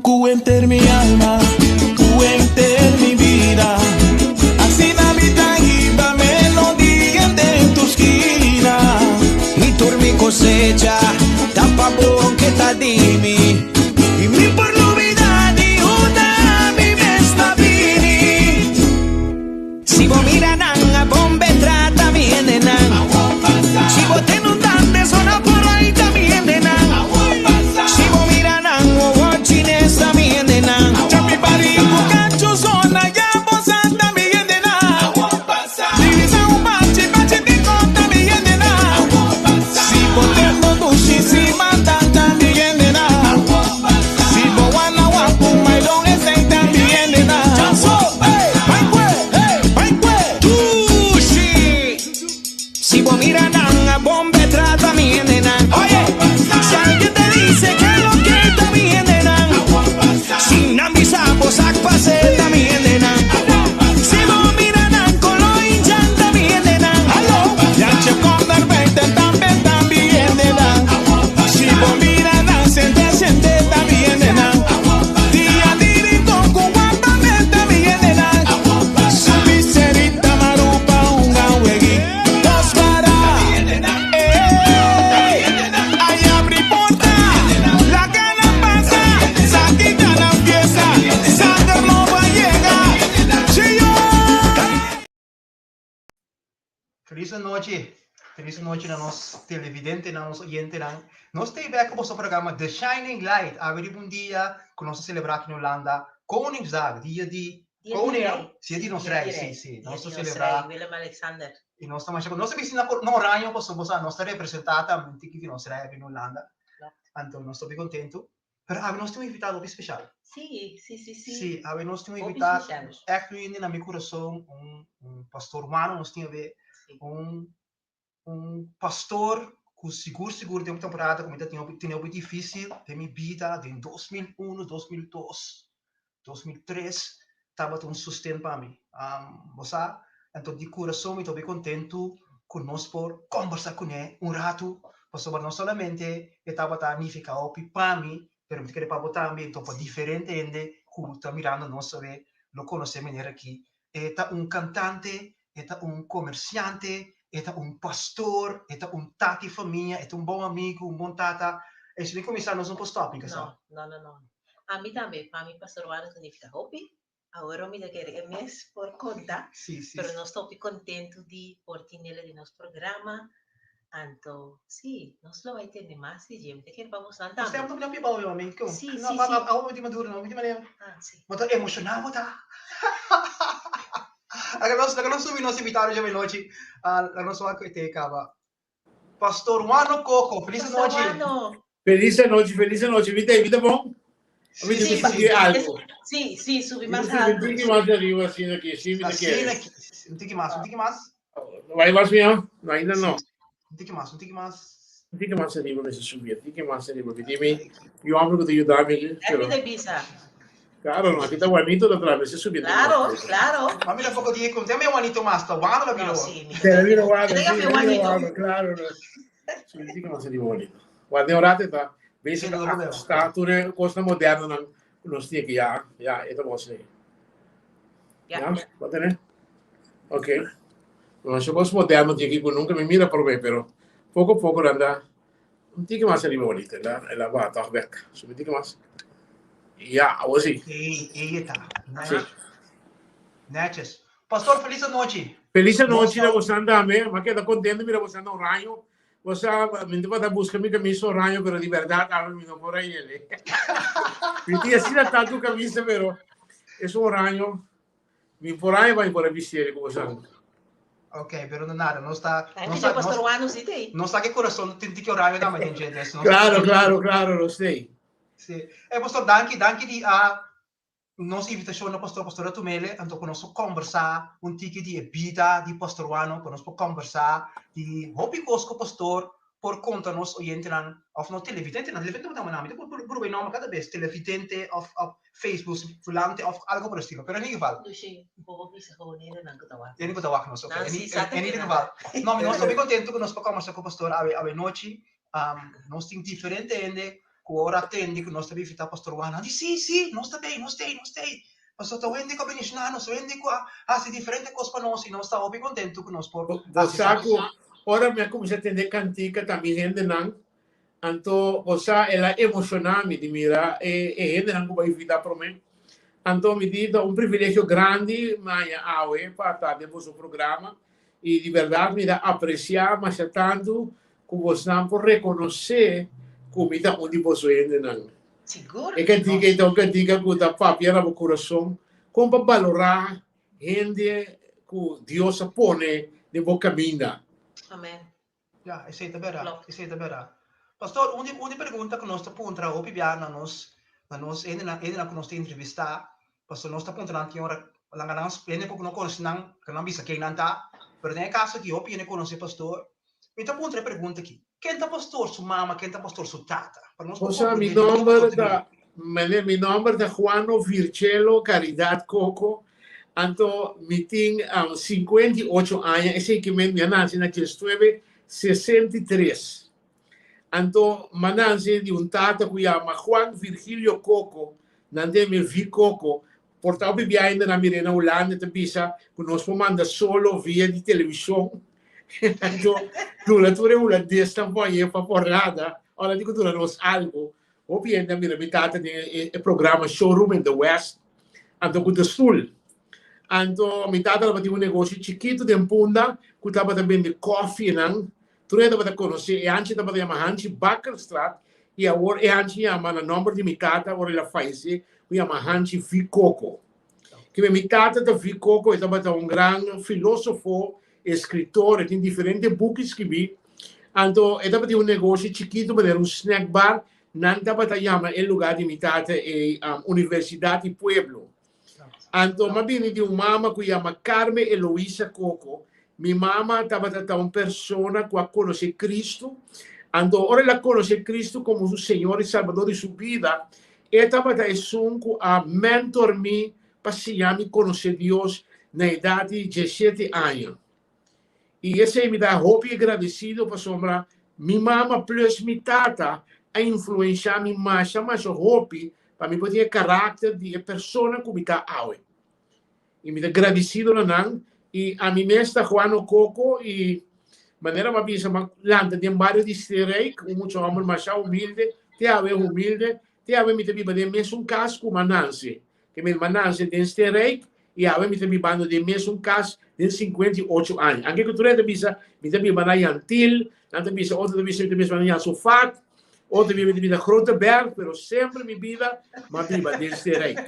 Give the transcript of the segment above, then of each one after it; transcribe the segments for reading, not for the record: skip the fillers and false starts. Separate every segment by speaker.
Speaker 1: Ku henter mi alma, ku henter mi bida, asina mi ta hiba melodia den tur skina.
Speaker 2: I tur mi kosecha ta pa bo ke ta di mi, i mi por lubida di unda mi mes ta bini. Si bo mira nan a bon be trata mi hendenan, si bo tende un dande sona por ai ta mi hendenan, si bo mira nan wowo chines ta mi hendenan,
Speaker 1: Chapi bari ku kachu zona ya bo sa ta mi hendenan. Divisa un bachi, bachi di kota mi hendenan. Si bo tende dushi si manda ta mi hendenan. Si bo wana wapu maidon esei ta mi hendenan. Bai kue, bai kue,
Speaker 2: Dushi! Si bo mira nan a bon be trata mi hendenan. Oye, si alguien te dice que lo que ta mi hendenan, si nan bisa bo sak pase ta mi hendenan. Si bo mira nan kolo hincha ta mi hendenan.
Speaker 1: Hallo, Jantje kom naar buiten tambe ta mi hendenan. Si bo mira nan sente sente ta mi hendenan. Dia di Rincon ku Guapamel ta mi hendenan. Subi Serita Marupa hunga weg'i dos para. Ey, ay abri porta, laga nan pasa, sa ki ta nan fiesta, sanger nobo a yega. Chio!
Speaker 3: Felis anochi, felis anochi na nos televidentenan, nos oyentenan. Nos ta bek ku boso programa The Shining Light. Awe riba un dia ku nos ta selebrá aki na Hulanda Koningsdag, dia di
Speaker 4: Dia di
Speaker 3: koning,
Speaker 4: rei.
Speaker 3: sí, di nos
Speaker 4: Dia
Speaker 3: rei,
Speaker 4: di
Speaker 3: sí,
Speaker 4: rei.
Speaker 3: sí.
Speaker 4: Dia
Speaker 3: Nos
Speaker 4: di
Speaker 3: ta
Speaker 4: nos
Speaker 3: selebrá
Speaker 4: rei, Willem Alexander.
Speaker 3: i nos ta masha nos ta bisti na na oranje pasobra bo sa nos ta representá tambe un tiki di nos rei aki na Hulanda.
Speaker 4: Klopt.
Speaker 3: Anto nos ta hopi kontentu. Pero awe nos tin un invitado hopi special.
Speaker 4: Sí, sí, sí, sí.
Speaker 3: Sí, awe nos tin un
Speaker 4: Hopi
Speaker 3: invitado
Speaker 4: special.
Speaker 3: echt un hende na mi kurason, un un pastor humano nos tin awe,
Speaker 4: Sí.
Speaker 3: un un pastor ku sigur sigur den un temporada ku mi ta tin hopi tene hopi difisil den mi bida den 2001, 2002, 2003 tabata un sosten pa mi. Bo sa, anto di kurason mi ta hopi kontentu ku nos por kombersa kuné un ratu, pasobra no solamente e tabata nifiká hopi pa mi, pero mi ta kere pa bo tambe, anto pa diferente hende ku ta mirando nos awe lo konosé manera aki. E ta un kantante, e ta un komersiante, e ta un pastor, e ta un tata di famia, e ta un bon amigu, un bon tata. E si mi kuminsá nos no por stòp, mi kasá.
Speaker 4: No, no, no, no. Ami tambe, pa mi Pastor Wano ta nifiká hopi. Awor mi ta kere e mes por konta,
Speaker 3: Sí, sí,
Speaker 4: pero
Speaker 3: sí.
Speaker 4: nos ta hopi kontentu di por tinele den nos programa. Anto, sí, nos lo bai tende mas di dje. Mi ta kere pa bosnan
Speaker 3: Nos
Speaker 4: tambe.
Speaker 3: tempu no piba hopi, mami. Kon?
Speaker 4: Sí,
Speaker 3: No,
Speaker 4: sí,
Speaker 3: pa,
Speaker 4: sí.
Speaker 3: pa, awo mi maduro, no, mi manera.
Speaker 4: Ah, sí.
Speaker 3: Bo ta emoshoná bo ta. Laga nos, laga nos subi nos invitado dje menochi. Ah, laga nos wak ku e te kaba. Pastor Wano Coco, felis
Speaker 4: Pastor
Speaker 3: anochi.
Speaker 4: Wano.
Speaker 5: Felis anochi, felis anochi. Mi ta, mi ta bon?
Speaker 3: Sí,
Speaker 5: Mi
Speaker 3: sí,
Speaker 5: ta
Speaker 3: sí.
Speaker 5: subi algo.
Speaker 4: Sí, sí, subi
Speaker 5: Mi ta
Speaker 4: mas
Speaker 5: subi un
Speaker 4: alto.
Speaker 5: tiki mas arriba, asina aki, sí, mi ta
Speaker 3: Asina
Speaker 5: kere.
Speaker 3: aki. Un tiki mas, un tiki mas.
Speaker 5: Bai mas mihó? No, ainda no.
Speaker 3: Un tiki mas, un tiki mas.
Speaker 5: Un tiki mas arriba mi ta subi, un tiki mas arriba. Mi tin mi, mi homber ku ta yuda mi aki,
Speaker 4: Happy
Speaker 5: pero
Speaker 4: de bisa.
Speaker 5: Claro, no, aki ta Juanito ta traha, mi ta subi un tiki mas
Speaker 4: Claro,
Speaker 5: arriba.
Speaker 4: claro.
Speaker 3: Mami tampoco di con tema Juanito mas, ta Wano la
Speaker 4: No,
Speaker 3: bira.
Speaker 4: sí, mi
Speaker 5: Te la bira Wano,
Speaker 4: Te
Speaker 5: sí,
Speaker 4: la
Speaker 5: la bira
Speaker 4: Juanito.
Speaker 5: Wano, claro. No. Subi un tiki mas arriba, Juanito. Guarda un rato ta,
Speaker 3: Sí,
Speaker 5: bezig
Speaker 3: no problema.
Speaker 5: sta tur e cosnan modernonan ku nos tin aki, ya, ya, e ta bon asina.
Speaker 4: Ya.
Speaker 5: Ya, bo tene? Ok. Masha cos moderno tin aki cu nunca mi mira prome, pero poco a poco nan ta un tiki mas ariba bonito. El a, el a baha toch bek. Subi un tiki mas. Ya, awor si.
Speaker 3: Ey, ey e ta.
Speaker 5: Si.
Speaker 3: Netjes. Pastor, feliz anochi.
Speaker 5: Feliz
Speaker 3: Nos
Speaker 5: anochi na
Speaker 3: ta
Speaker 5: bosan tambe. M'a keda contento mira bosan na oraño. Bo sa, mi tabata buska mi camisa oraño, pero di berdad awe mi no por a yele. Mi tin asina tantu camisa, pero esun oraño Mi por aña bai por a bistié ku boso.
Speaker 3: Ok, pero no nada, nos ta
Speaker 4: Ay,
Speaker 3: nos
Speaker 4: que
Speaker 3: ta
Speaker 4: Pastor
Speaker 3: nos,
Speaker 4: Wano sí te.
Speaker 3: nos ta ke corazón tin tiki orario tambe den dje, dus nos
Speaker 5: Claro, claro, claro, lo sé.
Speaker 3: Sí. Eh, pastor, danki, danki di a nos invitacion na pastor, pastor a tumele, anto ku nos por conversa un tiki di e bida di pastor Wano, ku nos por conversa di hopi kos ku pastor. por konta nos oyentenan òf nos televidentenan, televidente bo ta manda mi ta puru e nòmber kada bes, televidente òf òf Facebook fulante òf algo por estilo, pero en ieder geval.
Speaker 4: Lushi, bo por bisa gewoon hendenan ku ta wak
Speaker 3: nos. Hende ku ta wak nos, ok. En ieder geval, no, nos ta hopi kontentu ku nos por kòmbersá ku pastor awe awe nochi. Nos tin diferente hende ku ora a tende ku nos ta bishitá pastor Juan, nan di sí, sí, nos ta bei, nos ta ei, nos ta ei. Pasobra ta hende ku a bendishoná nos, hende ku a hasi diferente kos pa nos i nos ta hopi kontentu ku nos por
Speaker 5: Bo
Speaker 3: hasi
Speaker 5: sa
Speaker 3: esaki.
Speaker 5: ku ora mi a kuminsá tende kantika ta mi hendenan, anto bo sa el a emoshoná mi di mira e e hendenan ku bo a invitá promé. Anto mi di ta un privilegio grandi mi haña awe pa ta den boso programa i di bèrdat mi ta apresiá masha tantu ku bosnan por rekonosé ku mi ta un di boso hendenan.
Speaker 4: Sigur.
Speaker 5: E kantika ei ta un kantika ku ta papia na bo kurason kon pa balorá hende ku Dios a pone den bo kaminda.
Speaker 4: Amen.
Speaker 3: Ya, esei ta bèrdat,
Speaker 4: Klopt.
Speaker 3: esei ta bèrdat. Pastor, un di un di pregunta ku nos ta puntra hopi bia na nos na nos hendenan hendenan ku nos ta entrevistá, pasobra nos ta puntra nan tin ora langa nan hende ku no konosé nan, ku nan bisa ken nan ta, pero den e kaso aki hopi hende konosé pastor, Mi ta puntra e pregunta aki, Ken ta pastor su mama, ken ta pastor su tata? Pa nos por
Speaker 5: Osea, mi
Speaker 3: comprende di ken
Speaker 5: nomber
Speaker 3: pastor ta
Speaker 5: ta,
Speaker 3: bini.
Speaker 5: mene, mi nomber ta Juano Virchelo Caridad Coco, anto mi tin 58 aña, esei ke men mi a nase na diesnuebe 63. Anto m'a nase di un tata ku yama Juan Virgilio Coco, nan den mi Vi Coco, Por ta hopi bia ainda na mir'é na Hulanda ta bisa ku nos por manda solo via di televishon. Anto duna tur e hulandesnan por hañ'é pa por nada. Ora di ku duna nos algu. Hopi hende a mira mi tata den e programa Showroom in the West anto ku De Stoel. Anto mi tata tabatin un negoshi chikitu den Punda ku tabata bende kòfinan. Tur hende tabata konosé e hanchi tabata yama Hanchi Bakkerstraat i awor e hanchi yama na nòmber di mi tata ora el a fayesé ku yama Hanchi Vi Koko. Kibe mi tata ta Vi Koko e tabata un gran filósofo, eskritor, e tin diferente buki skibí. Anto e tabatin un negoshi chikitu manera un snack bar, nan tabata yama e lugá di mi tata e Universidat di Pueblo. Anto m'a bini di un mama ku yama Carme Eloisa Coco. Mi mama tabata ta un persona ku a konosé Cristo. Anto ora el a konosé Cristo komo su Señor i Salbador di su bida, e tabata esun ku a mentor mi pa siña mi konosé Dios na edat di diesshete aña. I esei mi ta hopi agradesido pasobra mi mama plus mi tata a influensha mi masha masha hopi pa mi por tin e karakter di e persona ku mi ta awe. I mi ta gradisido na nan i ami mes ta Juano Coco i manera mi a bisa mi a lanta den bario di Sterijk, un mucha homber masha humilde, te awe humilde, te awe mi ta biba den mesun kas ku Mananse. Ke mi hermana nanse den Stenrijk i awe mi ta bibando den mesun kas den 58 aña. Anke ku tur hende ta bisa mi ta biba na Jan Til, nan ta bisa otro ta bisa mi ta biba na Jan Sofat, otro ta bisa mi ta biba na Grote Berg, pero semper mi bida m'a biba den Stenrijk.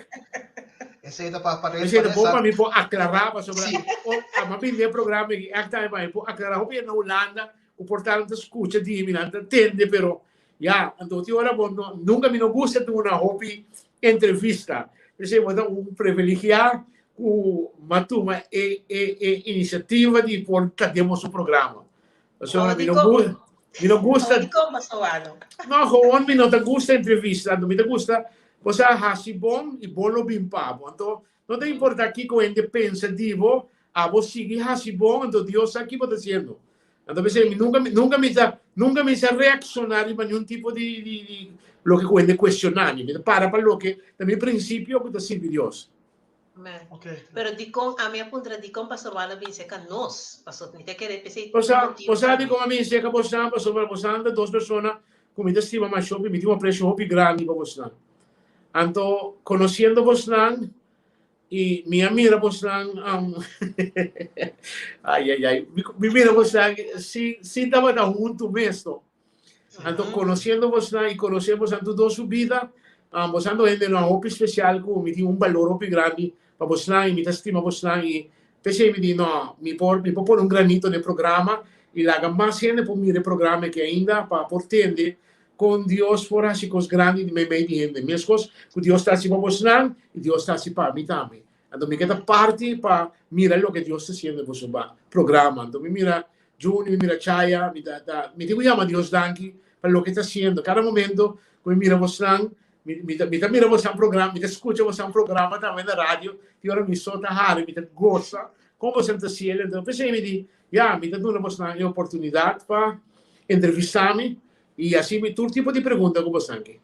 Speaker 3: Esei ta pa pa
Speaker 5: Esei ta
Speaker 3: pa
Speaker 5: bon
Speaker 3: esa
Speaker 5: pa mi por aklará pasobra
Speaker 3: Sí.
Speaker 5: o m'a bini den e programa aki ègt tambe pa mi por aklará hopi hende na Hulanda ku por ta nan ta skucha di mi, nan ta tende pero Ya, anto tin ora bo no, nunca mi no gusta duna hopi entrevista. P'esei bo ta un privilegiá ku m'a tuma e e e inisiativa di por ta den boso programa. Pasobra
Speaker 4: Oh,
Speaker 5: mi no
Speaker 4: dikon?
Speaker 5: gu mi no
Speaker 4: Oh,
Speaker 5: gusta
Speaker 4: dikon Pastor Wano?
Speaker 5: No, gewoon mi no ta gusta entrevista. Anto mi ta gusta bo sa hasi bon i bon lo bin pa bo. Anto no ta importa kiko hende pensa di bo, abo sigui hasi bon, anto Dios sa ki bo ta hasiendo. Anto p'esei mi nunka nunka mi ta nunka mi sa reakshoná riba niun tipo di di di loke ku hende kuestioná mi. Mi ta para pa loke ta mi prinsipio ku ta sirbi Dios.
Speaker 4: Amen.
Speaker 3: Okay.
Speaker 4: Pero dikon ami a puntra dikon Pastor Walo bin seka nos? Paso mi ta kere p'esei
Speaker 5: Bo
Speaker 4: tin
Speaker 5: sa
Speaker 4: motibu
Speaker 5: bo sa
Speaker 4: tambe.
Speaker 5: dikon ami bin seka bosnan pasobra bosnan ta dos persona ku mi ta stima masha hopi, mi tin un apresio hopi grandi pa bosnan. Anto konosiendo bosnan I mi a mira bosnan, ai ai ai, mi mira bosnan si si tabata huntu mes no. Anto conociendo bosnan y conoce bosnan tur dos su bida, bosnan ta un hendenan hopi special cu mi tin un balor hopi grandi pa bosnan y mi ta stima bosnan y p'esey mi di no, mi por mi por pone un granito den e programa y laga mas hende por mira e programa aki ainda pa por tende Kon Dios por hasi kos grandi di meimei di hende? Meskos ku Dios ta hasi pa bosnan, i Dios ta hasi pa mi tambe. Anto mi ke ta parti pa mira loke Dios ta hasiendo den boso programa. Anto mi mira Juni, mi mira Chaya, mi ta ta mi tin ku yama Dios danki pa loke e ta hasiendo. Kada momento ku mi mira bosnan, mi mi ta mi ta mira bosnan programa, mi ta skucha bosnan programa tambe na radio, tin ora mi so ta hari, mi ta gosa kon bosnan ta hasiel. Enton p'esei mi di, ya, mi ta duna bosnan e oportunidat pa entrevistá mi i hasi mi tur tipo di pregunta ku bosnan ke.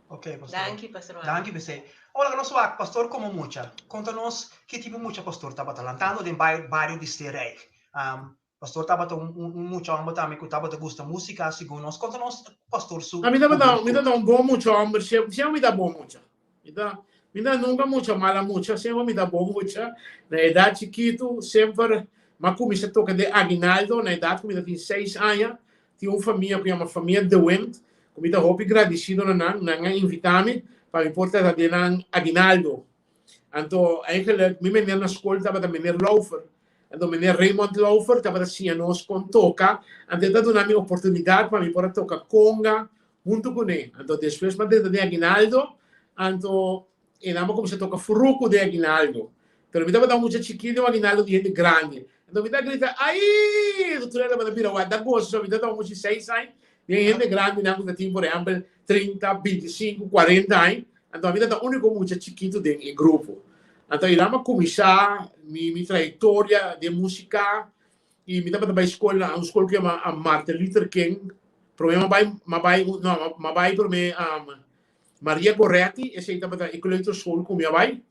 Speaker 3: Ok, pastor.
Speaker 4: Danki, pastor Juan.
Speaker 3: Danki, p'esei. Ora ku nos wak pastor komo mucha, konta nos ki tipo mucha pastor tabata lantando den bario di Sterrijk. Pastor tabata un un mucha homber tambe ku tabata gusta músika, segun nos. Konta nos pastor su
Speaker 5: A mi tabata, mi
Speaker 3: hubentud.
Speaker 5: tabata un bon mucha homber, siempre, siempre mi ta bon mucha. Mi ta, mi ta nunca mucha mala mucha, siempre mi ta bon mucha. Na edad chikitu, semper m'a kuminsá toka den aguinaldo, na edad ku mi ta tin seis aña. Tin un famia ku yama famia De Wind, ku mi ta hopi gradisido na nan. Nan a invitá mi pa mi por trata den nan aguinaldo. Anto, eigenlijk, mi meneer na skol tabata meneer Laufer. Anto meneer Raymond Laufer tabata siña nos kon toka. Anto e ta duna mi oportunidat pa mi por a toka konga huntu kuné. Anto despues mi a drenta den aguinaldo, anto e nan a kuminsá toka furuku den aguinaldo. Pero mi tabata un mucha chikí den un aguinaldo di hende grandi. Anto mi ta grita, Ai! Anto tur e tabata bira wak da goso. So mi tabata un mucha di seis aña den hende grandinan ku ta tin por ehèmpel trinta, bintisinku, kuarenta aña. Anto ami tabata úniko mucha chikitu den e grupo. Anto einan mi a kuminsá mi mi trayektoria den músika i mi tabata bai skol na un skol ku yama Martin Luther King. Promé mi a bai mi a bai no mi a bai promé Maria Goretti, esei tabata e kleuterschool ku mi a bai.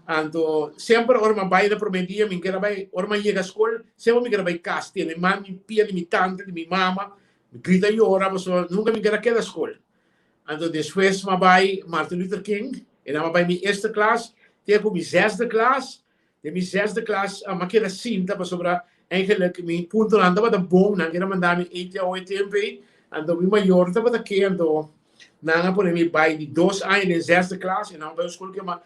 Speaker 5: Anto semper ora mi a bai na promé dia mi ker a bai, ora mi a yega skol semper mi ker a bai kas tene man mi pia di mi tanta di mi mama, mi grita yora pasobra nunka mi ker a keda skol. Anto despues m'a bai Martin Luther King, e nan m'a bai mi eerste klas te ku mi zesde klas. Den mi zesde klas m'a keda sinta pasobra eigenlijk mi puntonan tabata bon, nan keda manda mi ETO e tempo ei. Anto mi mayor tabata ke, anto nan a pone mi bai di dos aña den zesde klas e nan a bai un skol ku yama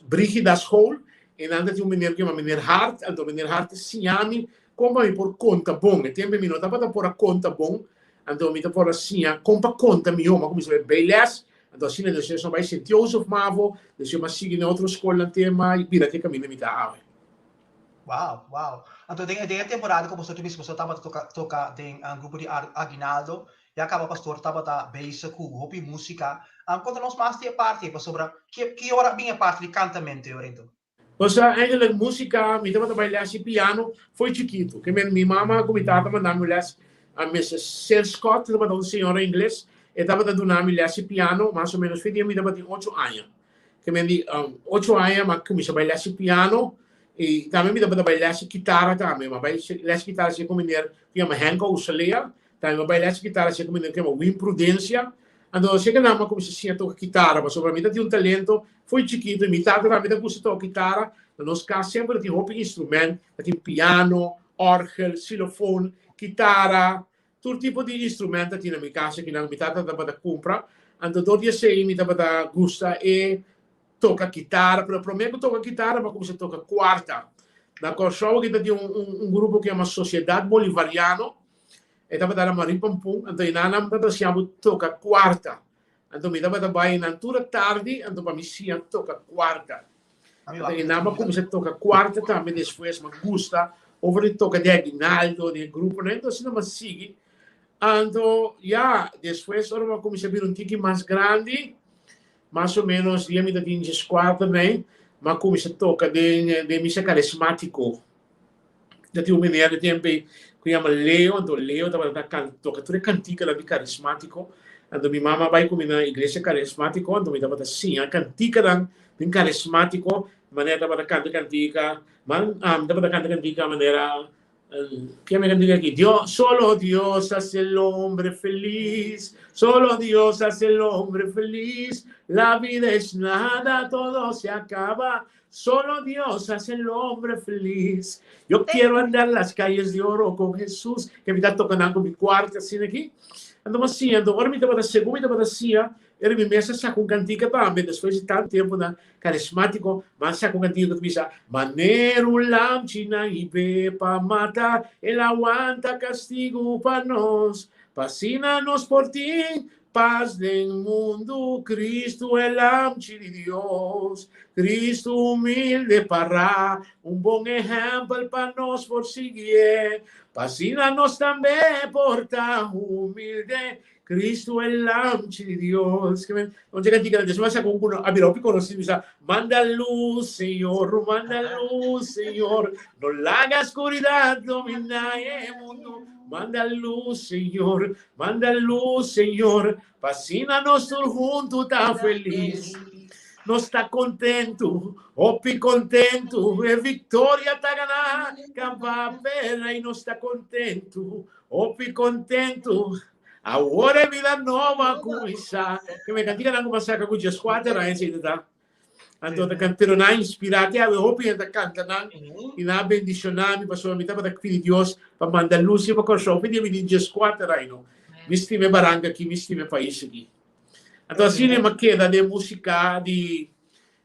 Speaker 5: Brigida School, e nan ta tin un meneer ku yama meneer Hart, anto meneer Hart a siña mi kon pa mi por konta bon. E tempo ei mi no tabata por a konta bon, Anto mi ta por a siña kon pa konta mihó. Mi a kuminsá bai bijles, anto asina despues mi a bai Sint Joseph Mavo, despues mi a sigui na otro skolnan te mi a bira te kaminda mi ta awe.
Speaker 3: Wow, wow. Anto den den e temporada ku boso ta bisa boso tabata toka toka den grupo di Aguinaldo, ya kaba pastor tabata bezig ku hopi músika. Konta nos mas di e parti ei pasobra ki ki ora a bin e parti di kantamentu ei orinto?
Speaker 5: Osea, eigenlijk músika, mi tabata bai lès di piano fo'i chikitu. Ke men mi mama ku mi tata manda mi lès, Mrs. Sir Scott tabata un señora ingles, e tabata duna mi lès di piano mas o ménos fe dia mi tabatin ocho aña. Ke men di ocho aña mi a kuminsá bai lès di piano i tambe mi tabata bai lès di kitara tambe. Mi a bai lès di kitara ku meneer ku yama Henk Ouselea, tambe mi a bai lès di kitara ku meneer ku yama Wim Prudencia. Anto esei nan mi a kuminsá siña toka kitara pasobra mi ta tin un talento Fo'i chikitu mi tata tambe ta gusta toka kitara. Na nos kas semper ta tin hopi instrument, ta tin piano, orgel, xilofon, kitara, tur tipo di instrument ta tin na mi kas akinan mi tata tabata kumpra. Anto dor di esei mi tabata gusta e toka kitara, pero prome ku toka kitara mi a kuminsá toka kuarta. Na Kòrsou aki ta tin un grupo ku yama Sosiedat Bolivariano, e tabata na Marin Pampun, anto einan nan tabata siña bo toka kuarta. Anto mi tabata bai nan tur a tardi, anto pa mi siña toka kuarta. Anto e nan a kuminsá toka kuarta tambe despues, mi a gusta over di toka di aguinaldo, di e gruponan, enton asina mi a sigui. Anto ya, despues ora mi a kuminsá bira un tiki mas grandi, mas o menos dia mi ta tin dieskuater nei, mi a kuminsá toka den den misa karismátiko. Ta tin un meneer di tempo ei ku yama Leo, anto Leo tabata ta kan toka tur e kantikanan di karismátiko. Anto mi mama a bai ku mi na iglesia karismátiko, anto mi tabata siña kantikanan den karismátiko, manera tabata kanta kantika, man mi tabata kanta kantika manera ke mi kantika aki, Dios, solo Dios hace el hombre feliz, solo Dios hace el hombre feliz, la vida es nada, todo se acaba, Solo Dios hace el hombre feliz. Yo quiero andar las calles de oro con Jesús. Ke mi ta toca nan ku mi kuarta asina aki. Anto mi a siña, anto ora mi tabata, segun mi tabata siña, era mi mes a saka un kantika tambe, despues di tantu tempu nan karismátiko, mi a saka un kantika ku ta bisa, Manera un lamchi nan hib'é pa mata, el a wanta kastigu pa nos, pa asina nos por tin. Paz den mundu, Cristo e Lamchi di Dios, Cristo humilde pará, un bon ehèmpel pa nos por siguié, pa asina nos tambe por ta humilde, Cristo e Lamchi di Dios. Ke men, un dje kantika nan, despues a saka un ku no a bira hopi konosí, bisa, Manda lus, Señor, manda lus, Señor, no laga skuridat dominá e mundu, manda lus, Señor, Manda luz, Señor, pa asina nos tur huntu ta feliz. Nos ta kontentu, hopi kontentu, e viktoria ta ganá, kaba p'e i nos ta kontentu, hopi kontentu. Awor e bida nobo a kuminsá. Ke me kantika nan ku m'a saka ku 14 aña esei ta. Anto ta kan, pero nan a inspirá te awe hopi hende ta kanta nan i nan a bendishoná mi pasobra mi tabata pidi Dios pa manda lus riba Kòrsou. Hopi dia mi tin 14 aña no. Mi stima e baranka aki, mi stima e pais aki. Anto asina mi a keda den músika di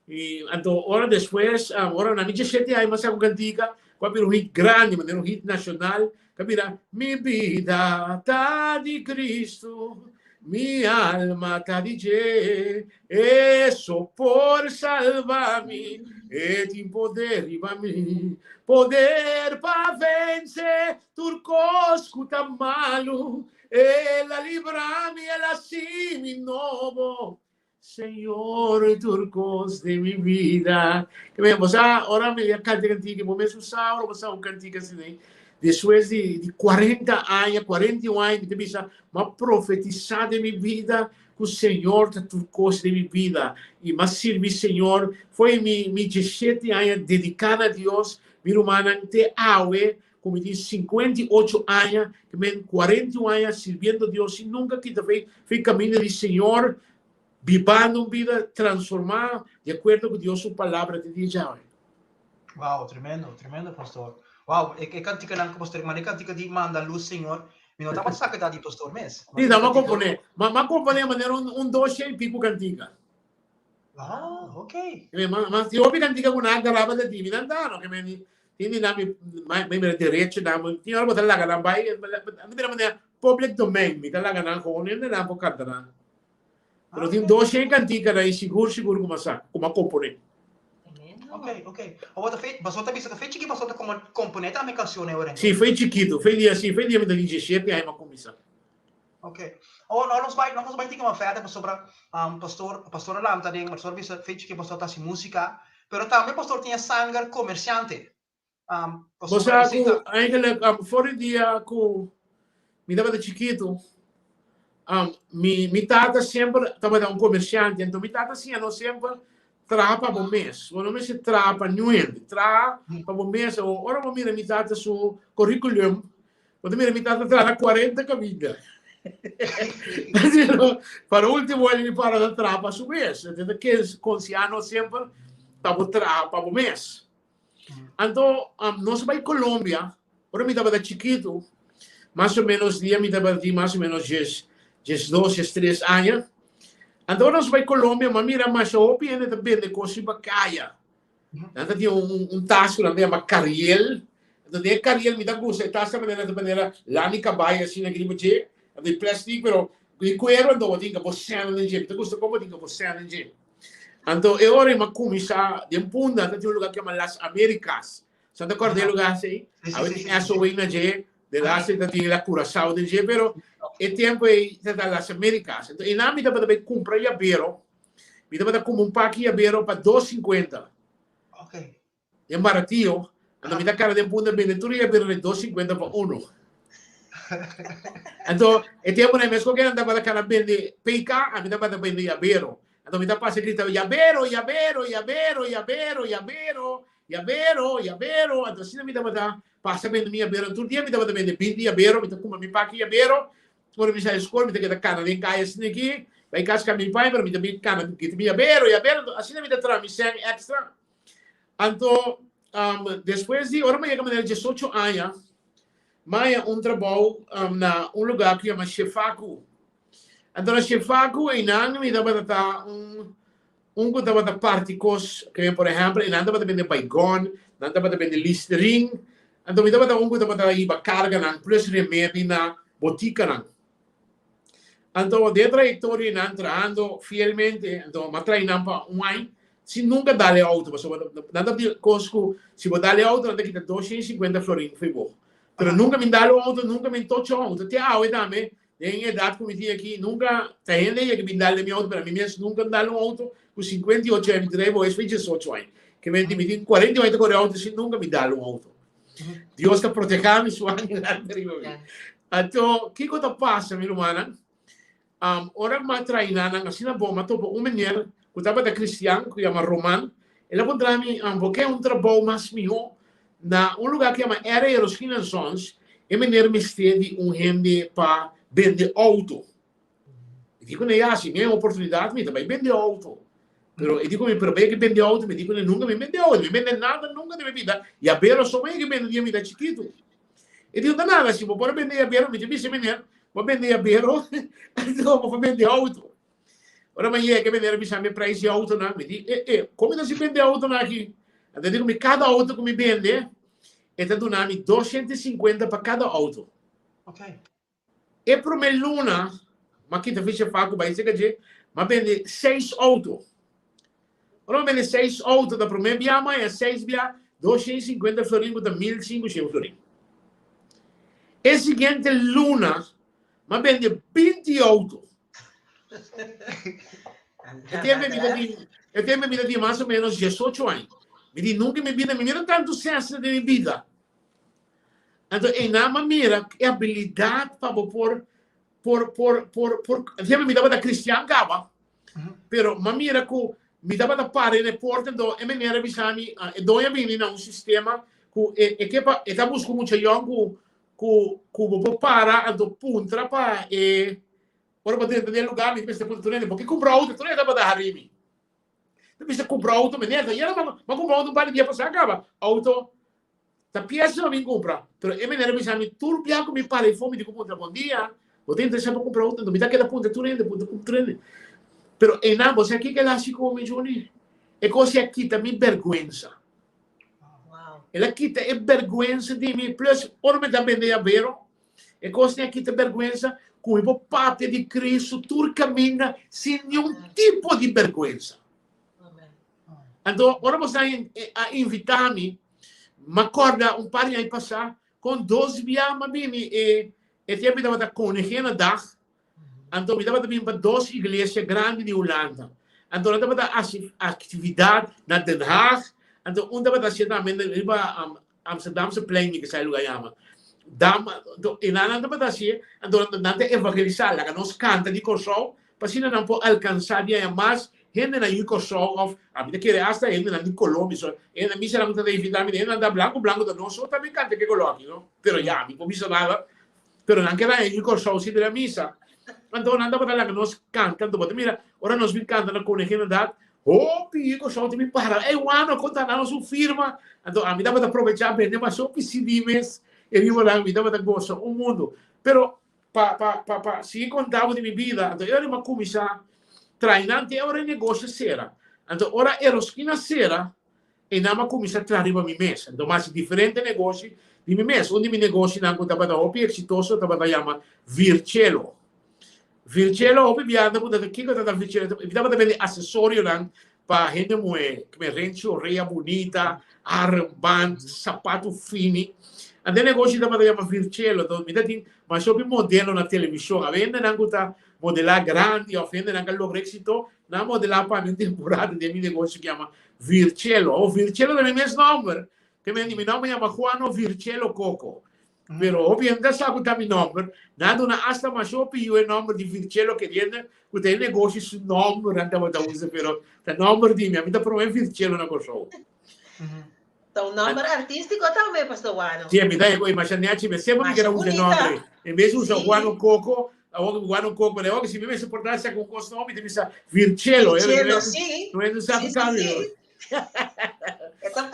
Speaker 5: i anto ora despues, ora na mi 17 aña mi a saka un kantika ku a bira un hit grandi, manera un hit nashonal Ta bira, Mi bida ta di Cristo, mi alma ta di dje, E so por salba mi, E tin poder riba mi, poder pa vence tur cos cu ta malu, El a libra mi, El a haci mi nobo, Señor, tur cos den mi vida. Ke men, bo sa, ora mi a canta e cantica, bo mes sa ora bo sa un cantica asina ei. Despues di, di 40 aña, 41 aña, mi ta bisa, m'a profetisa den mi vida cu Señor ta tur cos den mi vida. I m'a sirbi Señor foi mi, mi 17 aña dedica na Dios, mi rumannan, te awe, cu mi tin 58 aña, ke men 41 aña sirbiendo Dios sin nunca kita fe fe caminda di Señor, bibando un bida transforma di acuerdo cu Dios su palabra te dia djawe.
Speaker 3: Wow, tremendo, tremendo pastor. Wow, e, e canticanan cu pastor, maar e cantica di manda luz Señor, mi no tabata sa cu ta di pastor mes.
Speaker 5: Sí, ta, m'a compone. Ma, m'a compone manera un, un doce y pico cantica.
Speaker 3: Ah, ok.
Speaker 5: Ma, ma si hopi cantica cu nan graba ta di mi nan ta, no, ke men Tin di nan mi mi mira derecho nan mi tin ora bo ta laga nan bai mi mira manera public domain mi ta laga nan gewoon hende nan por canta nan. Pero tin dos shen cantica nan y sigur sigur cu mi a sa cu mi a compone.
Speaker 3: Ok ok. Awor ta fe boso ta bisa ta fe chiki boso ta como compone tambe canciones ora
Speaker 5: Si fe chikito fe dia si fe dia mi ta tin 17 aña mi a cuminsa.
Speaker 3: Ok. Awor no nos bai nos bai tin mas verder pasobra um, pastor pastor a lanta den pastor a bisa fe chiki pastor ta hasi música pero tambe pastor tin e sanger comerciante. Um,
Speaker 5: Bo
Speaker 3: pasobra
Speaker 5: sa
Speaker 3: esei
Speaker 5: ku
Speaker 3: ta
Speaker 5: eigenlijk um, for di dia ku mi tabata chikitu, um, mi, mi tata semper tabata un comerciante, enton mi tata siña nos semper traha pa bo mes. Bo no mester traha pa niun hende, traha pa bo mes. Ora bo mira mi tata su curriculum, Bo ta mira mi tata traha na 40 caminda. Pero para último el mi para ta traha pa su mes. Entiende ke konsiano semper pa bo traha pa bo mes. Anto um, nos bai Colombia, ora mi tabata chikitu, mas o menos dia mi tabata tin mas o menos djes, djes dos, djes tres aña. Anto ora nos bai Colombia, m'a mira masha hopi hende ta bende kos riba kaya. Nan ta tin un, un tas ku nan ta yama kariel. Anto den e kariel mi ta gusta e tas ta manera ta manera lani kabai asina aki riba dje. Anto di plastic pero di kuero anto bo tin ka bo sèn den dje. Mi ta gusta kon bo tin ka bo sèn den dje. Anto e ora mi a kuminsá den Punda ta tin un lugar ku yama Las Americas. Sa ta kòrda e lugar asei? Awe tin SOA na dje, de laatste ta tin la Curaçao den dje, pero e tempu ei ta ta Las Americas. Anto einan mi tabata bai kumpra yabero. Mi tabata kumpra un paki yabero pa dos sinkuenta.
Speaker 3: Ok.
Speaker 5: Den baratio. Anto mi ta kara den Punda bende tur yabero den dos sinkuenta pa uno. Anto e tempunan mes ku nan tabata kara bende PK, ami tabata bende yabero. Anto mi ta pasa grita yabero, yabero, yabero, yabero, yabero, yabero, yabero. Anto asina mi tabata pasa bende mi yabero. Tur dia mi tabata bende binti yabero, mi ta kumpra mi paki yabero. Ora mi sali skol mi ta keda kana den kaya asina aki, bai kas ka mi pai, pero mi ta bin kana grita mi yabero, yabero. Anto asina mi ta traha mi sèn èkstra. Anto um, despues di ora mi yega manera 18 aña, mi haña un trabou um, na un lugá ku yama Shefaku. Anto na Shefaku einan mi tabata ta un un ku tabata parti kos, ke por ehèmpel einan tabata bende Baygon, nan tabata bende Listerine. Anto mi tabata un ku tabata hiba karganan plus remedi na botikanan. Anto den trayectoria nan trahando fielmente, anto m'a trae nan pa un aña sin nunca dal e auto, pasobra nan ta di cos cu si bo dal e auto nan ta kita 250 florin fo'i bo. Pero nunca mi dal un auto, nunca mi tocha un auto. Te awe tambe, den e edad cu mi tin aki, nunca ta hende yega bin dal den mi auto, pero ami mes nunca dal un auto cu 58 aña, mi trae bo es fo'i 18 aña. Ke menti mi tin 48 aña ta core auto sin nunca mi dal un auto. Dios ta proteha mi su angelnan riba mi. Anto, kiko ta pasa, mi rumannan? Um, ora m'a traina nan asina bon, m'a topa un meneer ku tabata cristian, ku yama Roman. El a puntra mi, um, bo ke un trabou mas mihó? Na un lugá ku yama R. Eroschin and Sons, e meneer mester di un hende pa bende outo. Mi di kuné, ya, si mi hay un oportunidat, mi ta bai bende outo. Pero e di ku mi, pero bai ke bende outo? Mi di kuné, nunka mi bende outo, mi bende nada nunka den mi bida. Yabero so mi ke bende dia mi ta chikitu. E di, no ta nada, si bo por a bende yabero, mi ta bisa meneer, bo a bende yabero, anto bo por bende outo. Ora mi a yega, meneer a bisa mi e prijs di outonan. Mi di, e, e, kon mi ta si bende outonan aki? Anto e di ku mi, kada outo ku mi bende, e ta duna mi 250 pa kada outo.
Speaker 3: Okay.
Speaker 5: E promé luna, m'a kita ficha fa ku bai serka dje, m'a bende seis outo. Ora m'a bende seis outo, ta promé bia m'a haña seis bia 250 florin ku ta 1500 florin. E siguiente luna, m'a bende 20 outo. E tempu mi ta tin, e tempu mi ta tin mas o ménos 18 aña. Mi di nunka mi bida mi mira tantu sèsna den mi bida. Anto einan m'a mira e abilidat pa bo por por por por por siempre mi tabata cristian caba pero m'a mira cu mi tabata para en e porta anto e meneer a bisa mi e doño a bini na un sistema cu e e ke pa e ta busca un mucha yong cu cu cu bo por para anto puntra pa e ora bo drenta den e lugar mi mester puntra tur hende bo ke cumpra auto tur hende tabata hari mi. Ta bisa kumpra auto meneer ta yera ma kumpra auto un par di dia pasá kaba auto ta piesa pa mi kumpra pero e meneer a bisa mi tur bia ku mi para efo mi tin ku puntra bon dia bo ta interesá pa kumpra auto mi ta keda puntra tur hende puntra tur hende pero einan bo sa kiko el a hasi ku mi Juni e kos a kita mi bèrgwensa el a kita e bèrgwensa di mi plus ora mi ta bende yabero E kosnan a kita bèrgwensa ku mi por papia di Kristu tur kaminda sin niun tipo di bèrgwensa. Anto, ora boso a invitá mi, m'a kòrda un par di aña pasá kon dos bia m'a bini e e tempu mi tabata Koninginnedag, anto mi tabata bini pa dos iglesia grandi di Hulanda. Anto nan tabata hasi aktividat na Den Haag, anto un tabata hasié tambe riba Amsterdamse plein mi ke sa e lugar yama. Dam, anto e nan nan tabata hasié, anto nan ta evangelisá, laga nos kanta di Kòrsou, pa asina nan por alkansá di haña mas hendenan yu Kòrsou òf ami ta kere asta hendenan di Colombia, so e na misa nan ku ta invitá mi, hendenan ta blanku blanku ta nos so tambe kanta ke koló aki no, pero ya mi por bisa nada, pero nan kere haña yu Kòrsou si den misa, anto nan tabata laga nos kanta, anto bo ta mira ora nos bin kanta na Koninginnedag Hopi yu Kòrsou ta bin para, ey Wano kon ta nan su firma? Anto ami tabata probechá bende mas hopi CD mes e riba nan, mi tabata gosa un mundu. Pero pa pa pa pa sigui konta bo di mi bida, anto e ora mi a kuminsá traha nan te ora e negosio sera. Anto ora Eroskina a sera, e nan a kuminsá traha riba mi mes. Anto mi a hasi diferente negoshi di mi mes. Un di mi negoshinan ku tabata hopi eksitoso tabata yama Virchelo. Virchelo hopi bia anda puntra kiko ta ta Virchelo. Mi tabata bende asesorionan pa hende muhé, kme renchi orea bunita, armband, sapatu fini. Anto e negoshi tabata yama Virchelo. Anto mi ta tin masha hopi modelo na televishon. Awe hendenan ku ta modelá grandi òf hendenan ku a logra éksito, nan a modelá pa mi un temporada den mi negoshi ku yama Virchelo. Awor Virchelo ta mi mes nòmber. Te mende mi nòmber yama Juano Virchelo Coco. Pero hopi hende ta sa ku ta mi nòmber. Nan a duna asta masha hopi yu e nòmber di Virchelo keriendo ku ta e negoshi su nòmber nan tabata usa, pero ta nòmber di mi. Ami ta promé Virchelo na Kòrsou.
Speaker 4: Ta un nòmber artístiko tambe, Pastor Juano.
Speaker 5: Sí, mi ta e masha nechi. Mi semper mi keda usa e nòmber ei. En bes di usa Juano Coco, awor Juano Coco, awor si mi mester por ta sa ku un kos nobo, mi ta bisa Virchelo.
Speaker 4: Virchelo, sí.
Speaker 5: No hende sa ku ta mi.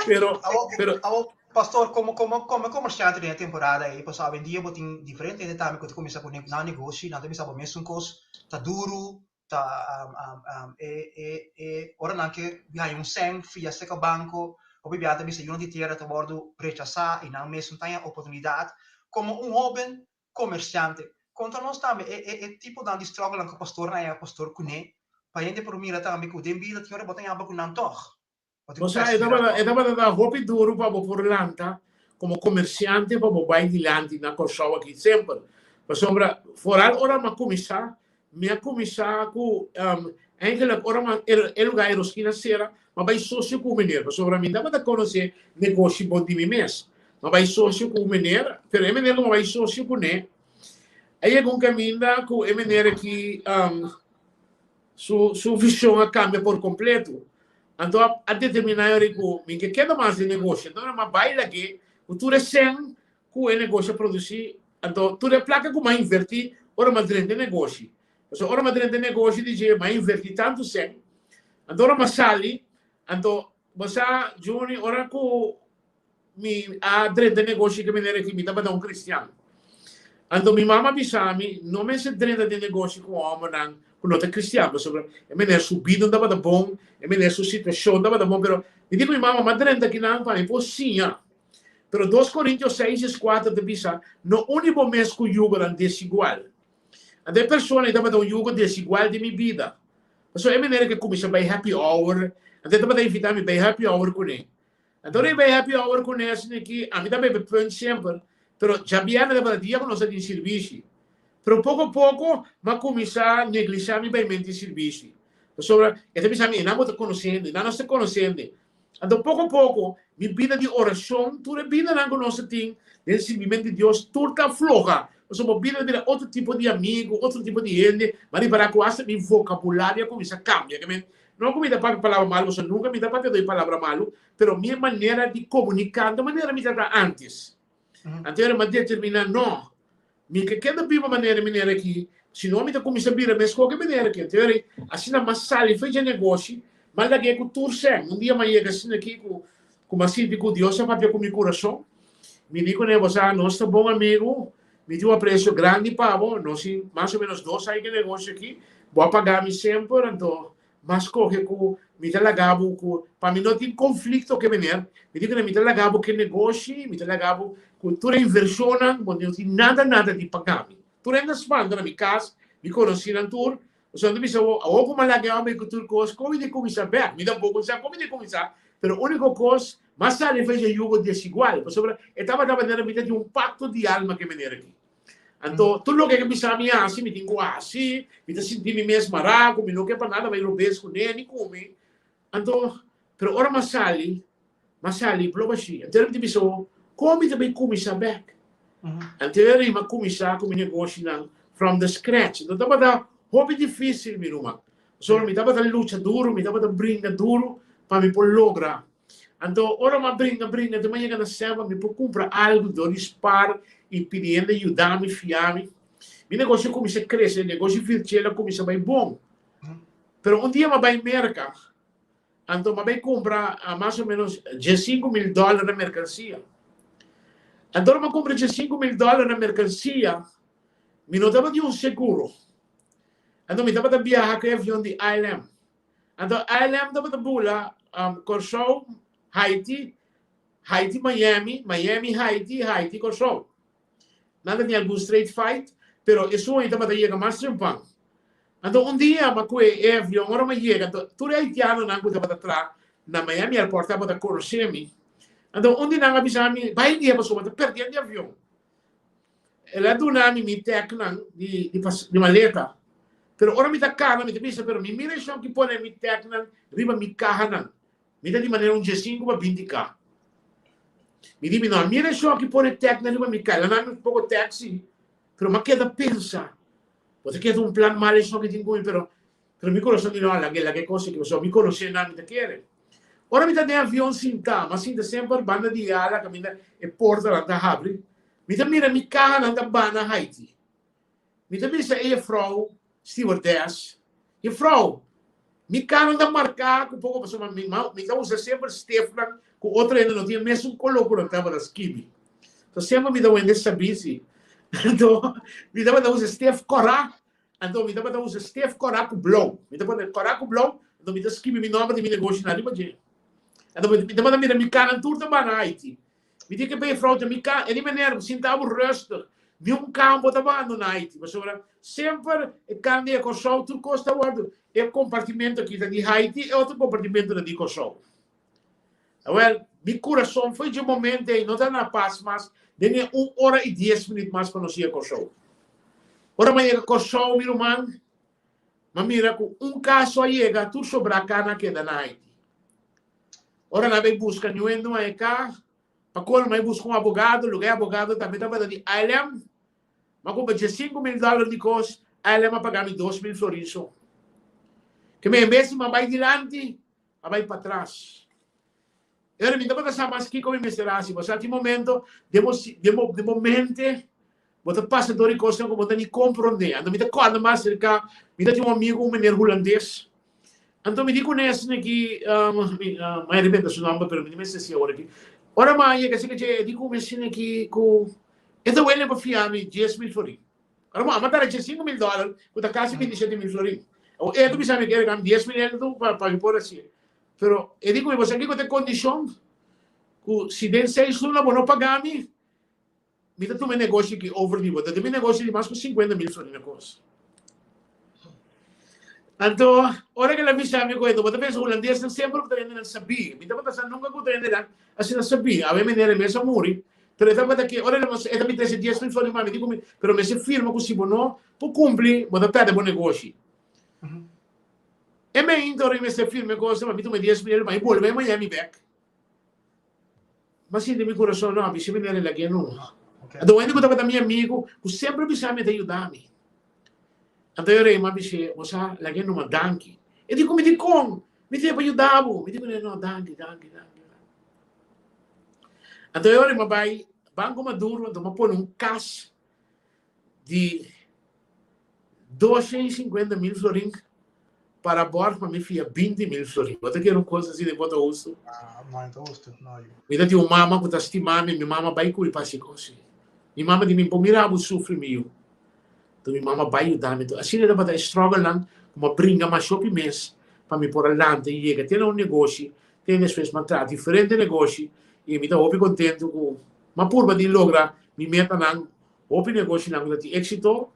Speaker 5: Pero, pero.
Speaker 3: Awor, pastor, como, como, como comerciante den e temporada ei, pasobra awendia bo tin diferente hende tambe ku ta kuminsá ku nan negoshi, nan ta bisa bo mesun kos ta duru, ta e e e ora nan ke haña un sèn fia seka banko, hopi bia ta bisa yunan di tera ta wòrdu rechasá i nan mes no ta haña oportunidat. Komo un hóben komersiante. Konta nos tambe e e e tiponan di struggle-nan ku pastornan a haña pastor kuné, pa hende por mira tambe ku den bida tin ora bo ta yama ku nan tòg. Bo tin
Speaker 5: O
Speaker 3: ku
Speaker 5: sea, e
Speaker 3: perseverá
Speaker 5: tabata,
Speaker 3: tòg.
Speaker 5: e tabata ta hopi duru pa bo por lanta komo komersiante pa bo bai dilanti na Kòrsou aki semper. Pasobra foral ora mi a kuminsá, mi a kuminsá ku eigenlijk ora mi a e lugá Eroskina sera, mi a bai sosio ku un meneer pasobra mi tabata konosé negoshi bon di mi mes. Mi a bai sosio ku un meneer, pero e meneer ku mi a bai sosio kuné a yega un kaminda ku e meneer aki su su vision a kambia por kompleto. Anto a a determiná yori ku mi ke keda mas den negoshi. Anto mi a bai lag'é ku tur e sèn ku e negoshi a produsí, anto tur e plaka ku mi a invertí ora mi a drenta e negoshi. Pasobra ora mi a drenta e negoshi di dje mi a invertí tantu sèn, anto ora mi a sali, anto bo sa Juni ora ku mi a drenta e negoshi ke manera ki mi tabata un kristian. Anto mi mama a bisa mi, no mester drenta den negoshi ku hòmbernan ku no ta kristian, pasobra e meneer su bida no tabata bon, e meneer su situashon tabata bon, pero mi di ku mi mama, m'a drenta akinan pa mi por siña. Pero dos Korintio seis es kuater ta bisa, No uni bo mes ku yugonan desigual. Anto e persona ei tabata un yugo desigual den mi bida. Pasobra e meneer ke kuminsá bai happy hour, anto e tabata invitá mi bai happy hour kuné. Anto ora e bai happy hour kuné asina aki, ami ta bebe punch semper, pero djabièrnè tabata dia ku nos a tin sirbishi. Pero poko poko mi a kuminsá neglishá mi baimentu di sirbishi. Pasobra e ta bisa mi, Einan bo ta konosé hende, einan nos ta konosé hende. Anto poko poko mi bida di orashon, tur e bidanan ku nos a tin den sirbimentu di Dios, tur ta floha. Pasobra bo bida ta bira otro tipo di amigu, otro tipo di hende. Mi a ripará ku asta mi vokabulario a kuminsá kambia. Ke men, no ku mi ta papia palabra malu, pasobra nunka mi ta papia doi palabra malu, pero mi manera di komuniká no ta manera mi ta ta ántes. Anto mi a determiná, no, Mi ke keda biba manera e manera aki, sino mi ta kuminsá bira meskos ku e manera aki. Anto eri, asina m'a sali for dje negoshi, m'a lag'é ku tur sèn. Un dia m'a yega asina aki ku ku m'a sinti ku Dios a papia ku mi kurason. Mi di kuné, Bo sa, nos ta bon amigu, mi tin un apresio grandi pa bo, nos tin mas o ménos dos aña ku e negoshi aki, bo a paga mi semper, anto M'a skohe ku mi ta laga bo ku, pa mi no tin konflikto ku e meneer, mi di ku mi ta laga bo ku e negoshi, mi ta laga bo ku tur e invershonnan, bo no tin nada nada di paga mi. Tur hende a spanta na mi kas, mi konosínan tur, pasobra nan ta bisa bo, awor ku m'a laga e hòmber ku tur kos, kon mi di kuminsá bèk? Mi tampoko sa kon mi di kuminsá, pero úniko kos, m'a sali for e yugo desigual, pasobra e tabata manera mi ta tin un pakto di alma ku e meneer aki. Anto, tur loke ke bisa mi hasi, mi tin ku hasi. Mi ta sinti mi mes mará, ku mi no ke pa nada bai robes kuné ni ku mi. Anto, pero ora m'a sali, m'a sali blo bashí. Anto mi ta bisa bo, kon mi ta bai kuminsá bèk? Anto mi a kuminsá ku mi negoshinan from the scratch. Anto tabata hopi difísil, mi ruman. Pasobra mi tabata lucha duru, mi tabata bringa duru pa mi por logra. Anto ora m'a bringa bringa te m'a yega na sèlva mi por kumpra algu dor di spar i pidi hende yuda mi fia mi. Mi negoshi a kuminsá krese, negoshi virtuel a kuminsá bai bon. Pero un dia m'a bai Merka, anto m'a bai kumpra mas o ménos diesinku mil dòler na merkansia. Anto ora m'a kumpra diesinku mil dòler na merkansia, mi no tabatin un seguro. Anto mi tabata biaha ku e avion di ILM. Anto ILM tabata bula Kòrsou, Haiti, Haiti Miami, Miami Haiti, Haiti Kòrsou. Nan ta tin algun straight fight, pero esun ei tabata yega mas trempan. Anto un dia m'a kue e avion, ora m'a yega, anto tur e haitianonan ku tabata tra na Miami airport tabata konosé mi. Anto un di nan a bisa mi, bai dia pasobra bo ta perdiendo e avion. El a duna mi mi tèknan di di di maleta. Pero ora mi ta kana mi ta bisa, pero mi mira eshon ki pone mi tèknan riba mi kahanan. Mi ta di manera un diesinku pa binti ka. Mi di mi no a mira eshon ki pone tèknan riba mi kaha. El a duna mi un poko tèk si, pero mi a keda pensa, bo ta keda un plan mal eshon ki tin ku mi, pero Pero mi kurason di no, lag'é, lag'é kos aki, pasobra mi konosé nan, mi ta kere. Ora mi ta den avion sintá, m'a sinta semper banda di e ala kaminda e portanan ta habri, mi ta mira mi kahanan ta bana Haiti. Mi ta bisa e jefrou stewardess, Jefrou, mi kahanan ta marká ku poko pasobra mi mi ta usa semper stefnan ku otro hende no tin e mesun koló ku nan tabata skibi. So semper mi ta wende sabí si. Anto mi tabata usa stef kòrá. Anto mi tabata usa stef kòrá ku blou. Mi ta pone kòrá ku blou, anto mi ta skibi mi nòmber di mi negoshi na riba dje. Anto mi tabata mira mi kanan tur ta bana Haiti. Mi tin ke p'e frou ta mi ka, e di meneer, sinta bo rustig. Niun kampo ta bandoná Haiti, pasobra semper e kan di e Kòrsou tur kos ta wòrdu, e kompartimento aki ta di Haiti, e otro kompartimento ta di Kòrsou. Awèl, mi kurason fo'i dje momento ei no ta na pas mas den e un ora i dies minüt mas pa nos yega Kòrsou. Ora mi a yega Kòrsou, mi ruman, mi a mira ku un kaso a yega, tur sobrá kana a keda na Haiti. Ora nan a bai buska niun hende un a e ka, Pa colmo e busca un abogado, luga e abogado tambe tabata di ALM. M'a cumpra 15,000 dollar di cos, ALM a paga mi 2000 florin so. Ke mi en bes di m'a bay dilanti, a bay patras. E ora mi tabata sa mas kico mi mester haci, pasobra tin momento den bo den bo den bo mente bo ta pasa door di cosnan cu bo no ta ni comprende. Anto mi ta corda mas cerca, mi ta tin un amigo, un meneer Hulandes, Anto mi di ku nes neki, mi a rebenta su nomber pero mi no mester si awor aki. Ora mi a yega esaki dje e di ku mi asina aki ku e ta wele pa fia mi 10,000 florin. Ora mi a dara dje 5,000 dollar ku ta kasi 27,000 florin. Awor e ta bisa mi ke regami 10,000 el pa mi por hasié. Pero e di ku mi bo sa kiko ta e kondishon ku si den seis luna bo no paga mi, Mi ta tuma e negoshi aki over di bo. Ta den mi negoshi di mas ku 50,000 florin na kos. Anto, ora ku el a bisa mi ku eto, bo ta pensa hulandesnan semper ku ta hendenan sabí. Mi tabata sa nunka ku ta hendenan asina sabí. Awe manera e mes a muri, pero e tabata ke ora el a mostra, e ta mi trese 10,000 florin pa mi. Di ku mi, pero mester firma ku si bo no por kumpli, bo ta pèrdè bo negoshi. E meinta ora mi mester firma e kos, mi tuma e 10,000 el, ma e bolbe e Miami bèk. M'a sinti mi kurason no, mi si manera el a ke no. Anto wende ku tabata mi amigu ku semper bisa mi ta yuda mi. Anto e rei m'a bis'é, Bo sa, laga e numa danki. E di ku mi, Dikon? Mi tin pa yuda bo. Mi di kuné, No, danki, danki, danki. Anto e ora m'a bai Banko Maduro, anto m'a pone un kas di 250,000 florin para bòrg pa mi fia 20,000 florin. Bo ta kere un kos asina bo ta hustu?
Speaker 3: Ah, no ta hustu, no.
Speaker 5: Mi ta tin un mama ku ta stima mi, mi mama bai ku mi pa hasi kos. Mi mama di mi, bo mira bo sufri mi yu. Enton mi mama bai yuda mi. Asina tabata e struggle-nan ku mi a bringa masha hopi mes pa mi por a lanta i yega te na un negoshi, te despues mi a traha diferente negoshi i mi ta hopi kontentu ku mi a purba di logra mi metanan. Hopi negoshinan ku ta tin éksito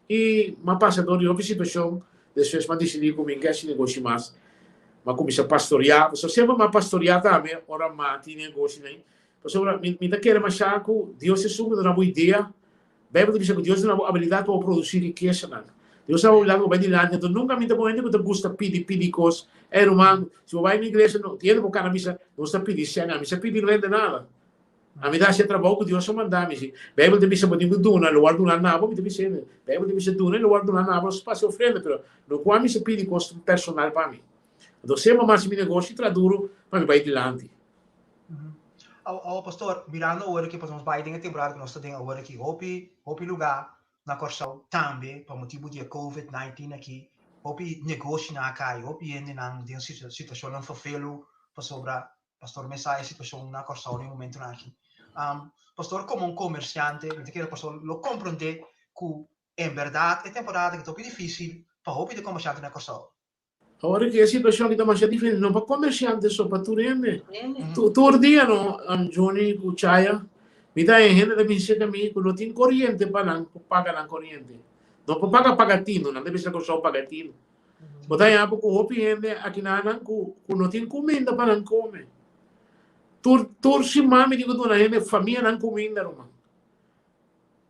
Speaker 5: i m'a pasa dor di hopi situashon, despues m'a disidí ku mi n ke hasi negoshi mas. M'a kuminsá pastoriá, pasobra semper m'a pastoriá tambe ora m'a tin negoshinan. Pasobra mi mi ta kere mashá ku Dios esun ku duna bo idea. Beibel ta bisa ku Dios duna bo abilidat pa bo produsí rikesanan. Dios duna bo abilidat pa bo bai dilanti. Anto nunka mi ta bon hende ku ta gusta pidi pidi kos. Ey ruman, si bo bai na iglesia no tin hende por kana bisa nos ta pidi sèn, ami sa pidi no hende nada. Ami ta hasi e trabou ku Dios a manda mi. Si Beibel ta bisa bo tin ku duna, lo wòrdu duna na bo, mi ta bisa hende. Beibel ta bisa duna i lo wòrdu duna na bo, nos ta hasi ofrenda, pero no ku ami sa pidi kos personal pa mi. Anto semper mi hasi mi negoshi tra duru pa mi bai dilanti.
Speaker 3: Awo pastor, mirando awor aki pasobra nos bai den e temporada ku nos ta den awor aki, hopi hopi lugá na Kòrsou tambe pa motibu di e covid 19 aki, hopi negoshinan a kai, hopi hendenan den situashonnan ferfelu pasobra Pastor mes sa e situacion na Corsou na e momentonan aki. Pastor como un comerciante, mi ta kere pastor lo comprende cu en berdad e temporada aki ta hopi dificil pa hopi di comerciante na Corsou.
Speaker 5: Awor aki e situacion aki ta masha dificil, no pa comerciante so, pa tur hende. Tur dia no, Johnny cu Chaya, mi ta haña hende ta bin cerca mi cu no tin coriente pa nan por paga nan coriente. No por paga pagatino, nan ta bisa Corsou pagatino. Bo ta haña bo ku hopi hende akinanan ku ku no tin kuminda pa nan kome. Tur tur siman mi tin ku duna hende famianan kuminda ruman.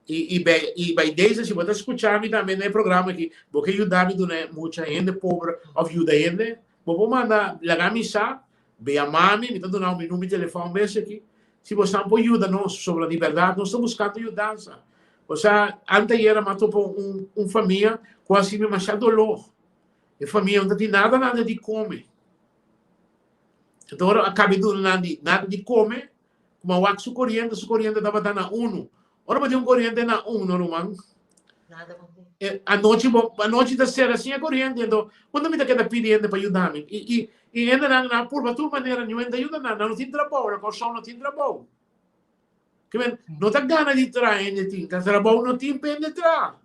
Speaker 5: I i bei i bai deze si bo ta skucha mi tambe na e programa aki bo ke yuda mi duna mucha hende pober òf yuda hende bo por manda laga mi sa bo yama mi mi ta duna bo mi number di telefòn bes aki si bo san por yuda nos pasobra di bèrdat nos ta buskando yudansa. Osea, anteayer a mata pa un un famia ku a hasi mi masha doló. E famia no ta tin nada nada di kome. Anto ora a kabi duna nan di nada di kome, kuma a wak su koriente, su koriente tabata na unu. Ora bo tin un koriente na unu, ruman, e anochi bo anochi ta sera sin e koriente, anto unda mi ta keda pidi hende pa yuda mi? I i i hendenan nan a purba tur manera, niun hende ta yuda nan, nan no tin trabou, na Kòrsou no tin trabou. Ke men, no ta gana di traha hende tin, ta trabou no tin pa hende traha.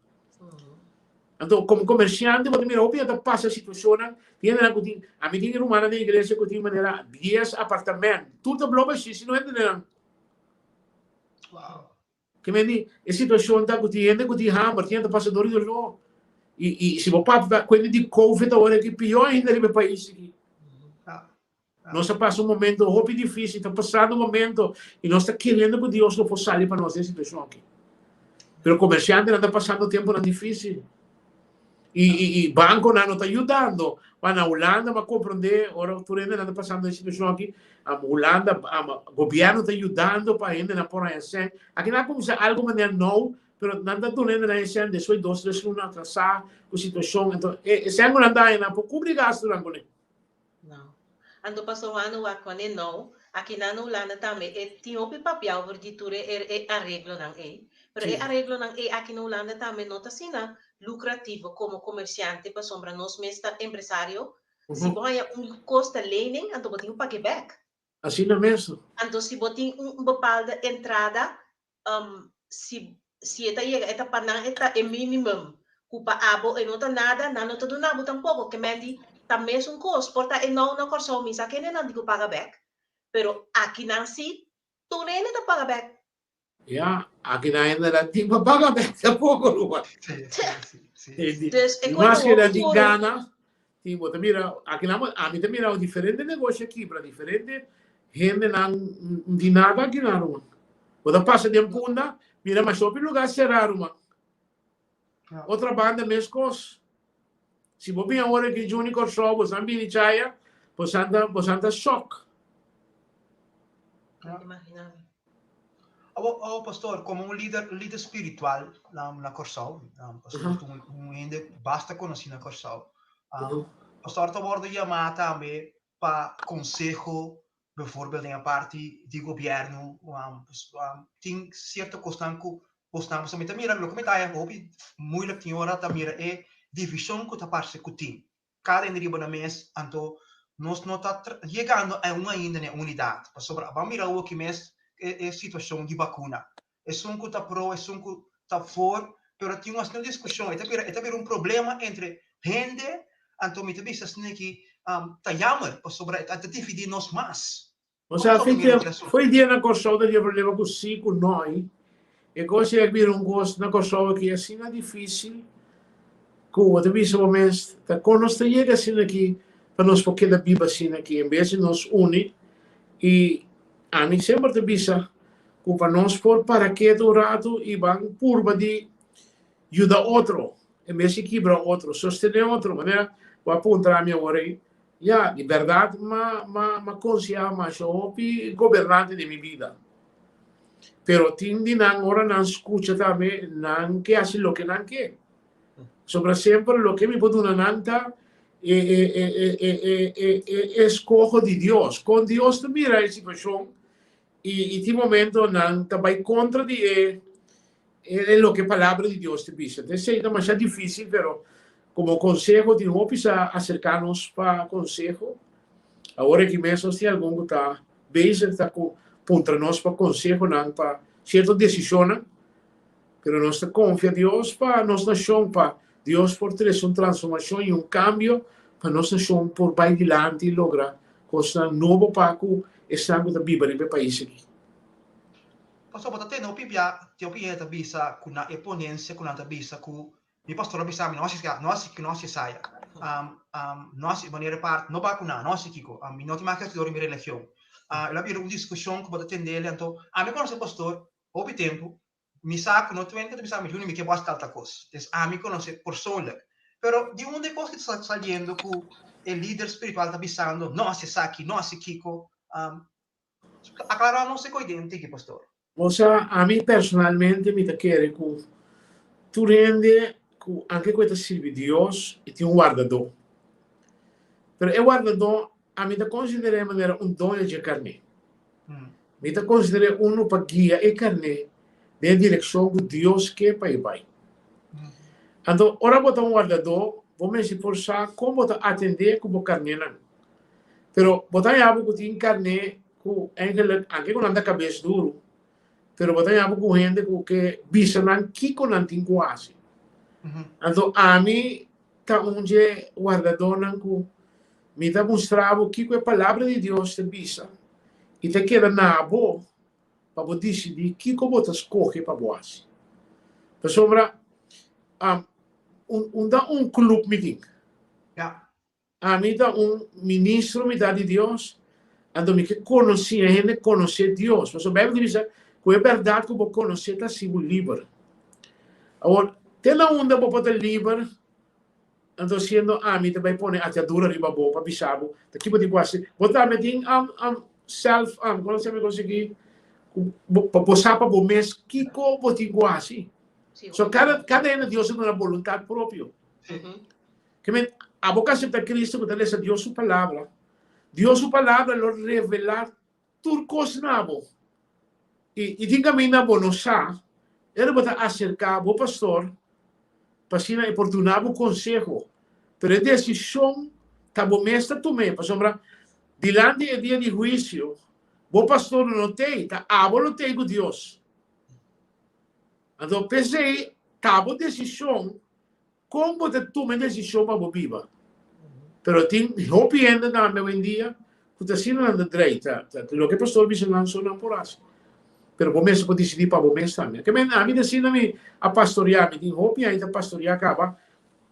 Speaker 5: Anto, komo komersiante bo ta mira hopi ta pasa situashonnan, tin hendenan ku tin, ami tin rumannan den iglesia ku tin manera dies apartament, tur ta bloba shi si no hendenan.
Speaker 3: Wow.
Speaker 5: Ke men di, e situashon ta ku tin hende ku tin hamber, tin hende ta pasa dor di doló. I, i si bo papia ta kuenta di Covid awor aki, pió ainda riba e pais aki. Nos a pasa un momento hopi difícil, ta pasando un momento i nos ta keriendo ku Dios lo por sali pa nos den e situashon aki. Pero komersiantenan ta pasando tempunan difícil. I, i, i bankonan no ta yudando. Pa na Hulanda m'a komprondé ora tur hendenan ta pasando e situashon aki, Hulanda, gobièrnu ta yudando pa hendenan por haña sèn. Aki nan a kuminsá algu manera nou, pero nan ta duna hendenan e sèn despues dos, tres luna atrasá ku situashon. Enton, e sèn ku nan ta haña nan por kubri gastunan kuné.
Speaker 4: No. Anto Pastor Juan no wak kuné nou. Aki nan na Hulanda tambe e tin hopi papia over di tur e e areglonan ei. Pero e areglonan ei aki na Hulanda tambe no ta asina lucrativo como comerciante pasobra nos mes ta empresario. Si bo haña un kos ta lening anto bo tin ku pag'é bèk.
Speaker 5: Asina mes.
Speaker 4: Anto si bo tin un bepaalde entrada si si e ta yega e ta pa nan e ta e minimum ku pa abo e no ta nada nan no ta duna bo tampoko ke men di ta mesun kos por ta e nou na Kòrsou mi sa kende nan tin ku paga bèk pero aki nan si tur hende ta paga bèk.
Speaker 5: Ya, aki nan hende nan tin pa paga bèk tampoko ruman.
Speaker 4: Dus e
Speaker 5: I
Speaker 4: kos ta
Speaker 5: maske nan
Speaker 4: hopi
Speaker 5: tin
Speaker 4: duru.
Speaker 5: gana tin bo ta mira aki nan ami ta mira diferente negoshi a kibra diferente Hendenan di nada aki nan ruman. Bo ta pasa den punda, mira masha hopi lugar será ruman. Otra banda meskos. Si bo bin awor aki Juni Kòrsou, bo san bini chaya, bo san ta, bo san ta shock.
Speaker 4: Imaginami.
Speaker 3: Awo, awo pastor, komo un lider, lider spiritual na, na Kòrsou, pastor ta un, un hende basta konosí na Kòrsou. Pastor ta wòrdu yamá tambe pa konseho bijvoorbeeld den e parti di gobièrnu tin sierto kosnan ku bosnan pasobra mi ta mira loke mi ta haña hopi moeilijk tin ora ta mira e divishon ku ta parse ku tin kada hende riba nan mes anto nos no ta yegando aun ainda na e unidat pasobra ban mira awoki mes e situashon di bakuna esun ku ta pro esun ku ta for pero tin un asina diskushon e ta bira e ta bira un problema entre hende anto mi ta bisa asina ki ta jammer pasobra e ta dividí nos mas.
Speaker 5: O sea, fin ke foi dia na Kòrsou ta tin problema ku si ku no i e kos ei a bira un kos na Kòrsou aki asina difísil ku bo ta bisa bo mes ta kon nos ta yega asina aki pa nos por keda biba asina aki en bes di nos uni i ami semper ta bisa ku pa nos por para ketu un ratu i ban purba di yuda otro en bes di kibra otro, sostené otro. Manera bo a puntra mi awor ei, ya, di bèrdat m'a m'a m'a konsehá masha hopi gobernante den mi bida. Pero tin di nan ora nan skucha tambe nan ke hasi loke nan ke. Pasobra semper loke mi por duna nan ta e e e e e e e e eskoho di Dios. Kon Dios ta mira e situashon I i tin momentonan ta bai kontra di e e loke Palabra di Dios ta bisa. Ta esei ta masha difísil, pero komo konseho tin hopi sa aserká nos pa konseho. Awor aki mes nos tin algun ku ta bezig ta ku puntra nos pa konsehonan pa sierto desishonnan, pero nos ta konfia Dios pa nos nashon, pa Dios por trese un transformashon i un kambio pa nos nashon por bai dilanti i logra Kosnan nobo pa ku esnan ku ta biba riba e pais aki.
Speaker 3: Pastor, bo ta tende hopi bia tin hopi hende ta bisa ku na e ponensia ku nan ta bisa ku mi pastor a bisa mi no hasi no hasi no hasi esaya. No hasi manera part no bakuna no hasi kiko. Mi no tin mas hasi dor di mi religion. El a bira un diskushon ku bo ta tende el anto ami konosé pastor hopi tempu Mi sa ku no tur hende ta bisa mi, Juni, mi ke bo hasi tal tal kos. Des ami konosé persoonlijk. Pero di unda e kos ki ta saliendo ku e lider spiritual ta bisando, no hasi esaki, no hasi kiko? Aklará nos e koi den tiki, pastor.
Speaker 5: Osea, ami personalmente mi ta kere ku tur hende ku anke ku e ta sirbi Dios, e tin un wardadó. Pero e wardadó ami ta konsider'é manera un doño dje karné. Mi ta konsider'é unu pa guia e karné den e direkshon ku Dios ke pa e bai. Anto, ora bo ta un wardadó, bo mester por sa kon bo ta atendé ku bo karnénan. Pero bo ta haña bo ku tin karné ku eigenlijk, anke ku nan ta kabes duru, pero bo ta haña bo ku hende ku ke bisa nan kiko nan tin ku hasi. Anto, ami ta un dje wardadónan ku mi ta mustra bo kiko e Palabra di Dios ta bisa i ta keda na bo. pa bo disidí kiko bo ta skohe pa bo hasi. Pasobra un ta un club mi tin. Ami ta un ministro mi ta di Dios, anto mi ke konosí e hende konosé Dios. Pasobra Bijbel ta bisa ku e bèrdat ku bo konosé ta hasi bo liber. Awor, te na unda bo por ta liber, anto siendo ami ta bai pone atadura riba bo pa bisa bo ta ki bo tin ku hasi. Bo tambe tin self, kono se mi konsegui pa bo sa pa bo mes kiko bo tin ku hasi. So kada kada hende Dios a duna boluntat propio. Ke men abo ku asepta Cristo ku ta lesa Dios su palabra, Dios su palabra lo revelá tur kos na bo. I i tin kaminda bo no sa, ora bo ta aserká bo pastor pa asina e por duna bo konseho. Pero e desishon ta bo mes ta tum'é, pasobra dilanti e dia di huisio, bo pastor lo no t'ei, ta abo lo t'ei ku Dios. Anto p'esei ta bo desishon Kon bo ta tuma e desishon pa bo biba? Pero tin hopi hende tambe oyendia ku ta asina nan ta drei, ta loke pastor bisa nan so nan por hasi. Pero bo mester por disidí pa bo mes tambe. Ke men ami ta asina mi a pastoriá, mi tin hopi aña ta pastoriá kaba,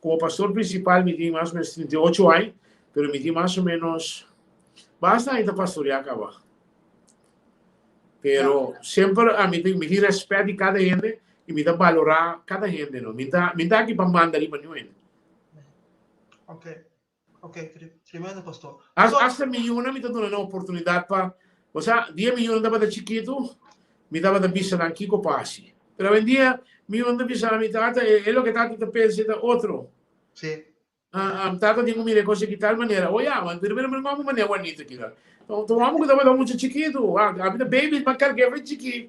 Speaker 5: komo pastor prinsipal mi tin mas o menos 38 aña, pero mi tin mas o menos basta aña ta pastoriá kaba. Pero semper ami tin mi tin rèspèt di kada hende i mi ta balorá kada hende no. Mi ta mi ta aki pa manda riba niun hende.
Speaker 3: Ok, ok, tremendo pastor.
Speaker 5: As hasta mi yunan mi ta duna nan oportunidat pa, bo sa dia mi yunan tabata chikitu mi tabata bisa nan kiko pa hasi. Pero awendia mi yunan ta bisa mi tata e loke tata ta pensa e ta otro.
Speaker 3: Sí.
Speaker 5: Tata tin ku mira e kos aki tal manera. O ya, pero mira un hopi manera bonito aki ta. Ta un hopi ku tabata mucha chikitu. Ami ta baby, mi a karg'é for chikí.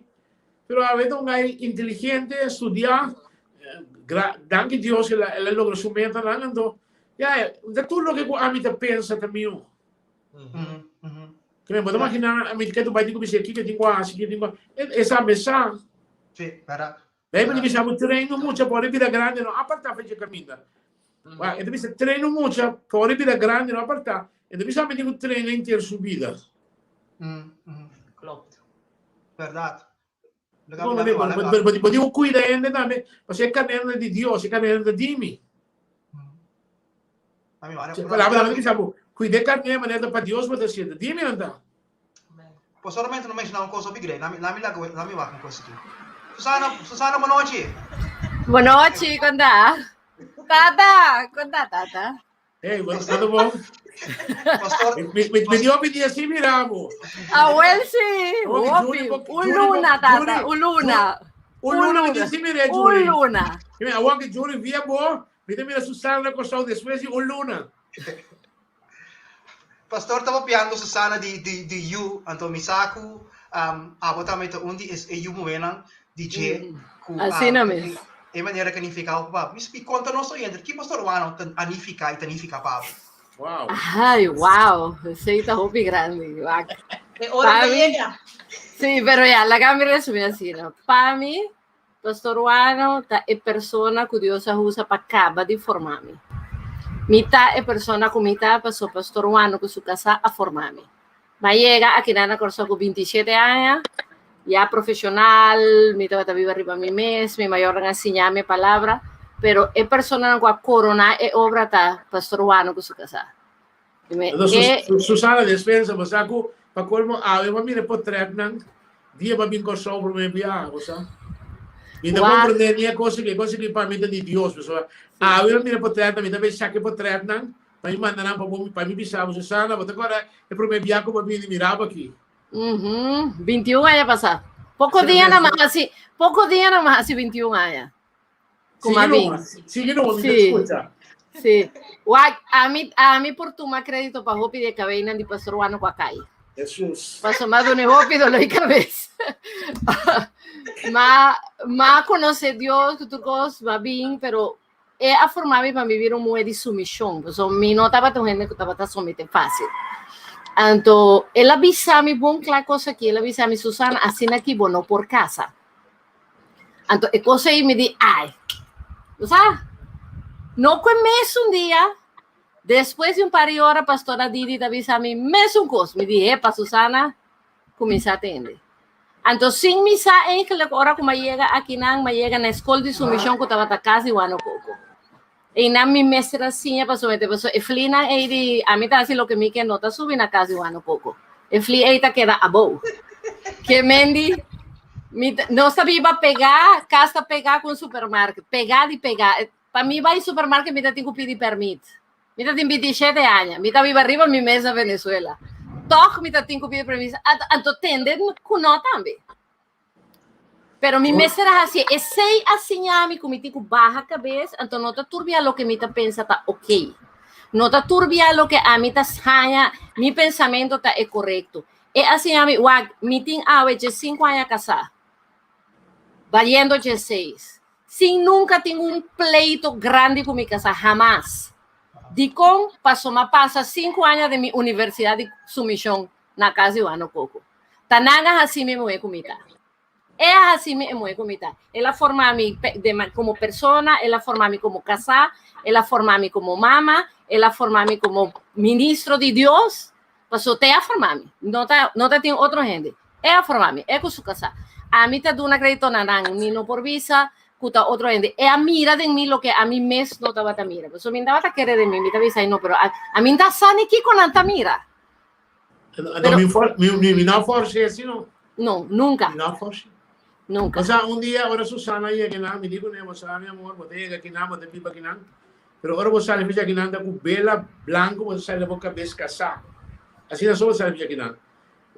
Speaker 5: Pero awe ta un guy inteligente, studiá. Danki Dios el a logra su metanan. Anto, ya, ta tur loke ku ami ta pensa ta mihó. Ke men bo ta maginá ami ke ta bai tin ku bisa kiko tin ku hasi, kiko tin ku hasi. E sa mesa.
Speaker 3: Sí, bèrdat.
Speaker 5: Bijbel ta bisa bo train un mucha pa ora e bira grandi no apartá for dje kaminda. Wak, e ta bisa train un mucha pa ora e bira grandi no apartá. E ta bisa mi tin ku train henter su bida.
Speaker 4: Klopt.
Speaker 3: Bèrdat.
Speaker 5: Bo tin ku kuida hende tambe, pasobra e karnero ta di Dios, e karnero ta di mi. Palabra ta bisa bo, kuida e karnero manera ta pa Dios bo ta hasié, ta di mi nan ta.
Speaker 3: Pues solamente no menciona un cosa hopi grei. Lami, lami laga, lami wak un cosa aki. Susana, Susana, bon nochi.
Speaker 6: Bon nochi, kon ta? Tata, kon ta, tata?
Speaker 5: Hey, bon, todo bon?
Speaker 3: Pastor,
Speaker 5: Mi, mi, mi dio hopi dia sin mira bo.
Speaker 6: Awel sí,
Speaker 5: Hopi,
Speaker 6: hopi.
Speaker 5: Juni, bo-
Speaker 6: Un
Speaker 5: Juni,
Speaker 6: luna,
Speaker 5: bo-
Speaker 6: tata,
Speaker 5: Juni,
Speaker 6: un luna.
Speaker 5: Un luna mi tin sin mira,
Speaker 6: Un
Speaker 5: Juni.
Speaker 6: luna.
Speaker 5: Mi awor que Juni via bo, mi te mira Susana na Kòrsou despues di un luna.
Speaker 3: Pastor ta papiando Susana di di di yu, anto mi sa ku um, abo tambe ta un di es e yu muhénan di dje ku um,
Speaker 6: Asina mes.
Speaker 3: e manera ku a nifiká hopi pa bo. Mi spi konta nos oyente ki Pastor Wano ta a nifiká i ta nifiká pa bo.
Speaker 5: Wow.
Speaker 6: Ay, wow, esei ta hopi grandi. Wak.
Speaker 4: E ora
Speaker 6: Pa
Speaker 4: ta
Speaker 6: mi,
Speaker 4: yega.
Speaker 6: sí, pero ya, laga mi resumí asina. Pa mi, Pastor Wano ta e persona ku Dios a usa pa kaba di forma mi. Mi ta e persona ku mi ta paso Pastor Wano ku su kasá a forma mi. Mi a yega akinan na Kòrsou ku 27 aña, ya profeshonal, mi tabata biba riba mi mes, mi mayornan a siña mi e palabra, pero e personanan ku a koroná e obra ta Pastor Wano ku su kasá.
Speaker 5: Susana despensa bo sa ku pa kolmo awe bo a mira e potretnan dia bo a bin Kòrsou promé biaha bo sa. Mi ta komprendé ni e kos aki, e kos aki pa mi ta di Dios pasobra awe bo a mira e potretnan mi ta bay saka e potretnan pa mi manda nan pa bo pa mi bisa bo Susana bo ta kòrda e promé biaha ku bo a bini mira bo aki.
Speaker 6: 21 aña pasá. Poko dia na mas hasi, poko dia na mas hasi 21 aña. Kuma bin.
Speaker 5: Sigue no, mi ta escucha.
Speaker 6: Sí. Wak, ami, ami por tuma crédito pa hopi de cabeinan di Pastor Wano ku a kai.
Speaker 5: Jesus.
Speaker 6: Paso ma dune hopi dolor di cabeza. ma, ma conoce Dios, ku tur kos, ma bin, pero e a forma mi pa mi bira un muher di sumisión. Paso mi no tabata un hende ku tabata somete fácil. Anto, el a bisa mi bon kla kos aki, el a bisa mi, Susana, asina ki bo no por casa. Anto e cosa ei mi di, ai, bo sa, no ku e mesun dia, despues di un par di ora, pastora Didi ta bisa mi mesun kos. Mi di, epa, Susana, kuminsá tende. Anto sin mi sa eigenlijk ora ku m'a yega akinan, m'a yega na e skol di sumishon ku tabata kas di Wano Koko. Einan mi mester a siña pasobra mi ta pasobra e flinan ei di ami ta hasi loke mi ke no ta subi na kas di Wano Koko. E fli ei ta keda abou. Ke men di mi ta nos ta biba pegá, kas ta pegá ku un supermarket, pegá di pegá. Pa mi bai supermarket mi ta tin ku pidi pèrmit. Mi ta tin 27 aña. Mi ta biba riba mi mes na Venezuela. Toch mi ta tin ku pidi permiso. Anto tende ku no tambe. Pero mi mester a hasi esei a siña mi ku mi tin ku baha kabes, anto no ta turbia loke mi ta pensa ta ok. No ta turbia loke ami ta haña, mi pensamento ta e korekto. E a siña mi, wak, mi tin awe 15 aña kasá, bayendo 16. Sin nunka tin un pleito grandi ku mi kasá, hamas. Dikon? Paso m'a pasa sinku aña den mi universidat di sumishon na kas di Wano Koko. Ta nan a hasi mi e muhé ku mi ta. E a hasi mi e muhé ku mi ta. El a forma mi komo persona, el a forma mi komo kasá, el a forma mi komo mama, el a forma mi komo ministro di Dios. Paso te a forma mi. No ta, no ta tin otro hende. E a forma mi, e ku su kasá. Ami ta duna kredito na nan, mi no por bisa ku ta otro hende. E a mira den mi loke ami mes no tabata mira. Pasobra mi tabata kere den mi, mi ta bisa, ay no, pero ami no ta sa ni kiko nan ta mira.
Speaker 5: No, mi for, mi, mi, mi no forse así, no.
Speaker 6: No, nunca.
Speaker 5: Mi no forse.
Speaker 6: Nunca.
Speaker 5: O sea, un dia, ora Susana llega na, mi digo, ne, o mi amor, bo te llega aquí na, bo te pipa aquí na. Pero ora bo sali ficha aquí na, ta ku vela blanco, bo sali bo cabeza casá. Así na so sali ficha aquí na.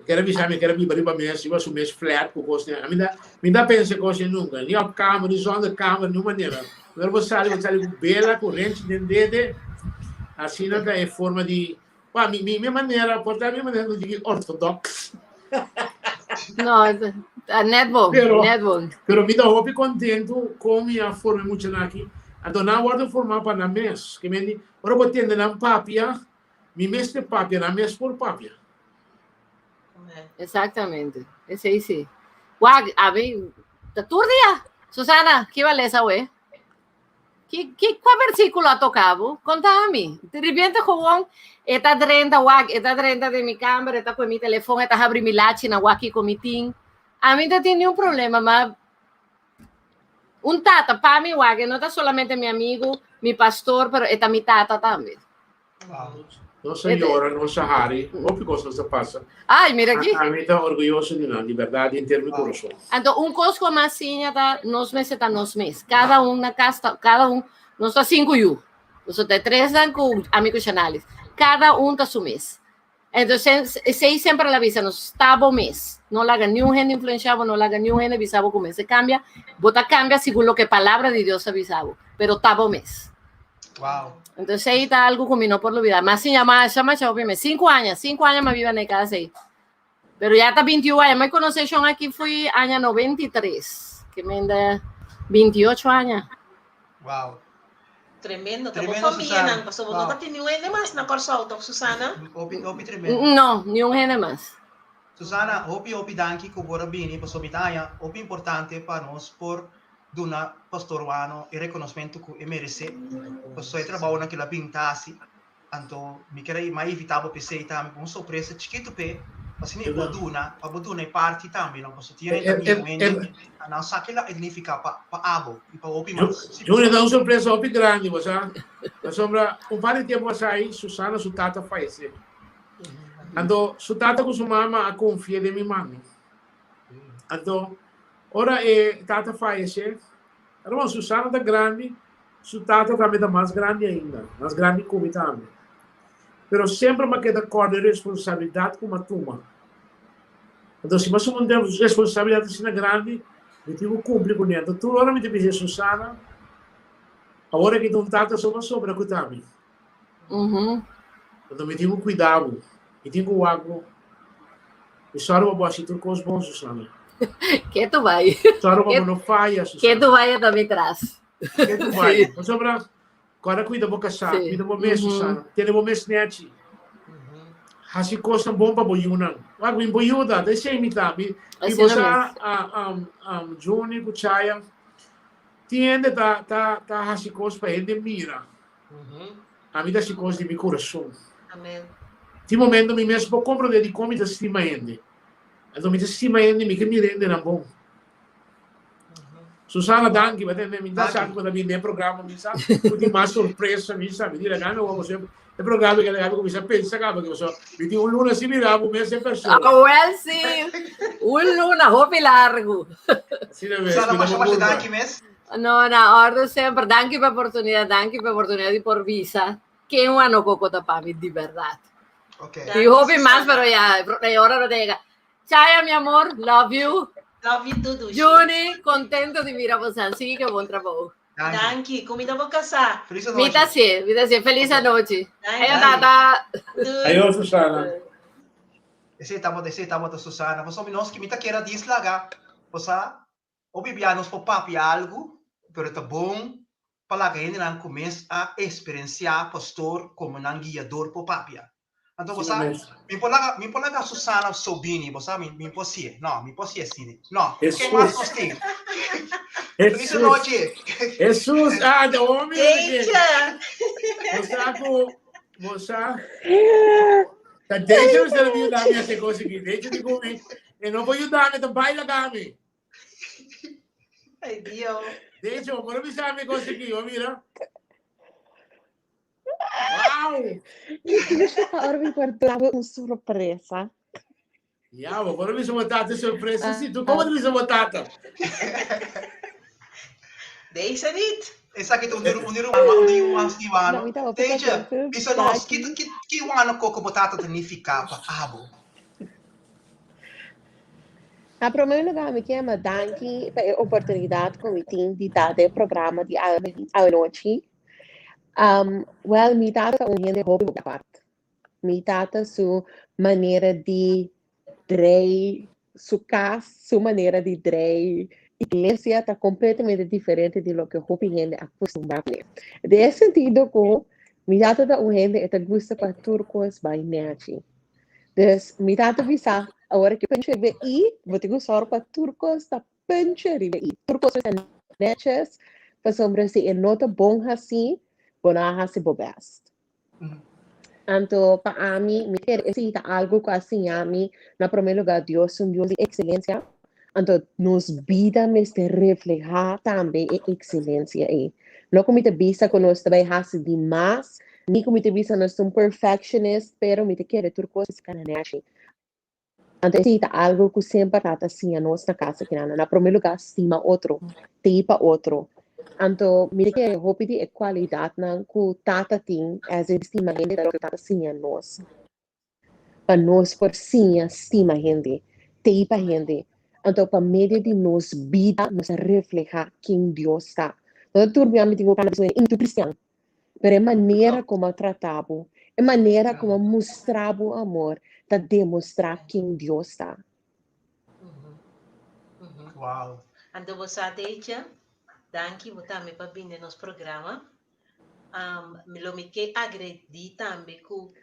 Speaker 5: Kere bisa mi kere biba riba mes, riba su mes flat ku kos ne. Mi ta, mi ta pensa kos nunca. Ni op kamer, ni zonder kamer, ni manera. Pero bo sali, bo sali ku bela, ku renchi den dede. Asina ta e forma di, pa mi, mi, mi manera, por ta mi manera no digi ortodox.
Speaker 6: No, net bon,
Speaker 5: Pero,
Speaker 6: net bon.
Speaker 5: pero mi ta hopi contento con mi a forma mucha naki. Anto nan wordo forma pa nan mes. Ke men di, ora bo tende nan papia, Mi mester papia, nan mes por papia.
Speaker 6: Exactamente. Esei sí. Wak, abi, ta tur dia. Susana, ki ba lesa we? Ki, ki, kua versículo a toca bo? Conta a mi. De repente gewoon, e ta drenta wak, e ta drenta den mi camber, e ta koe mi telefon, e ta habri mi lachi na wak kiko mi tin. A mi ta tin ni un problema, ma un tata pa mi wak, e no ta solamente mi amigo, mi pastor, pero e ta mi tata tambe.
Speaker 5: Nos a yora, nos a hari, hopi kos nos a pasa.
Speaker 6: Ay, mira aki.
Speaker 5: Ami ta orguyoso di nan, di bèrdat, di henter mi kurason.
Speaker 6: Anto un kos ku a siña ta nos mester ta nos mes. Kada un na kas ta, kada un, nos ta sinku yu. Nos ta tresnan ku ami ku Shanalis. Kada un ta su mes. Entonces, esei semper el a bisa nos, ta bo mes. No laga niun hende influencia bo, no laga niun hende bisa bo ku mester kambia. Bo ta kambia segun loke palabra di Dios ta bisa bo, pero ta bo mes.
Speaker 3: Wow.
Speaker 6: Entonces, ei ta algo ku mi no por lubida. Mas siña masha, masha hopi mes. Sinku aña, sinku aña mi a biba na e kas ei. Pero ya ta 21 aña. Mi konosé Shon aki fui aña 93. Ke menda 28 aña.
Speaker 3: Wow.
Speaker 4: Tremendo, ta bo famianan, pasobra bo no ta tin niun hende mas na Kòrsou, tòg Susana?
Speaker 3: Hopi, hopi tremendo.
Speaker 6: No, niun hende mas.
Speaker 3: Susana, hopi, hopi danki ku bo a bini, pasobra mi ta haña hopi importante pa nos por duna Pastor Wano e rekonosmentu ku e meresé, pasobra e trabounan ku el a bin ta hasi. Anto mi ker a mi a invitá bo p'esei tambe pa un sorpresa chikitu p'e, pa asina e por duna, pa bo duna e parti tambe, no? Pasobra tin hende ta mira un hende, nan sa kila e signifiká pa pa abo i pa hopi mas.
Speaker 5: Si Junior, ta un sorpresa hopi grandi, bo sa. Pasobra un par di tempu pasá ei, Susana su tata fayesé. Anto su tata ku su mama a konfia den mi man. Anto ora e tata fayesé, Hermano, Susana ta grandi, su tata tambe ta mas grandi ainda, mas grandi ku mi tambe. Pero semper mi a keda kòrda e responsabilidat ku mi a tuma. Anto si mi a suma un responsabilidat asina grandi, mi tin ku kumpli kuné. Anto tur ora mi ta bisa Susana, awor aki ta un tata so mas sobra ku ta mi. Anto mi tin ku kuida bo, mi tin ku wak bo. Mi sòru pa bo hasi tur kos bon, Susana.
Speaker 6: Ke tu bai?
Speaker 5: Sòru pa bo no faya, Susana.
Speaker 6: Ke tu bai ta mi tras.
Speaker 5: Ke tu bai? Pasobra, kòrda kuida bo kasá, kuida bo mes, Susana. Tene bo mes nèchi. Hasi kosnan bon pa bo yunan. Wak, mi por yuda, ta esei mi ta. Mi bo sa, Juni ku Chaya, tin hende ta ta ta hasi kos pa hende mira. Ami ta hasi kos di mi kurason.
Speaker 4: Amen.
Speaker 5: Tin momento mi mes por komprondé dikon mi ta stima hende. Anto mi ta stima hende, mi ke mira hendenan bon. Susana, danki, bo tende, mi ta sa ku bo ta bini den e programa, mi sa ku tin mas sorpresa, mi sa, mi di laga mi wak pasobra e programa ke laga mi kuminsá pensa kaba ke pasobra mi tin un luna sin mira bo mes en persona.
Speaker 6: Ah, wel si, un luna hopi largu.
Speaker 5: Asina mes,
Speaker 3: Susana,
Speaker 5: mi ta
Speaker 3: masha
Speaker 5: bo
Speaker 3: masha
Speaker 5: purba.
Speaker 3: danki mes.
Speaker 6: No, na orde semper. Danki pa oportunidad, danki pa oportunidad di por bisa ken Wano Coco ta pa mi di berdad.
Speaker 3: Ok.
Speaker 6: Y hopi mas, pero ya, e ora no ta yega. Chaya, mi amor, love you.
Speaker 4: Love you too, Dushi.
Speaker 6: Juni, contento di mira bosan. Sigui ke bon trabou.
Speaker 3: Danki.
Speaker 4: Danki. Kumida bo kasá.
Speaker 3: Feliz anochi.
Speaker 6: Mi ta si, mi ta si. Feliz anochi.
Speaker 4: Danki.
Speaker 6: Ayo, tata.
Speaker 4: Doei.
Speaker 5: Ayo, Susana.
Speaker 3: Esei tabata, esei tabata Susana. Pasobra mi nos ki mi ta kere a dislaga. Bo sa, hopi bia nos por papia algu, pero ta bon pa laga hendenan ku mes a eksperensiá pastor komo nan guiador por papia. Anto bo sa, mi por laga, mi por laga Susana so bini, bo sa, mi, mi por hasié. No, mi por hasié asina. No, ken mas nos tin? Feliz anochi.
Speaker 5: Jesus, ah, de homem.
Speaker 4: Deja.
Speaker 5: Bo sa ku, bo sa. Ta deja mi sa yuda mi hasi kos aki. Deja di ku mi, e no por yuda mi, ta baila kami.
Speaker 4: Ay, Dios.
Speaker 5: Deja, bo por bisa mi kos aki, bo mira. Wow!
Speaker 7: Ahora mi por duna un sorpresa.
Speaker 5: Ja, bo por bisa bo tata sorpresa. Si, tu como bisa bo tata?
Speaker 4: Deze niet.
Speaker 3: Esaki ta un di un di ruman, un di yunan Stibano.
Speaker 7: No, mi tabata
Speaker 3: Teja,
Speaker 7: contento
Speaker 3: bisa nos,
Speaker 7: daki.
Speaker 3: ki ki ki wano koko bo tata ta nifiká pa abo?
Speaker 7: Na promé lugá mi ke yama danki pa e oportunidat ku mi tin di ta den e programa di awe awenochi. Wèl, mi tata ta un hende hopi apart. Mi tata su manera di drei su kas, su manera di drei iglesia ta kompletamente diferente di loke hopi hende a kustumbrá kuné. Den e sentido ku mi tata ta un hende e ta gusta pa tur kos bai nèchi. Dus mi tata bisa awor ke puntje riba e i, bo tin ku sòru pa tur kos ta puntje riba e i. Tur kos mester nètjes pasobra si e no ta bon hasí, bo no a hasi bo bèst. Anto pa ami, mi kere esei ta algu ku a siña mi, na promé lugá Dios ta un Dios di ekselensia, anto nos bida mester reflehá tambe e ekselensia ei. No ku mi ta bisa ku nos ta bai hasi di mas, ni ku mi ta bisa nos ta un perfectionist, pero mi ta kere tur kos ta na nèchi. Anto esei ta algu ku semper tata siña nos na kas akinan. Na promé lugá stima otro, tei pa otro. Anto mi ta kere hopi di e kualidatnan ku tata tin as e stima hende ta loke tata siña nos. Pa nos por siña stima hende, tei pa hende. Anto pa medio di nos bida nos ta reflehá ken Dios ta. No ta tur bia mi tin ku kanda bisa mi ta kristian. Pero e manera como a trata bo, e manera como a mustra bo amor, ta demostra ken Dios ta.
Speaker 3: Wow.
Speaker 4: Anto bo sa Deitje, danki bo tambe pa bini den nos programa. Um, lo mi ke agredi tambe ku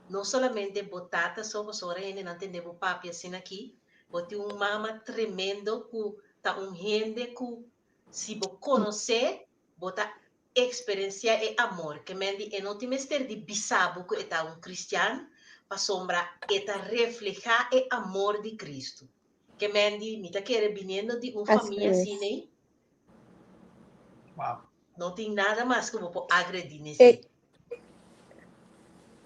Speaker 4: no solamente bo tata so, pasobra ora hendenan tende bo papia asina aki, bo tin un mama tremendo ku ta un hende ku si bo konosé, bo ta eksperensiá e amor. Ke men di e no tin mester di bisa bo ku e ta un kristian, pasobra e ta reflehá e amor di Kristu. Ke men di mi ta kere biniendo di un
Speaker 7: Así
Speaker 4: famia
Speaker 7: es.
Speaker 4: asina ei,
Speaker 3: Wow.
Speaker 4: no tin nada mas ku bo por agredí
Speaker 7: E,
Speaker 4: nesei.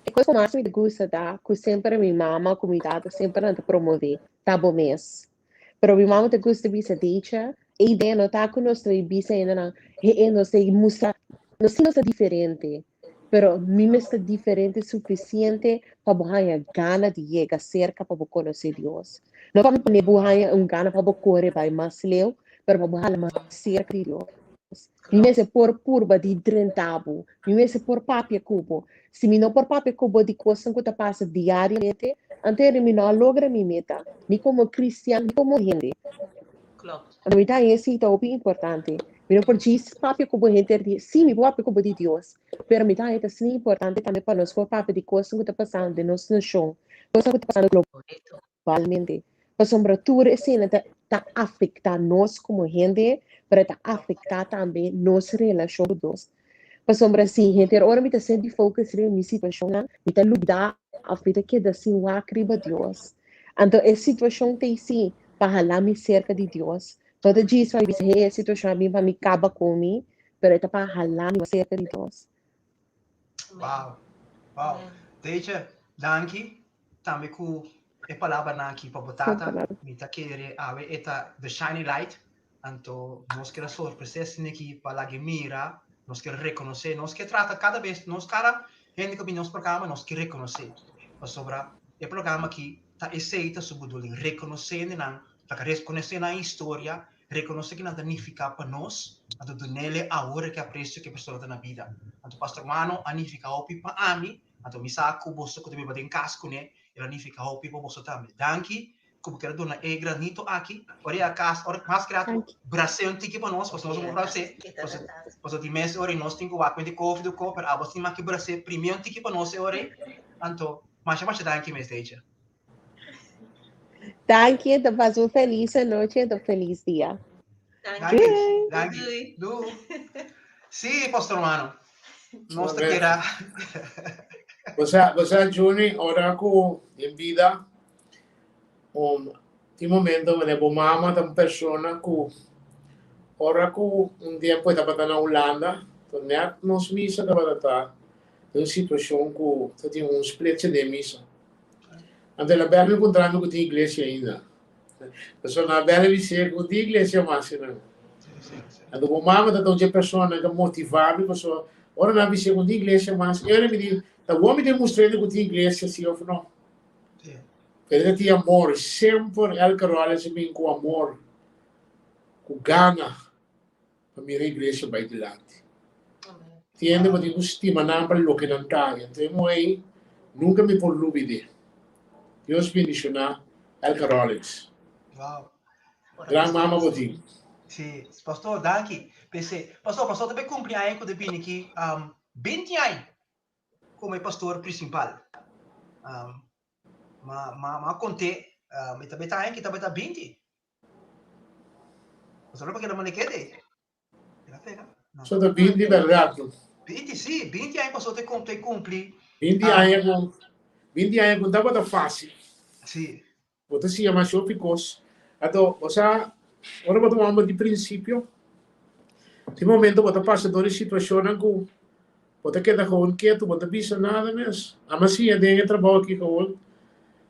Speaker 7: e kos ku mas mi ta gusta ta ku semper mi mama ku mi tata semper nan ta promové, ta bo mes. Pero mi mama ta gusta bisa Deitje, e idea no ta ku nos ta bisa hendenan, he e nos ta mustra, nos si nos ta diferente, pero mi mes ta diferente sufisiente pa bo haña gana di yega serka pa bo konosé Dios. No pa mi pone bo haña un gana pa bo kore bai mas leu, pero pa bo hala mas serka di Dios. Mi mester por purba di drenta bo, mi mester por papia ku bo. Si mi no por papia ku bo di kosnan ku ta pasa diariamente, anto mi no a logra mi meta, ni komo kristian ni komo hende.
Speaker 4: Klopt.
Speaker 7: Anto mi ta haña esei ta hopi importante. Mi no por djis papia ku bo henter di, sí, mi por papia ku bo di Dios, pero mi ta haña ta asina importante tambe pa nos por papia di kosnan ku ta pasando den nos nashon, kosnan ku ta pasando
Speaker 4: Correcto.
Speaker 7: Globalmente. Pasobra tur esena ta ta afektá nos komo hende, pero ta afektá tambe nos relashon ku Dios. Pasobra si henter ora mi ta sinti focus riba mi situashonnan, mi ta lubidá òf mi ta keda sin wak riba Dios. Anto e situashon ta sí pa hala mi serka di Dios. No ta djis pa mi bisa, hey, e situashon a bin pa mi kaba ku mi, pero e ta pa hala mi serka di Dios.
Speaker 3: Wow, wow. Deetje, danki tambe ku e palabranan aki pa bo tata. Mi ta kere awe e ta the shiny light. Anto nos kier a sorpresé esaki aki pa lag'e mira, nos kier rekonosé, nos kier trata kada bes, nos kada hende ku bini nos programa nos kier rekonosé. Pasobra e programa aki ta esei ta su bedoeling, rekonosé hendenan, laga rekonosé nan historia, rekonosé ke nan ta nifiká pa nos, anto dunele awor e apresio ku e persona ta na bida. Anto Pastor Mano a nifiká hopi pa ami, anto mi sa ku boso ku ta biba den kas kuné, el a nifiká hopi pa boso tambe. Danki ku bo kier duna e granito aki, ora e a kas, ora mas grato, bras'é un tiki pa nos, pasobra nos no por bras'é, pasobra di mes ora nos tin ku wak di kofi ku pero abos tin mas ke bras'é primé un tiki pa nos e ora ei, anto masha masha danki mes Deidje.
Speaker 7: Danki, anto pasa un felis anochi, anto felis dia.
Speaker 3: Danki, danki. Doei. Sí, Pastor Mano. Nos ta keda.
Speaker 5: Bo sa, Juni, ora ku den bida um tin momento wanneer bo mama ta un persona ku ora ku un tempo e tabata na Hulanda, to net nos misa tabata ta den un situashon ku ta tin un splitse den misa. Anto el a bel mi puntra mi ku tin iglesia ainda. Pasobra nan a bel mi bis'é ku tin iglesia mas einan. Anto bo mama ta un dje persona ku a motivá mi pasobra ora nan a bis'é ku tin iglesia mas, e ora mi di, ta bo mi den mustr'é ku tin iglesia si òf no. Pero e ta tin amor, semper Elke Rollins a bin ku amor, ku gana pa mira iglesia bai dilanti. Tin hende ku tin ku stima nan pa loke nan ta. Anto e muhé ei nunka mi por lubid'é. Dios bendishoná Elke Rollins.
Speaker 3: Wow.
Speaker 5: Gran mama bo tin.
Speaker 3: Sí, pastor, danki. P'esei, pastor, pastor ta bai kumpli aña ku ta bini aki, 20 aña komo e pastor prinsipal. Ma, ma, ma kont'é, mi ta beta aña ki tabata 20. Pastor, pa keda manekete? Era pega?
Speaker 5: No. So ta 20 bèrdat.
Speaker 3: 20, sí, 20 aña pastor te te kumpli.
Speaker 5: 20 aña ku, 20 aña ku tabata fásil.
Speaker 3: Sí.
Speaker 5: Bo ta siña mas hopi kos. Anto, bo sa, ora bo ta un hòmber di prinsipio, tin momento bo ta pasa dor di situashonnan ku bo ta keda gewoon ketu, bo no ta bisa nada mes. Ami a siña den e trabou aki gewoon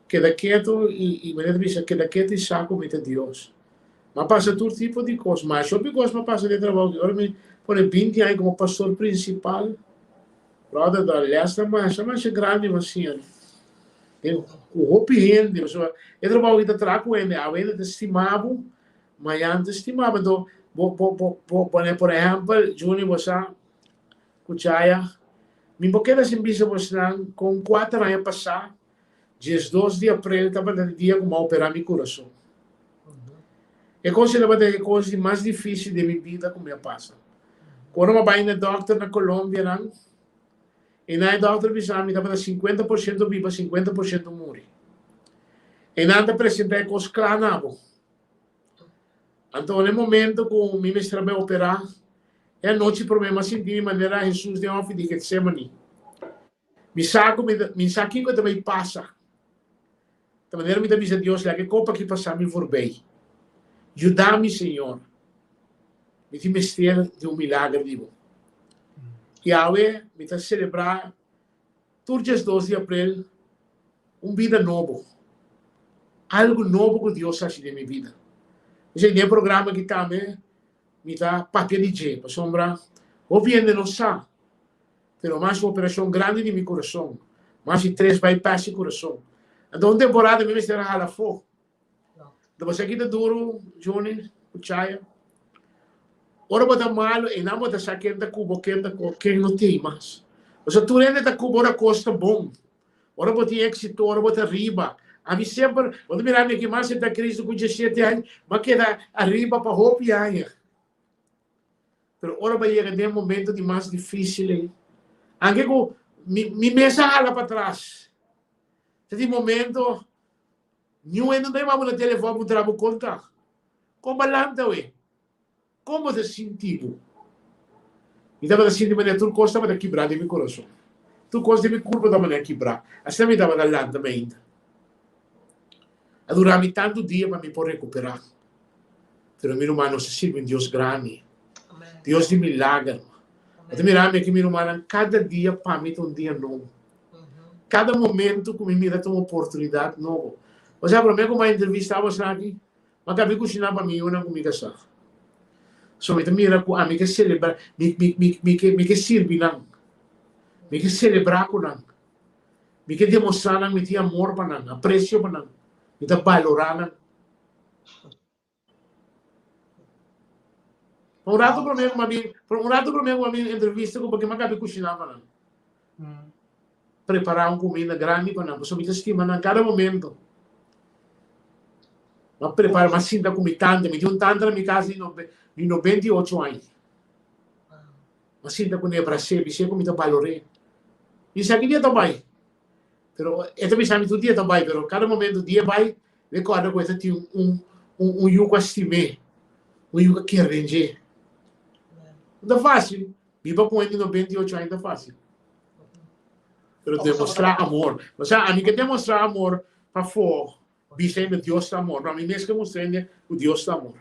Speaker 5: keda ketu i i manera ta bisa keda ketu i sa ku mi ta Dios. Mi a pasa tur tipo di kos, mas hopi kos mi a pasa den e trabou aki. Ora mi pone 20 aña komo pastor prinsipal, Brother, ta lèsnan masha masha grandi mi a siña den ku hopi hende. Pasobra e trabou aki ta traha ku hende. Awe hende ta stima bo, mañan ta stima bo. Anto bo bo bo bo pone por ehèmpel, Juni bo sa ku Chaya, mi por keda sin bisa bosnan kon kuater aña pasá, 12 di aprel tabata e dia ku mi a operá mi kurason. E kos ei tabata e kos di mas difísil den mi bida ku mi a pasa. Ora mi a bai na e dòkter na Colombia nan, i nan e dòkter bisa mi tabata 50% biba, 50% muri. I nan ta presentá e kos kla na bo. Anto na e momento ku mi mester a bai operá, e anochi promé mi a sinti mi manera Hesus den hòfi di Getsemani. Mi sa ku mi ta, mi sa kiko ta bai pasa. Ta manera mi ta bisa Dios, laga e kopa aki pasa mi voorbij. Yuda mi, Señor. Mi tin mester di un milager di bo. I awe mi ta selebrá tur 12 di aprel un bida nobo. Algu nobo ku Dios a hasi den mi bida. P'esei den e programa aki tambe mi ta papia di dje, pasobra hopi hende no sa. Pero mas un operashon grandi di mi kurason. Mas di tres bypass di kurason. Anto un temporada mi mester a hala afó. Anto bo sa ki ta duru, Juni, ku Chaya? Ora bo ta malu, einan bo ta sa ken ta ku bo, ken ta ku ken no tin mas. Pasobra tur hende ta ku bo ora kos ta bon. Ora bo tin éksito, ora bo ta riba. Ami semper, bo ta mira mi aki mas sentá Cristo ku 17 aña, mi a keda ariba pa hopi aña. Pero ora bo a yega den e momento di mas difícil ei, anke ku mi, mi mes a hala patras. Ta tin momento, niun hende no ta yama bo na telefòn puntra bo kon ta. Kon bo a lanta awe? Kon bo ta sinti bo? Mi tabata sinti manera tur kos tabata kibrá den mi kurason. Tur kos den mi kurpa tabata kibrá. Asina mi tabata lanta mainta. A dura mi tantu dia pa mi por rekuperá. Pero mi ruman, nos ta sirbi un Dios grandi, Dios di milager. Bo ta mira mi aki, mi rumannan, kada dia pa mi ta un dia nobo. Kada momento ku mi mira ta un oportunidat nobo. Osea, promé ku mi a entrevistá boso aki, mi a kabi kushiná pa mi yunan ku mi kasá. So mi ta mira ku ami ke selebrá, mi, mi, mi, mi ke, mi ke sirbi nan. Mi ke selebrá ku nan. Mi ke demostrá nan mi tin amor pa nan, apresio pa nan. Mi ta balorá nan. Pa un rato promé ku mi a bin, pa un rato promé ku mi a bin entrevista ku pasobra mi a kabi kushiná pa nan. Prepará un kuminda grandi pa nan, pasobra mi ta stima nan kada momento. Mi a prepará, mi a sinta ku mi tanta, mi tin un tanta na mi kas di di 98 aña. Mi a sinta kuné, bras'é, bis'é ku mi ta balor'é. Mi sa ki dia ta bai. Pero e ta bisa mi tur dia ta bai, pero kada momento dia bai, mi kòrda ku e ta tin un un un yu ku a stim'é, un yu ku a kere den dje. No ta fásil, biba ku un hende di 98 aña no ta fásil. Pero demostrá amor. Osea, ami ke demostrá amor pafó, bisa hende Dios ta amor. No, ami mes ke mustra hende ku Dios ta amor.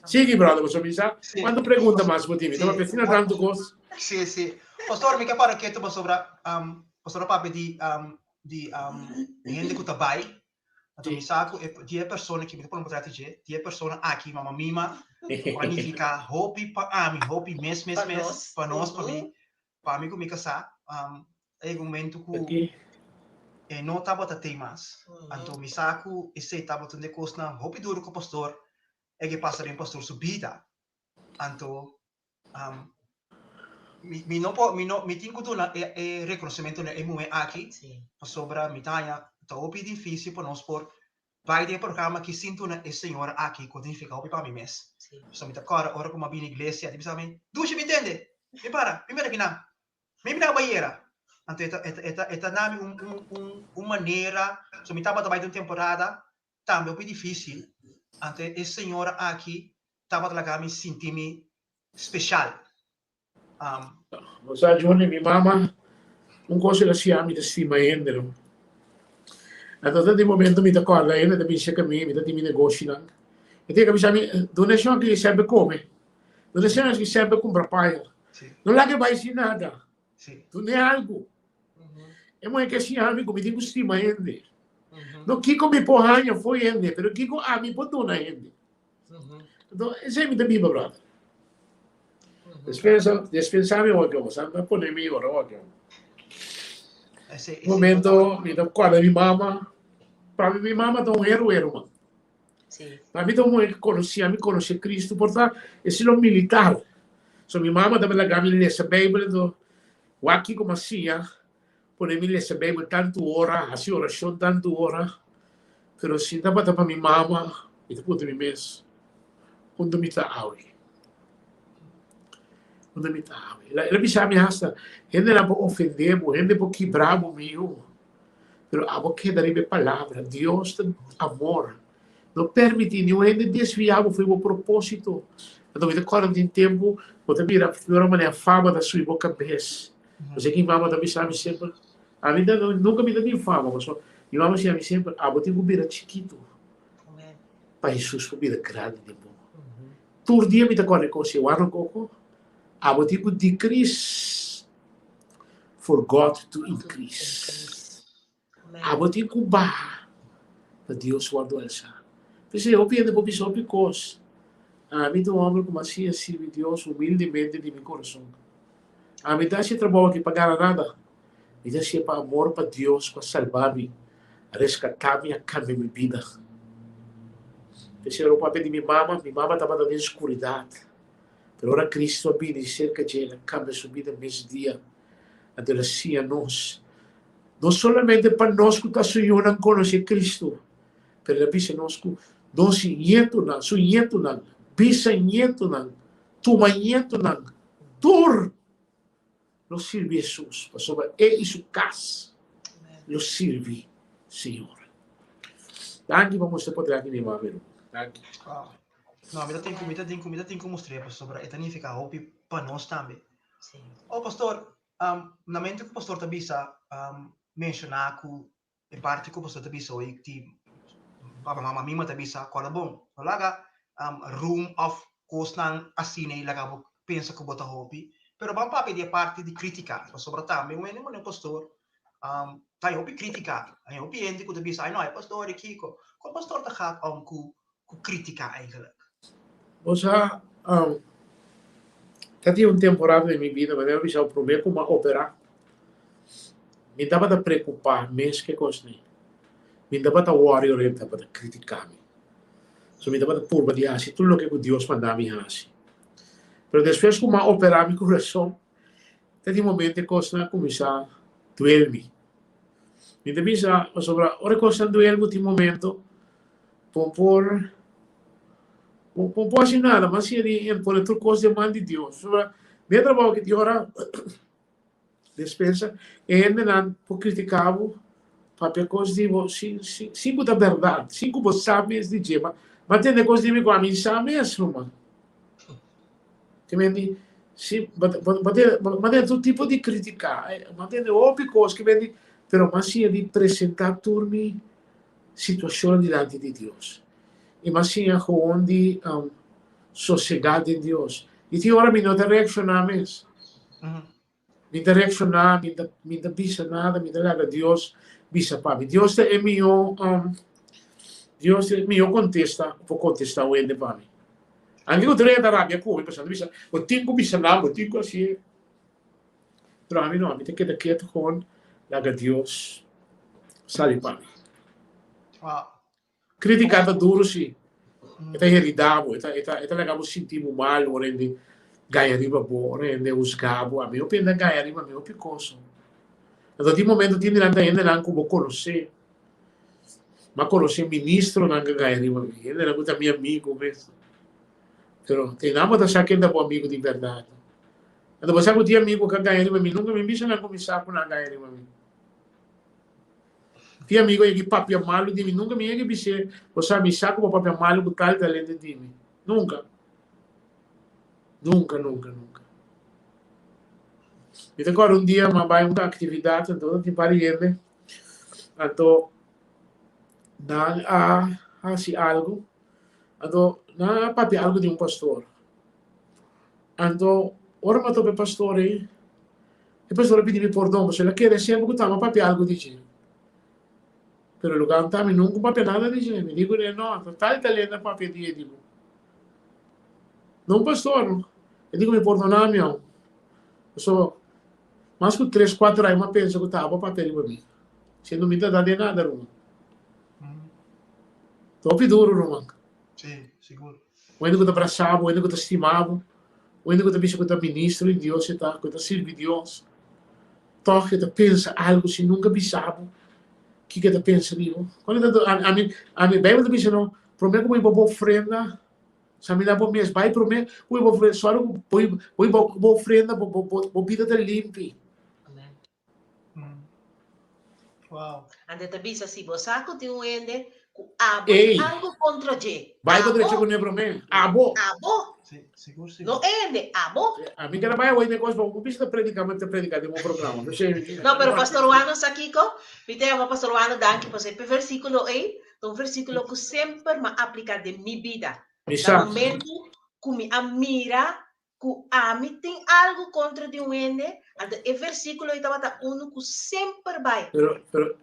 Speaker 5: Sigui, brother, pasobra mi sa kuantu pregunta mas bo tin. Mi ta papia asina tantu kos.
Speaker 3: Sí, sí. Pastor, mi ke para ketu pasobra Pastor a papia di di hende ku ta bai, anto mi sa ku e di e persona ki mi ta pone por trati dje, di e persona aki mama mima ku a nifiká hopi pa ami, hopi mes mes mes pa nos, pa mi, pa mi ku mi kasá, a yega un momento ku e no tabata tei mas, anto mi sa ku esei tabata un di e kosnan hopi duru ku pastor e ke pasa den pastor su bida, anto Um, mi, mi no por, mi no, mi tin ku duna e, e rekonosementu na e muhé aki,
Speaker 4: Sí.
Speaker 3: pasobra mi ta haña ta hopi difísil pa nos por bai den e programa aki sin duna e señora aki ku ta nifiká hopi pa mi mes.
Speaker 4: Sí.
Speaker 3: Pasobra mi ta kòrda ora ku mi a bini iglesia, e ta bisa mi, Dushi mi tende, mi para, mi mira kinan, mi mira bayera. Anto e ta, e ta, e ta, e ta na mi un, un, un, un manera, so mi tabata bai den un temporada tambe hopi difísil, anto e señora aki tabata laga mi sinti mi special. Um.
Speaker 5: Bo sa Johnny, mi mama un cos el a siña mi ta stima hende no. Anto ta di momento mi ta corda hende ta bin cerca mi, mi ta tin mi negoshinan. E tin a bisa mi, duna e señor aki semper come, duna e señor aki semper cumpra paña. No laga e bay sin nada. Dun'é algu. E muhé ke siña mi ku mi tin ku stima hende. No kiko mi por haña fo'i hende, pero kiko ami por duna hende. Enton, esei mi ta biba, brother. Despensa, despensa mi awor ku sa pone mi yora awor ku. Momento mi ta kòrda mi mama. Pa mi, mi mama ta un héroe, ruman. Pa mi ta un muhé ku konosí, ami konosé Cristo, por ta estilo militar. So mi mama tabata laga mi lesa Beibel, enton wak kiko mi a siña, pone mi lesa Beibel tantu ora, hasi orashon tantu ora. Pero si tabata pa mi mama, mi ta puntra mi mes, unda mi ta awe? Unda mi ta awe? El a bisa mi hasta, hendenan por ofendé bo, hende por kibra bo, mi yu. Pero abo keda riba e palabra. Dios ta amor. No permití niun hende desviá bo for di bo propósito. Anto mi ta kòrda tin tempu bo ta mira flor manera fama ta subi bo kabes. Pasobra ki mi mama ta bisa mi semper, ami ta nunka mi ta tin fama pasobra mi mama siña mi semper abo tin ku bira chikitu pa Hesus por bira grandi den bo. Tur dia mi ta kòrda e kos ei, wak koko, abo tin ku decrease. For God to increase. Abo tin ku baha pa Dios wòrdu alsá. P'esei hopi hende por bisa hopi kos. Ami ta un hòmber ku mas siña sirbi Dios humildemente di mi kurason. Ami ta hasi e trabou aki pa gana nada. Mi ta hasié pa amor pa Dios ku a salba mi, a reskatá mi, a kambia mi bida. P'esei ora ku papia di mi mama, mi mama tabata den skuridat. Pero ora Cristo a bini cerca dje, el a cambia su bida mes dia. Anto el a siña nos, no solamente pa nos cu ta su yunan conoce Cristo, pero el a bisa nos cu nos ñetonan, su ñetonan, bisañetonan, tumañetonan, tur lo sirbi Hesus, pasobra e i su kas lo sirbi Señor. Danki pa mustra poder aki mi mami Ruth. Danki.
Speaker 3: Wow. No, mi ta tin ku mi ta tin ku mi ta tin ku mustr'é pasobra e ta nifiká hopi pa nos tambe.
Speaker 4: Sí.
Speaker 3: Oh pastor, um, na mente ku pastor ta bisa, um, menshoná ku e parti ku pastor ta bisa hoy di. Papa, mama, mima ta bisa, kòrda bon, no laga room òf kosnan asina ei laga bo pensa ku bo ta hopi. Pero ban papia di e parti di krítika, pasobra tambe un hende manera pastor ta haña hopi krítika, haña hopi hende ku ta bisa, ai no, e pastor di kiko. Kon pastor ta gaat om ku ku krítika eigenlijk?
Speaker 5: Bo sa, ta tin un temporada den mi bida, manera mi bisa bo promé ku mi a operá, mi tabata preokupá mes ku e kosnan. Mi tabata wòri ora hende tabata kritiká mi. So mi tabata purba di hasi tur loke ku Dios manda mi hasi. Pero despues ku mi a operá mi kurason, ta tin momento e kosnan a kuminsá duel mi. Mi ta bisa pasobra ora e kosnan duel bo tin momento bo por bo por hasi nada mas siña di pone tur kos den man di Dios. Pasobra den e trabou aki tin ora Despensa, e hendenan por critica bo, papia cos di bo sin sin sin cu ta berdad, sin cu bo sa mes di dje. Ma ma tende cos di mi cu ami sa mes, ruman. Te men di, si bo bo bo tende bo tende tur tipo di critica, bo tende hopi cos ke men di, pero m'a siña di presenta tur mi situacionnan dilanti di Dios. I m'a siña gewoon di sosega den Dios. I tin ora mi no ta reacciona mes. Mi ta reacciona, mi ta, mi ta bisa nada, mi ta laga Dios bisa pa mi. Dios ta e mihó, um, Dios ta e mihó contesta por contesta un hende pa mi. Anke ku tur hende ta rabia ku mi, pasobra bisa, bo tin ku bisa nan, bo tin ku hasié. Pero ami no, ami ta keda ketu gewoon laga Dios sali pa mi.
Speaker 3: Wow.
Speaker 5: Critica ta duro si. E ta herida bo, e ta, e ta, e ta laga bo sinti bo mal ora hende gaña riba bo, ora hende husga bo. Ami hopi hende a gaña riba mi hopi cosa. Anto tin momento tin dilanti hendenan ku bo konosé. M'a konosé ministronan ku a gaña riba mi, hendenan ku ta mi amigo mes. Pero te nan bo ta sa ken ta bo amigo di bèrdat. Anto bo sa ku tin amigo ku a gaña riba mi, nunka mi bisa nan ku mi sa ku nan a gaña riba mi. Tin amigo yegi papia malu di mi, nunka mi yegi bis'é, bo sa mi sa ku bo papia malu ku tal tal hende di mi. Nunka. Nunka, nunka, nunka. Mi ta kòrda un dia mi a bai un aktividat, anto tin par di hende, anto nan a hasi algu, anto nan a papia algu di un pastor. Anto ora mi a topa e pastor ei, e pastor a pidi mi pordon pasobra el a kere semper ku tamba papia algu di dje. Pero lugar ku ta mi nunka papia nada di dje. Mi di kuné, no, ta tal tal hende a papia di e di bo. No un pastor no. E di ku mi pordona mi aun. Pasobra mas ku tres kuater aña mi a pensa ku ta abo a papia riba mi. Siendo mi ta da den nada ruman. Ta hopi duru ruman.
Speaker 3: Sí, sigur.
Speaker 5: Un hende ku ta brasa bo, un hende ku ta stima bo, un hende ku ta bisa ku ta ministro di Dios e ta, ku ta sirbi Dios, tòg e ta pensa algu sin nunka bisa bo kiko e ta pensa di bo. Kuando e ta ami, ami, Beibel ta bisa no, promé ku bo hiba bo ofrenda, samina bo mes, bai promé ku bo hiba ofrenda, sòru ku bo hiba bo ofrenda, bo, bo, bo bida ta limpi.
Speaker 4: Amen.
Speaker 3: Wow.
Speaker 4: Ande ta bisa si bo sa ku tin un hende ku abo tin
Speaker 5: Ey.
Speaker 4: algo kontra dje.
Speaker 5: Bai kontra
Speaker 4: Abo.
Speaker 5: dje ku ne promé. Abo.
Speaker 4: Abo.
Speaker 3: Si, sigur, sigur.
Speaker 4: No hende, abo.
Speaker 5: Ami kere bai away den kos, pa bo bisa ta prediká, mi ta prediká den bo programa. No sé.
Speaker 4: No, pero Pastor Wano sa kiko? Mi ta yama Pastor Wano danki pasobra e versíkulo ei ta un versíkulo ku semper m'a apliká den mi bida.
Speaker 5: Mi
Speaker 4: Na
Speaker 5: sa.
Speaker 4: momentu ku mi a mira ku ami tin algu kontra di un hende, anto e versíkulo ei tabata unu ku semper bai.
Speaker 5: Pero, pero.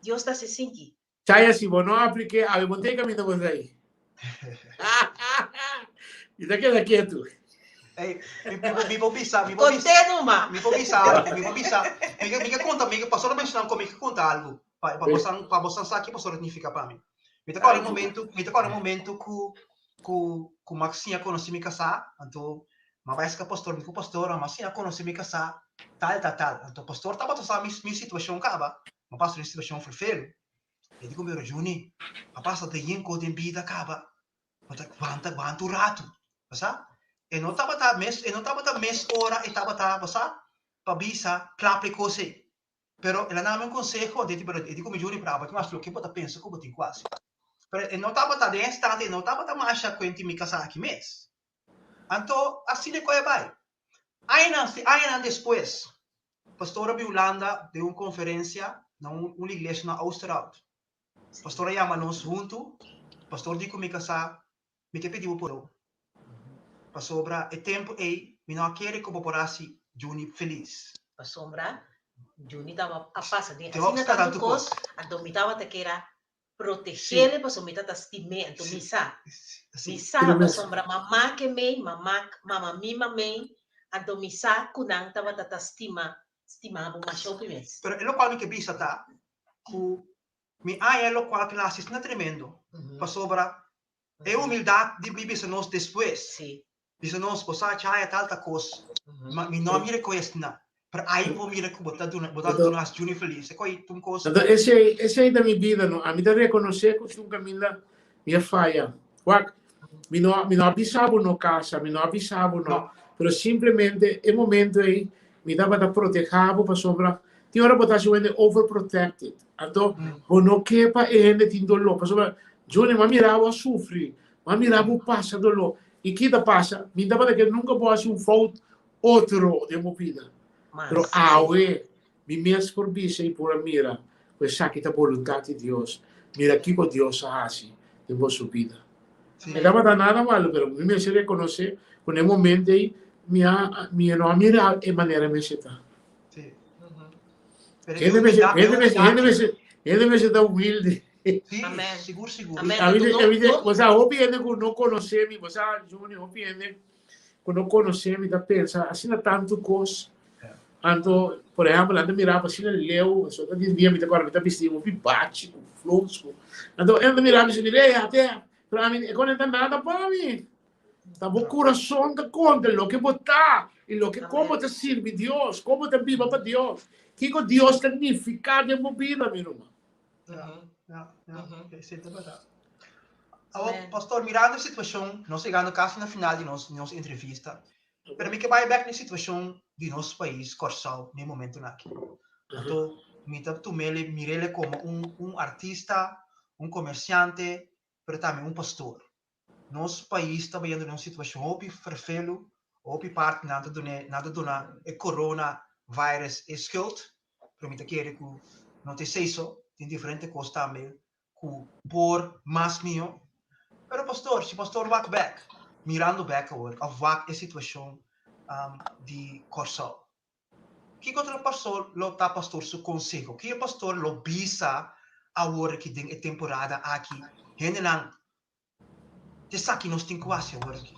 Speaker 4: Dios ta hasi sinki.
Speaker 5: Chaya, si bo no aplik'é, awe bo ta e kaminda bo ta ei. Mi ta keda ketu.
Speaker 3: Ey, mi, mi, mi por bisa, mi por bisa.
Speaker 4: Konté numa.
Speaker 3: Mi por bisa algu, mi por bisa. Mi ke, mi ke konta, mi ke, pastor a menshoná un kos, mi ke konta algu. Pa, pa bosan, pa bosan sa ki pastor a nifiká pa mi. Mi ta kòrda un momento, mi ta kòrda un momento ku ku ku m'a siña konosé mi kasá, anto m'a bai eska pastor, mi ku pastor, m'a siña konosé mi kasá tal tal tal. Anto pastor tabata sa mi mi situashon kaba, m'a pasa den un situashon ferfelu. E di ku mi, pero Juni, a pasa den yen kos den bida kaba, bo ta wanta wanta un ratu, bo sa. E no tabata mes, e no tabata mes ora e tabata, bo sa, pa bisa kla pa e kos ei. Pero el a dame un conseho, di pero e di cu mi Juni, pero abo tin mas loke bo ta pensa cu bo tin cu haci. Pero e no tabata den e instante, e no tabata masha cuenti mi casa aki mes. Anto asina e coe a bay. Añanan, si añanan despues, pastor a bin Hulanda den un conferencia na un un iglesia na Oosterhout. Pastor a yama nos huntu, pastor di ku mi kasá, mi ke pidi bo pordon. Pasobra e tempu ei mi no a kere ku bo por hasi Juni felis.
Speaker 4: Pasobra Juni tabata a pasa den asina tantu kos, anto mi tabata kere a protegele pasobra mi tabata stim'é, anto mi sa, mi sa pasobra mama ke mei, mama, mama mi mamei, anto mi sa ku nan tabata ta stima, stima bo masha hopi mes.
Speaker 3: Pero e lokual mi ke bisa ta ku mi haña e lokual ku el a hasi asina tremendo, pasobra E humildad di mi bisa nos despues. Bisa nos, bo sa chaya tal ta cos, ma mi no a mira koe asina. Pero ai bo mira cu bo ta duna, bo ta duna as Juni feliz. E koe ta un cos.
Speaker 5: Anto esei, esei ta mi bida no. Ami ta reconoce cu si un caminda mi a faya. Wak, mi no, mi no a bisa bo no casa, mi no a bisa bo no. Pero simplemente e momento ei mi tabata proteha bo pasobra tin ora bo ta haci un hende overprotected. Anto bo no ke pa e hende tin doló pasobra Juni m'a mira bo a sufri, m'a mira bo pasa doló. I ki ta pasa? Mi tabata ke nunka bo hasi un fout otro den bo bida. Pero awe mi mes por bisa i por a mira ku esaki ta boluntat di Dios. Mira kiko Dios a hasi den boso bida. E tabata nada malu, pero mi mester rekonosé ku na e momento ei mi a mi no a mira e manera mester ta. Hende mester hende mester hende mester hende mester ta humilde.
Speaker 3: Sí,
Speaker 4: Amen.
Speaker 3: sigur, sigur.
Speaker 4: Amen.
Speaker 5: A mi,
Speaker 4: Anto
Speaker 5: a mi,
Speaker 4: no,
Speaker 5: o sea, hopi hende ku no konosé mi, o sea, Juni, hopi hende ku no konosé mi ta pensa asina tantu kos. Anto, por ehèmpel, nan ta mira bo asina leu, so ta tin dia mi ta kòrda mi ta bisti hopi bachi ku flous ku. Anto nan ta mira mi si mira, ey, ate, pero ami e kon e ta nada pa mi. Ta bo kurason ta konta loke bo ta i loke kon bo ta sirbi Dios, kon bo ta biba pa Dios, kiko Dios ta nifiká den bo bida, mi ruman.
Speaker 3: Ja, ja, ja. Esei ta berdad. Awor, pastor, mirando e situashon, nos yegando kasi na final di nos, nos entrevista, pero mi ke bai bek na e situashon di nos pais, Kòrsou, na e momentunan aki. Anto, mi ta tum'el, mir'el komo un, un artista, un komersiante, pero tambe un pastor. Nos pais ta bayendo den un situashon hopi ferfelu, hopi parti nan ta dun'é, nan ta duna e corona virus e skuld, pero mi ta kere ku no ta esei so, tin diferente kos tambe ku por mas mihó. Pero pastor, si pastor wak bèk, mirando bèk awor, òf wak e situashon di Kòrsou, kiko otro pastor lo ta pastor su konseho? Ki e pastor lo bisa awor aki den e temporada aki hendenan Esaki nos tin ku hasi awor aki.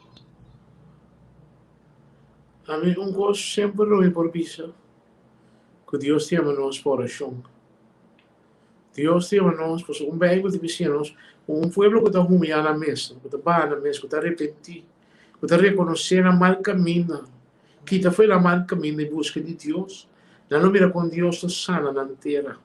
Speaker 5: Ami un kos semper lo mi por bisa, ku Dios ta yama nos pa orashon. Dios ta yama nos, pasobra un Beibel ta bisa nos ku un pueblo ku ta humiyá nan mes, ku ta baha nan mes, ku ta arepentí, ku ta rekonosé nan mal kaminda, kita fo'i nan mal kaminda i buska di Dios, nan lo mira kon Dios ta sana nan tera.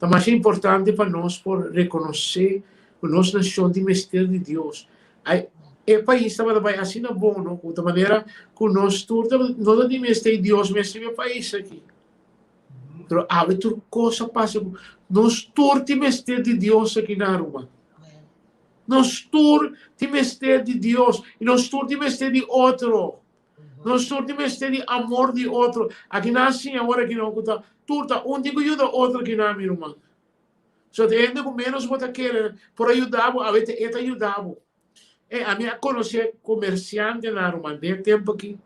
Speaker 5: Ta masha importante pa nos por rekonosé ku nos nashon tin mester di Dios. Ai, e pais tabata bai asina bon, no? Ku ta manera ku nos tur tabata, no ta tin mester di Dios mes riba e pais aki. Pero awe tur kos a pasa ku nos tur tin mester di Dios aki na Aruba. Nos tur tin mester di Dios i nos tur tin mester di otro. Nos tur tin mester di amor di otro. Aki nan a siña ora ki nan ku ta tur ta un tin ku yuda otro aki nan, mi ruman. So te hende ku menos bo ta kere por a yuda bo, awe te e ta yuda bo. E ami a konosé komersiantenan, ruman, den e tempu aki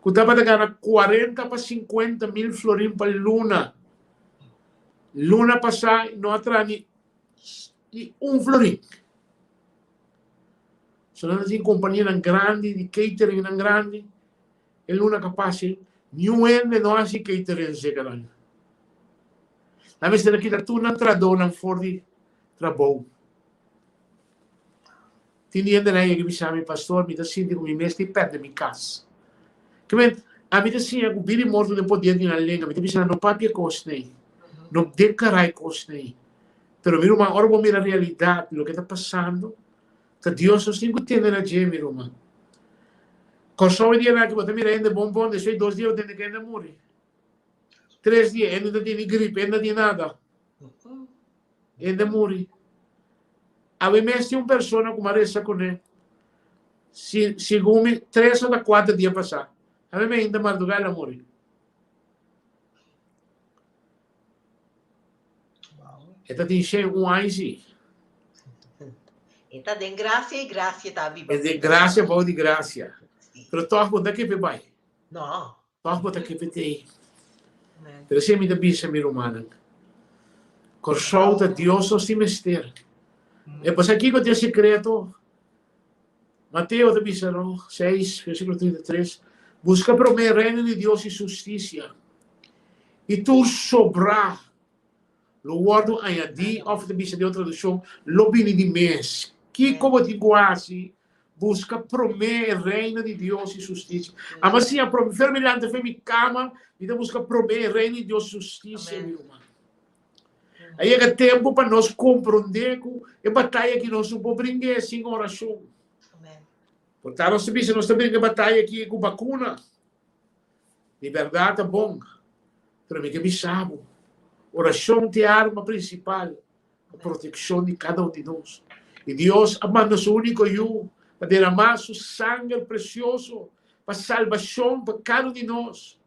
Speaker 5: ku tabata gana kuarenta pa sinkuenta mil florin pa luna. Luna pasá no a traha ni ni un florin. So nan ta tin kompanianan grandi di cateringnan grandi, e luna ka pasa ei, niun hende no hasi catering seka nan. Nan mester a kita tur nan trahadónan for di trabou. Tin di hendenan yega bisa mi, Pastor, mi ta sinti ku mi mes tin pèrdè mi kas. Ke men, ami ta siña ku bida i morto den poder di nan lenga. Mi ta bisa nan, no papia kos nei, no dekará e kos nei. Pero mi ruman, ora bo mira realidat, loke ta pasando, Ta Dios nos tin ku tende na dje, mi ruman. Kòrsou e dianan aki bo ta mira hende bon bon, despues dos dia bo tende ku hende a muri. Tres dia, hende no ta tene grip, hende no tin nada. Hende a muri. Awe mes tin un persona ku mi a resa kuné, si, segun mi, tres ota kuater dia pasá. Awe mes hende mardugá el a muri. E ta tin 101 aña sí.
Speaker 4: E ta den gracia y gracia ta biba.
Speaker 5: E den gracia bou di gracia. Pero toch bo ta kepe bai.
Speaker 4: No.
Speaker 5: Toch bo ta kepe tei. Pero si mi ta bisa mi rumannan. Kòrsou ta Dios nos tin mester. E pasa kiko ta e sekreto? Mateo ta bisa no, 6 versíkulo 33, Buska promé e reino di Dios i su hustisia, i tur sobrá lo wòrdu añadí, òf ta bisa den otro tradukshon, lo bini di mes. Kiko bo tin ku hasi? Buska promé e reino di Dios i su hustisia. Amo a siña promé, fer mi lanta fer mi kama, mi ta buska promé e reino di Dios i su hustisia, mi ruman. A yega tempu pa nos komprondé ku e bataya aki nos no por bring'é sin orashon. Por ta nos ta bisa nos ta bringa e bataya aki ku bakuna. Di bèrdat ta bon, pero mi ke bisa bo, orashon ta e arma prinsipal pa protekshon di kada un di nos. I Dios a manda su úniko Yu pa deramá su sanger presioso pa salbashon pa kada un di nos.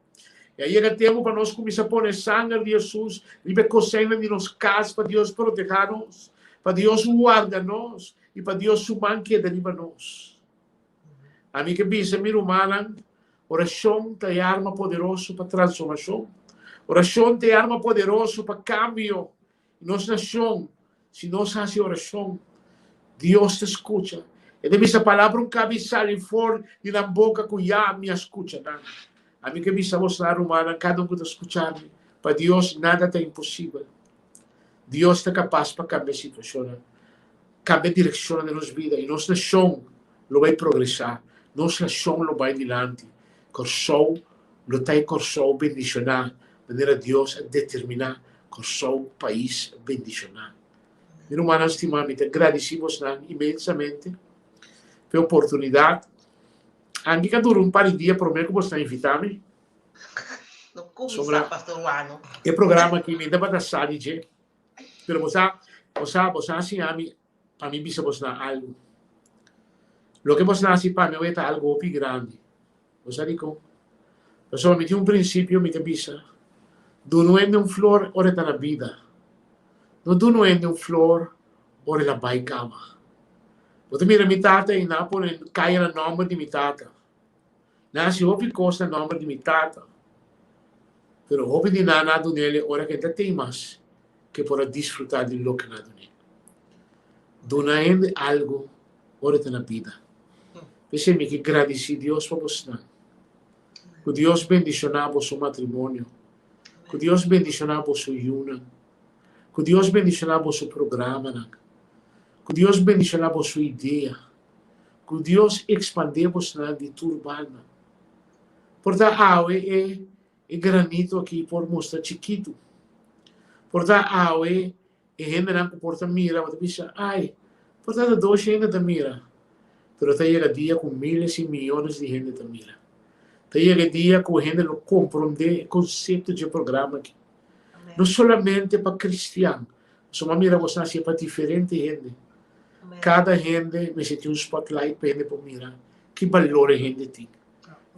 Speaker 5: I a yega tempu pa nos kuminsá pone e sanger di Hesus riba e koseinan di nos kas pa Dios protehá nos, pa Dios warda nos i pa Dios su man keda riba nos. Ami ke bisa mi rumannan, orashon ta e arma poderoso pa transformashon. Orashon ta e arma poderoso pa kambio. Nos nashon, si nos hasi orashon, Dios ta skucha. E ta bisa palabra un kabi sali for di nan boka ku ya mi a skucha nan. Ami ke bisa bosnan, rumannan, kada un ku ta skucha mi, pa Dios nada ta imposibel. Dios ta kapas pa kambia situashonnan, kambia direkshonnan den nos bida i nos nashon lo bai progresá, nos nashon lo bai dilanti. Kòrsou lo ta e Kòrsou bendishoná manera Dios a determiná Kòrsou pais bendishoná. Mi rumannan stimá, mi ta gradisí bosnan inmensamente pa e oportunidat. Anke ka dura un par di dia promé ku bosnan invitá mi.
Speaker 4: No kuminsá, Pastor Wano.
Speaker 5: E programa aki mi tabata sa di dje, pero bo sa, bo sa, bo sa siña mi pa mi bisa bosnan algu. Loke bosnan hasi pa mi awe ta algu hopi grandi. Bo sa dikon? Pasobra mi tin un prinsipio, mi ta bisa, Duna un hende un flor ora e ta na bida. No duna un hende un flor ora el a bai kama. Bo ta mira mi tata i nan a pone kaya na nòmber di mi tata. Nan a hasi hopi kos na nòmber di mi tata. Pero hopi di nan a dun'el ora ku e ta tin mas ku e por a disfrutá di loke nan a dun'el. Duna hende algu ora e ta na bida. P'esei mi ke gradisí Dios pa bosnan. Ku Dios bendishoná boso matrimonio. Ku Dios bendishoná boso yunan. Ku Dios bendishoná boso programanan. Ku Dios bendishoná boso idea. Ku Dios ekspandé bosnan di tur banda. Por ta awe e e granito aki por mustra chikitu. Por ta awe E hendenan ku por ta mira bo ta bisa, Ai, por ta ta dos hende ta mira. Pero ta yega dia ku miles i miyones di hende ta mira. Ta yega e dia ku hende lo komprondé e konsepto dje programa aki. No solamente pa kristian, pasobra mi a mira boso hasié pa diferente hende. Kada hende mester tin un spotlight pa hende por mira ki balor e hende tin.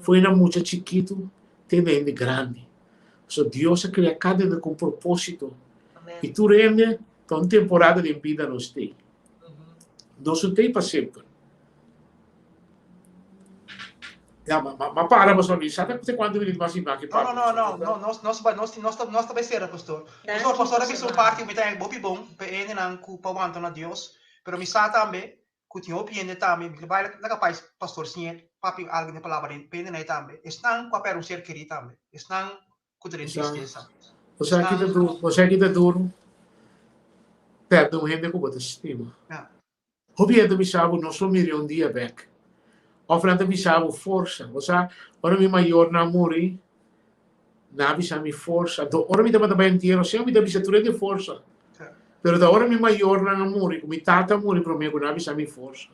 Speaker 5: Fo'i na mucha chikitu te na hende grandi. Pasobra Dios a krea kada hende ku un propósito. I tur hende ta un temporada den bida nos tei. Nos no tei pa semper. Ya, ma, ma, ma para pasobra mi sa te kuantu minuut mas mi maki
Speaker 3: No,
Speaker 5: papia.
Speaker 3: no, no, no, no, nos, nos, nos, nos, ta, nos ta bai sera, pastor. Pastor, pastor a bisa un parti mi ta hopi bon pa e hendenan ku pa wanta na Dios, pero mi sa tambe ku tin hopi hende tambe, mi bai laga pais pastor siña papia algu den palabra den pa hendenan ei tambe, esnan ku a pèrdè un ser kerí tambe, esnan ku ta den tristesa.
Speaker 5: Bo sa ki ta duru, bo sa ki ta duru pèrdè un hende ku bo ta stima. Hopi hende ta bisa bo nos lo mira un dia bèk. Òf nan ta bisa bo forsa. Bo sa ora mi mayornan a muri, nan a bisa mi forsa. Anto ora mi tabata bai entiero semper mi ta bisa tur hende forsa. Pero ta ora mi mayornan a muri, ku mi tata a muri promé ku nan a bisa mi forsa.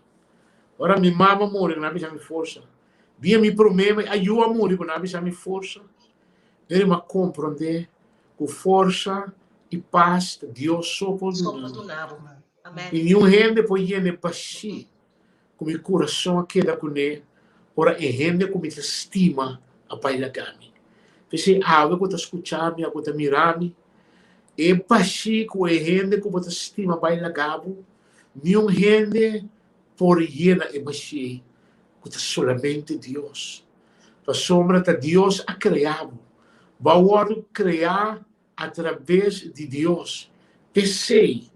Speaker 5: Ora mi mama a muri ku nan a bisa mi forsa. Dia mi promé mi ayu a muri ku nan a bisa mi forsa. Deri mi a komprondé ku forsa i pas ta Dios so por duna mi. I niun hende por yena e bashí ku mi kurason a keda kuné ora e hende ku mi ta stima a bai laga mi. P'esei awe ku ta skucha mi, awe ku ta mira mi. E bashí ku e hende ku bo ta stima bai laga bo, niun hende por yena e bashí ei, ku ta solamente Dios. Pasobra ta Dios a krea bo. Bo a wòrdu kreá atrabes di Dios. P'esei,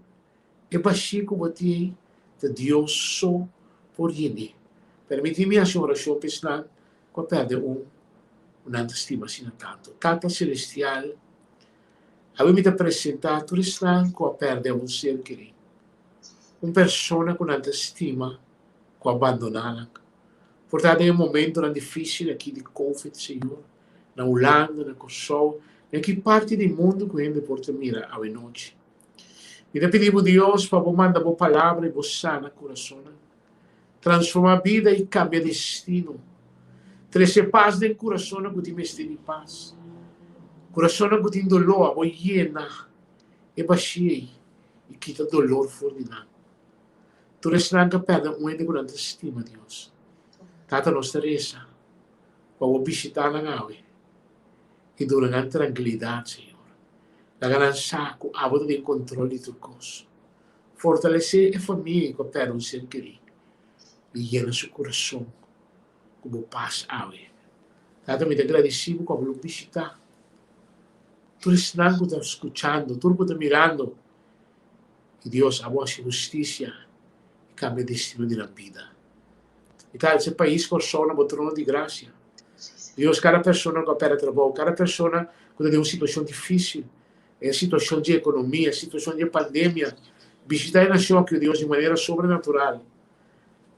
Speaker 5: e bashí ku bo tin ei, ta Dios so por yen'é. Permití mi hasi un orashon pa esnan ku a pèrdè un ku nan ta stima asina tantu. Tata Selestial, awe mi ta presentá tur esnan ku a pèrdè un ser kerí, un persona ku nan ta stima ku a bandoná nan. Por ta den e momentonan difísil akí di Covid, Señor, na Hulanda, na Kòrsou, na ki parti di mundu ku hende por ta mira awe nochi. Mi ta pidi bo, Dios, pa bo manda bo palabra i bo sana kurasonnan. Transformá bida i kambia destino. Trese pas den kurasonnan ku tin mester di pas. Kurasonnan ku tin doló, abo yena e bashí ei i kita dolor for di nan. Tur esnan ku a pèrdè un hende ku nan ta stima Dios. Tata nos ta resa ku abo bishitá nan awe i duna nan trankilidat, Señor. Laga nan sa ku abo ta den kontrol di tur kos. Fortalesé e famia ku a pèrdè un ser kerí i yena su kurason ku bo pas awe. Tata, mi ta gradisí bo ku abo lo bishitá tur esnan ku ta skuchando, tur ku ta mirando. I Dios, abo hasi hustisia i kambia destino di nan bida. I ta alsa e pais Kòrsou na bo trono di grasia. Dios, kada persona ku a pèrdè trabou, kada persona ku ta den un situashon difísil, E situacion dje economia, e situacion dje pandemia, bishita e nacion aki, o Dios, di manera sobrenatural.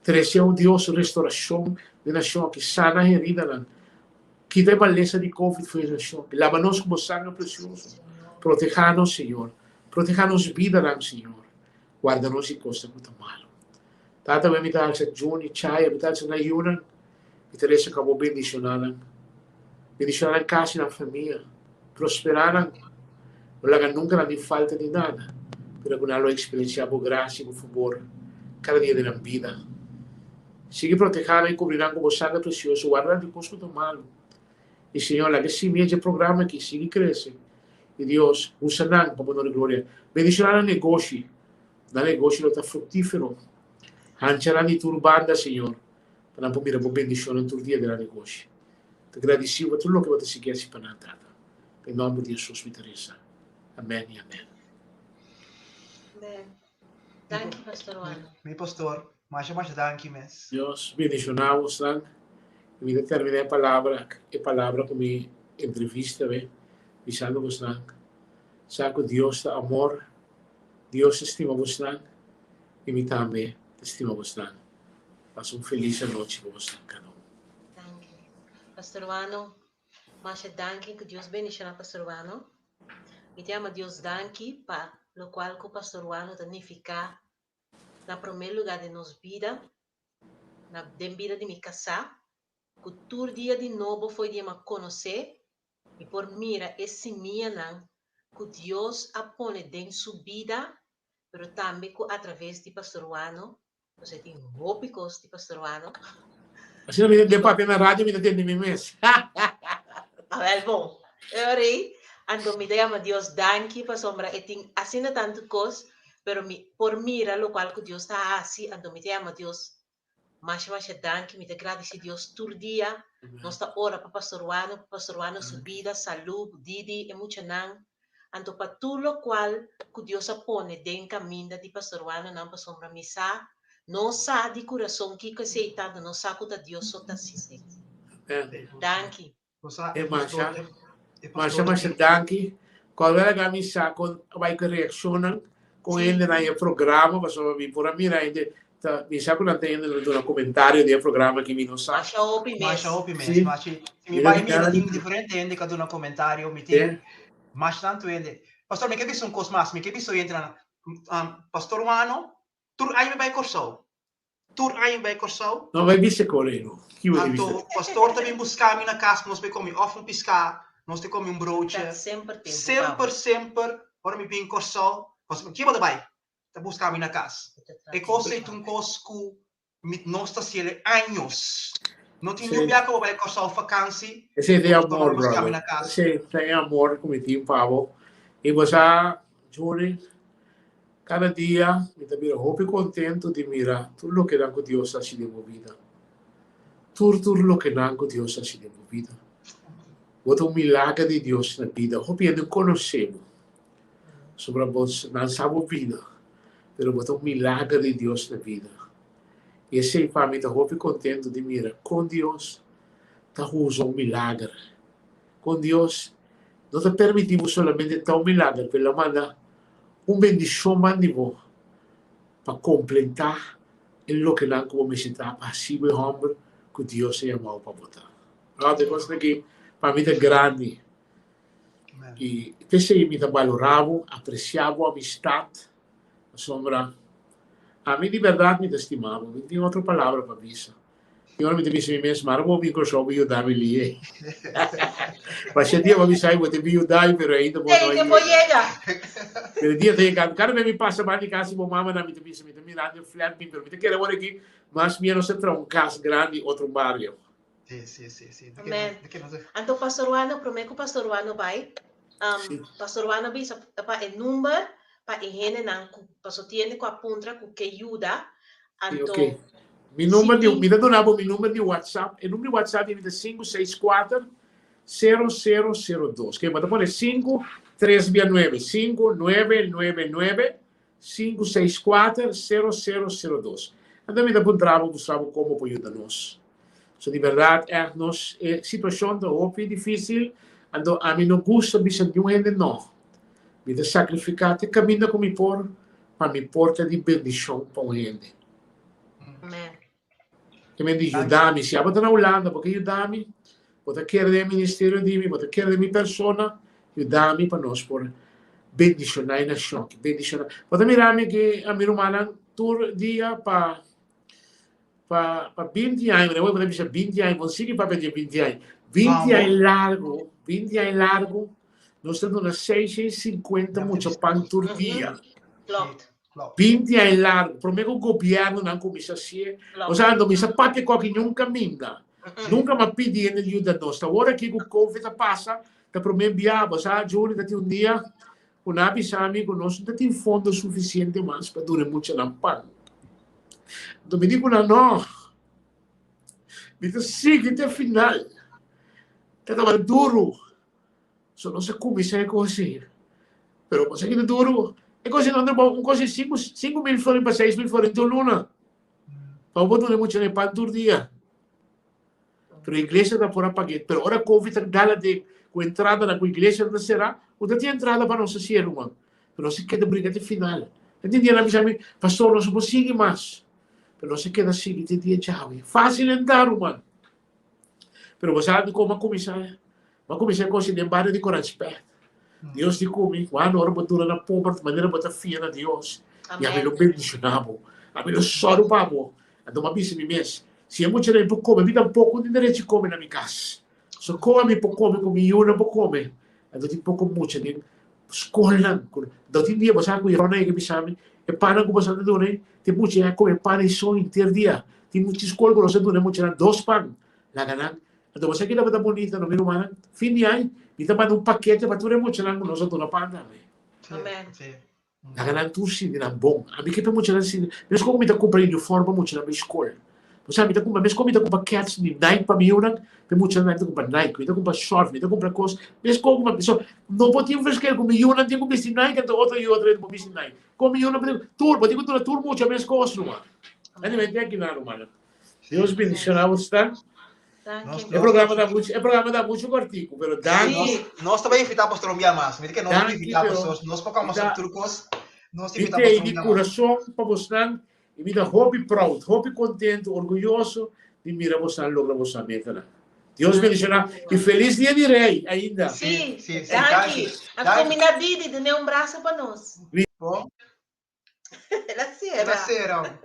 Speaker 5: Trece, o Dios, restoracion den nacion aki, sana heridanan, kita e malesa di covid for e nacion aki, laba nos cu bo sangre precioso, proteha nos, Señor, proteha nos bidanan, Señor, warda nos di cosnan cu ta malo. Tata, mi ta alsa Juni, Chaya, mi ta alsa nan yunan, mi ta resa ku abo bendishoná nan. Bendishoná nan kas i nan famia. Prosperá nan. No laga nunka nan tin falta di nada, pero ku nan lo eksperensiá bo grasia i bo fabor kada dia di nan bida. Sigui protehá nan i kubri nan ku bo sangre presioso. Warda nan di kos ku ta malu. I Señor, laga e simia dje programa aki sigui krese. I Dios, usa nan pa bo nor i gloria. Bendishoná nan negoshi. Nan negoshi lo ta fruktífero. Hancha nan di tur banda, Señor, pa nan por mira bo bendishonnan tur dia den nan negoshi. Ta gradisí bo pa tur loke bo ta sigui hasi pa nan, Tata. Den nòmber di Hesus mi ta resa. Amèn i amèn.
Speaker 4: Amèn. Danki, Pastor Wano.
Speaker 3: Mi pastor, masha masha danki mes.
Speaker 5: Dios bendishoná bosnan. I mi ta terminá e palabra, e palabra ku mi entrevista be, bisando bosnan, sa ku Dios ta amor. Dios ta stima bosnan i mi tambe ta stima bosnan. Pasa un felis anochi pa bosnan kada un.
Speaker 4: Danki. Pastor Wano, masha danki ku Dios bendiciona Pastor Wano. Mi ta yama Dios danki pa locual ku Pastor Wano ta nifica na prome lugar den nos bida, na den bida di mi casá, ku tur dia di nobo fo'i di yama conoce Mi por mira e simianan ku Dios a pone den su bida, pero tambe ku atraves di Pastor Wano, nos a tin hopi kos di Pastor Wano.
Speaker 5: Asina mi den papia na radio mi ta tende mi mes.
Speaker 4: Awel bon. E ora ei, anto mi ta yama Dios danki pasobra e tin asina tantu kos, pero mi por mira lokual ku Dios ta hasi, anto mi ta yama Dios Masha masha danki, mi ta gradisi Dios tur dia. Nos ta ora pa Pastor Wano, pa Pastor Wano su bida, salú, Didi, e muchanan. Anto pa tur lokual ku Dios a pone den kaminda di Pastor Wano nan pasobra mi sa, nos sa di kurason kiko esei ta, anto nos sa ku ta Dios so ta hasi esei. Danki.
Speaker 5: E masha, masha, masha danki. Cuando era ga mi sa con bai cu reaccionnan con hende na e programa, pasobra mi por a mira hende ta mi sa cu nan ta hende duna comentario di e programa ki mi no sa.
Speaker 4: Masha hopi mes.
Speaker 3: Masha hopi mes. Si. Masha, si mi bai mira tin diferente hende ka duna comentario, mi tin masha tantu hende. Pastor, mi ke bisa un kos mas, mi ke bisa oyentenan, Pastor Wano, tur aña mi bai Kòrsou. Tur aña mi bai Kòrsou.
Speaker 5: No bai bisa kore no. Ki bo di bisa?
Speaker 3: Anto pastor ta bin buska mi na kas, nos bai komi òf un piská, nos ta komi un broodje.
Speaker 4: Ta semper tempu pa
Speaker 3: Semper, semper ora mi bin Kòrsou, pasobra ki bo ta bai? Ta buska mi na kas. E kos ei ta un kos ku mi nos ta hasiel años. No tin niun bia ku bo bai Kòrsou fakansi,
Speaker 5: Esei ta e
Speaker 3: ku pastor no
Speaker 5: amor,
Speaker 3: bai buska mi
Speaker 5: brother.
Speaker 3: na kas.
Speaker 5: Esei ta e amor ku mi tin pa bo. I bo sa, Juni, kada dia mi ta bira hopi kontentu di mira tur lokenan ku Dios a hasi den bo bida. Tur tur lokenan ku Dios a hasi den bo bida. Bo ta un milager di Dios na bida. Hopi hende konosé bo. Sobra bo nan sa bo bida, pero bo ta un milager di Dios na bida. I esei pa mi ta hopi kontentu di mira kon Dios ta usa un milager. Kon Dios no ta permití bo solamente ta un milager, pero el a manda un bendishon man di bo pa kompletá e lokenan ku bo mester ta pa hasi bo e hòmber ku Dios a yama bo pa bo ta. Awor, e kosnan aki pa mi ta grandi. I p'esei mi ta balorá bo, apresiá bo amistat, pasobra ami di bèrdat mi ta stima bo, mi no tin otro palabra pa bisa. I ora mi ta bisa mi mes, mara bo bin Kòrsou bo yuda mi lié. Pasha dia bo bisa ai bo ta bin yuda mi, pero ainda bo no a yega. Pero e dia ta yega. Kada bes mi pasa banda di kas di bo mamanan mi ta bisa mi ta mirando e flat bin, pero mi ta kere awor aki mas mia nos ta traha un kas grandi otro bario.
Speaker 3: Sí, sí, sí, sí.
Speaker 4: Amen. Anto Pastor Wano, promé ku Pastor Wano bai, um,
Speaker 5: Sí.
Speaker 4: Pastor Wano bisa pa e number pa e hendenan ku paso tiene ku a puntra ku ke yuda.
Speaker 5: Sí,
Speaker 4: Anto
Speaker 5: ok. Mi number
Speaker 4: si
Speaker 5: di,
Speaker 4: tin
Speaker 5: mi ta duna bo mi number di WhatsApp. E number di WhatsApp di mi ta 564 0002. Oké, bo ta pone 5 3 bia 9. 5 9 9 9 564 0002. Anto mi ta puntra bo, mustra bo kon bo por yuda nos. So di bèrdat ègt nos e situashon ta hopi difísil, anto ami no gusta bisa niun hende nò. Mi ta sakrifiká te kaminda ku mi por pa mi por ta di bendishon pa un hende.
Speaker 4: Amen.
Speaker 5: Ke men di yuda mi. Si abo ta na Hulanda, bo ke yuda mi, bo ta kere den e ministerio di mi, bo ta kere den mi persona, yuda mi pa nos por bendishoná e nashon aki. Bendishoná. Bo ta mira mi aki, mi rumannan, tur dia pa pa pa binti aña, bo ta bisa binti aña, bo no sigui papia di e binti aña. Binti aña largu, binti aña largu, nos ta duna 650 mucha pan tur dia.
Speaker 4: Klopt.
Speaker 5: 20 aña largu, promé ku gobièrnunan kuminsá hasié, osea no mester papia ku aki niun kaminda. Nunka m'a pidi hende yuda nos. Ta ora aki ku Covid a pasa, ta promé bia, bo sa, Juni ta tin un dia ku nan a bisa mi ku nos no ta tin fondo sufisiente mas pa duna e muchanan pan. Anto mi di ku nan, no, mi ta sigui te final. Ta tabata duru. So nos a kuminsá e kos ei. Pero kos aki ta duru. E kos ei no ta un kos di sinku 5000 florin pa 6000 florin tur luna. Pa bo por duna e muchanan e pan tur dia. Pero iglesia ta por a pag'é. Pero ora covid a gala den ku entradanan ku iglesia ta será, no ta tin entrada pa nos hasié ruman. Pero nos a keda bringa te final. E tin dia nan a bisa mi, Pastor, nos no por sigui mas. Pero nos a keda sigui te dia djawe. Fásil entá ruman. Pero bo sabi kon a kuminsá? Bo a kuminsá kosi den bario di Koranspèt. Dios di ku mi, wak ora bo dura na pober di manera bo ta fia na Dios, i ami lo bendishoná bo. Ami lo sòru pa bo. Anto bo a bisa mi mes, Si e muchanan por kome, mi tampoko tin derecho kome na mi kas. So kon ami por kome ku mi yunan por kome? Anto tin poko mucha den skolnan. Anto tin dia bo sa ku Rona yega bisa mi, e pannan ku boso ta duna ei, tin mucha ya kome pan ei so henter dia. Tin mucha skol ku nos ta duna e muchanan dos pan. Laga nan. Anto bo sa ki tabata bunita no mi rumannan? Fin di aña mi ta manda un pakete pa tur e muchanan ku nos a duna pan tambe.
Speaker 4: Amen.
Speaker 5: Laga nan tur sinti nan bon. Ami ke pa muchanan sinti, meskos ku mi ta kumpra uniform pa muchanan bai skol. Bo sa, mi ta kumpra, meskos mi ta kumpra kèts di Nike pa mi yunan, pa e muchanan mi ta kumpra Nike. Mi ta kumpra shòrt, mi ta kumpra kos, meskos ku mi, so, no por tin verschil ku mi yunan tin ku bisti Nike anto otro yu otro por bisti Nike. Kon mi yunan por tin, tur, bo tin ku duna tur mucha meskos ruman. Anyway, te aki nan rumannan. Dios bendiciona bo sta. E programa ta mucho, e programa ta mucho cortico, pero danki.
Speaker 3: Nos, nos ta invita pastor un bia mas. Mira que nos
Speaker 5: Danki,
Speaker 3: invita
Speaker 5: pero
Speaker 3: pastor, nos pa como
Speaker 5: ta-
Speaker 3: trucos. Nos
Speaker 5: Mi
Speaker 3: invita
Speaker 5: te
Speaker 3: pastor un
Speaker 5: di
Speaker 3: bia mas.
Speaker 5: corazón pa bosnan y mi ta hopi proud, hopi contento, orgulloso di mira bosnan logra bosnan metanan. Dios bendiciona y feliz dia di Rey ainda.
Speaker 4: Sí,
Speaker 3: Sí, sí,
Speaker 4: danki.
Speaker 3: danki.
Speaker 4: A
Speaker 3: Danki.
Speaker 4: combina Didi, dune un brazo pa nos.
Speaker 3: Bon.
Speaker 4: El a
Speaker 3: El a
Speaker 4: cera.
Speaker 3: cera.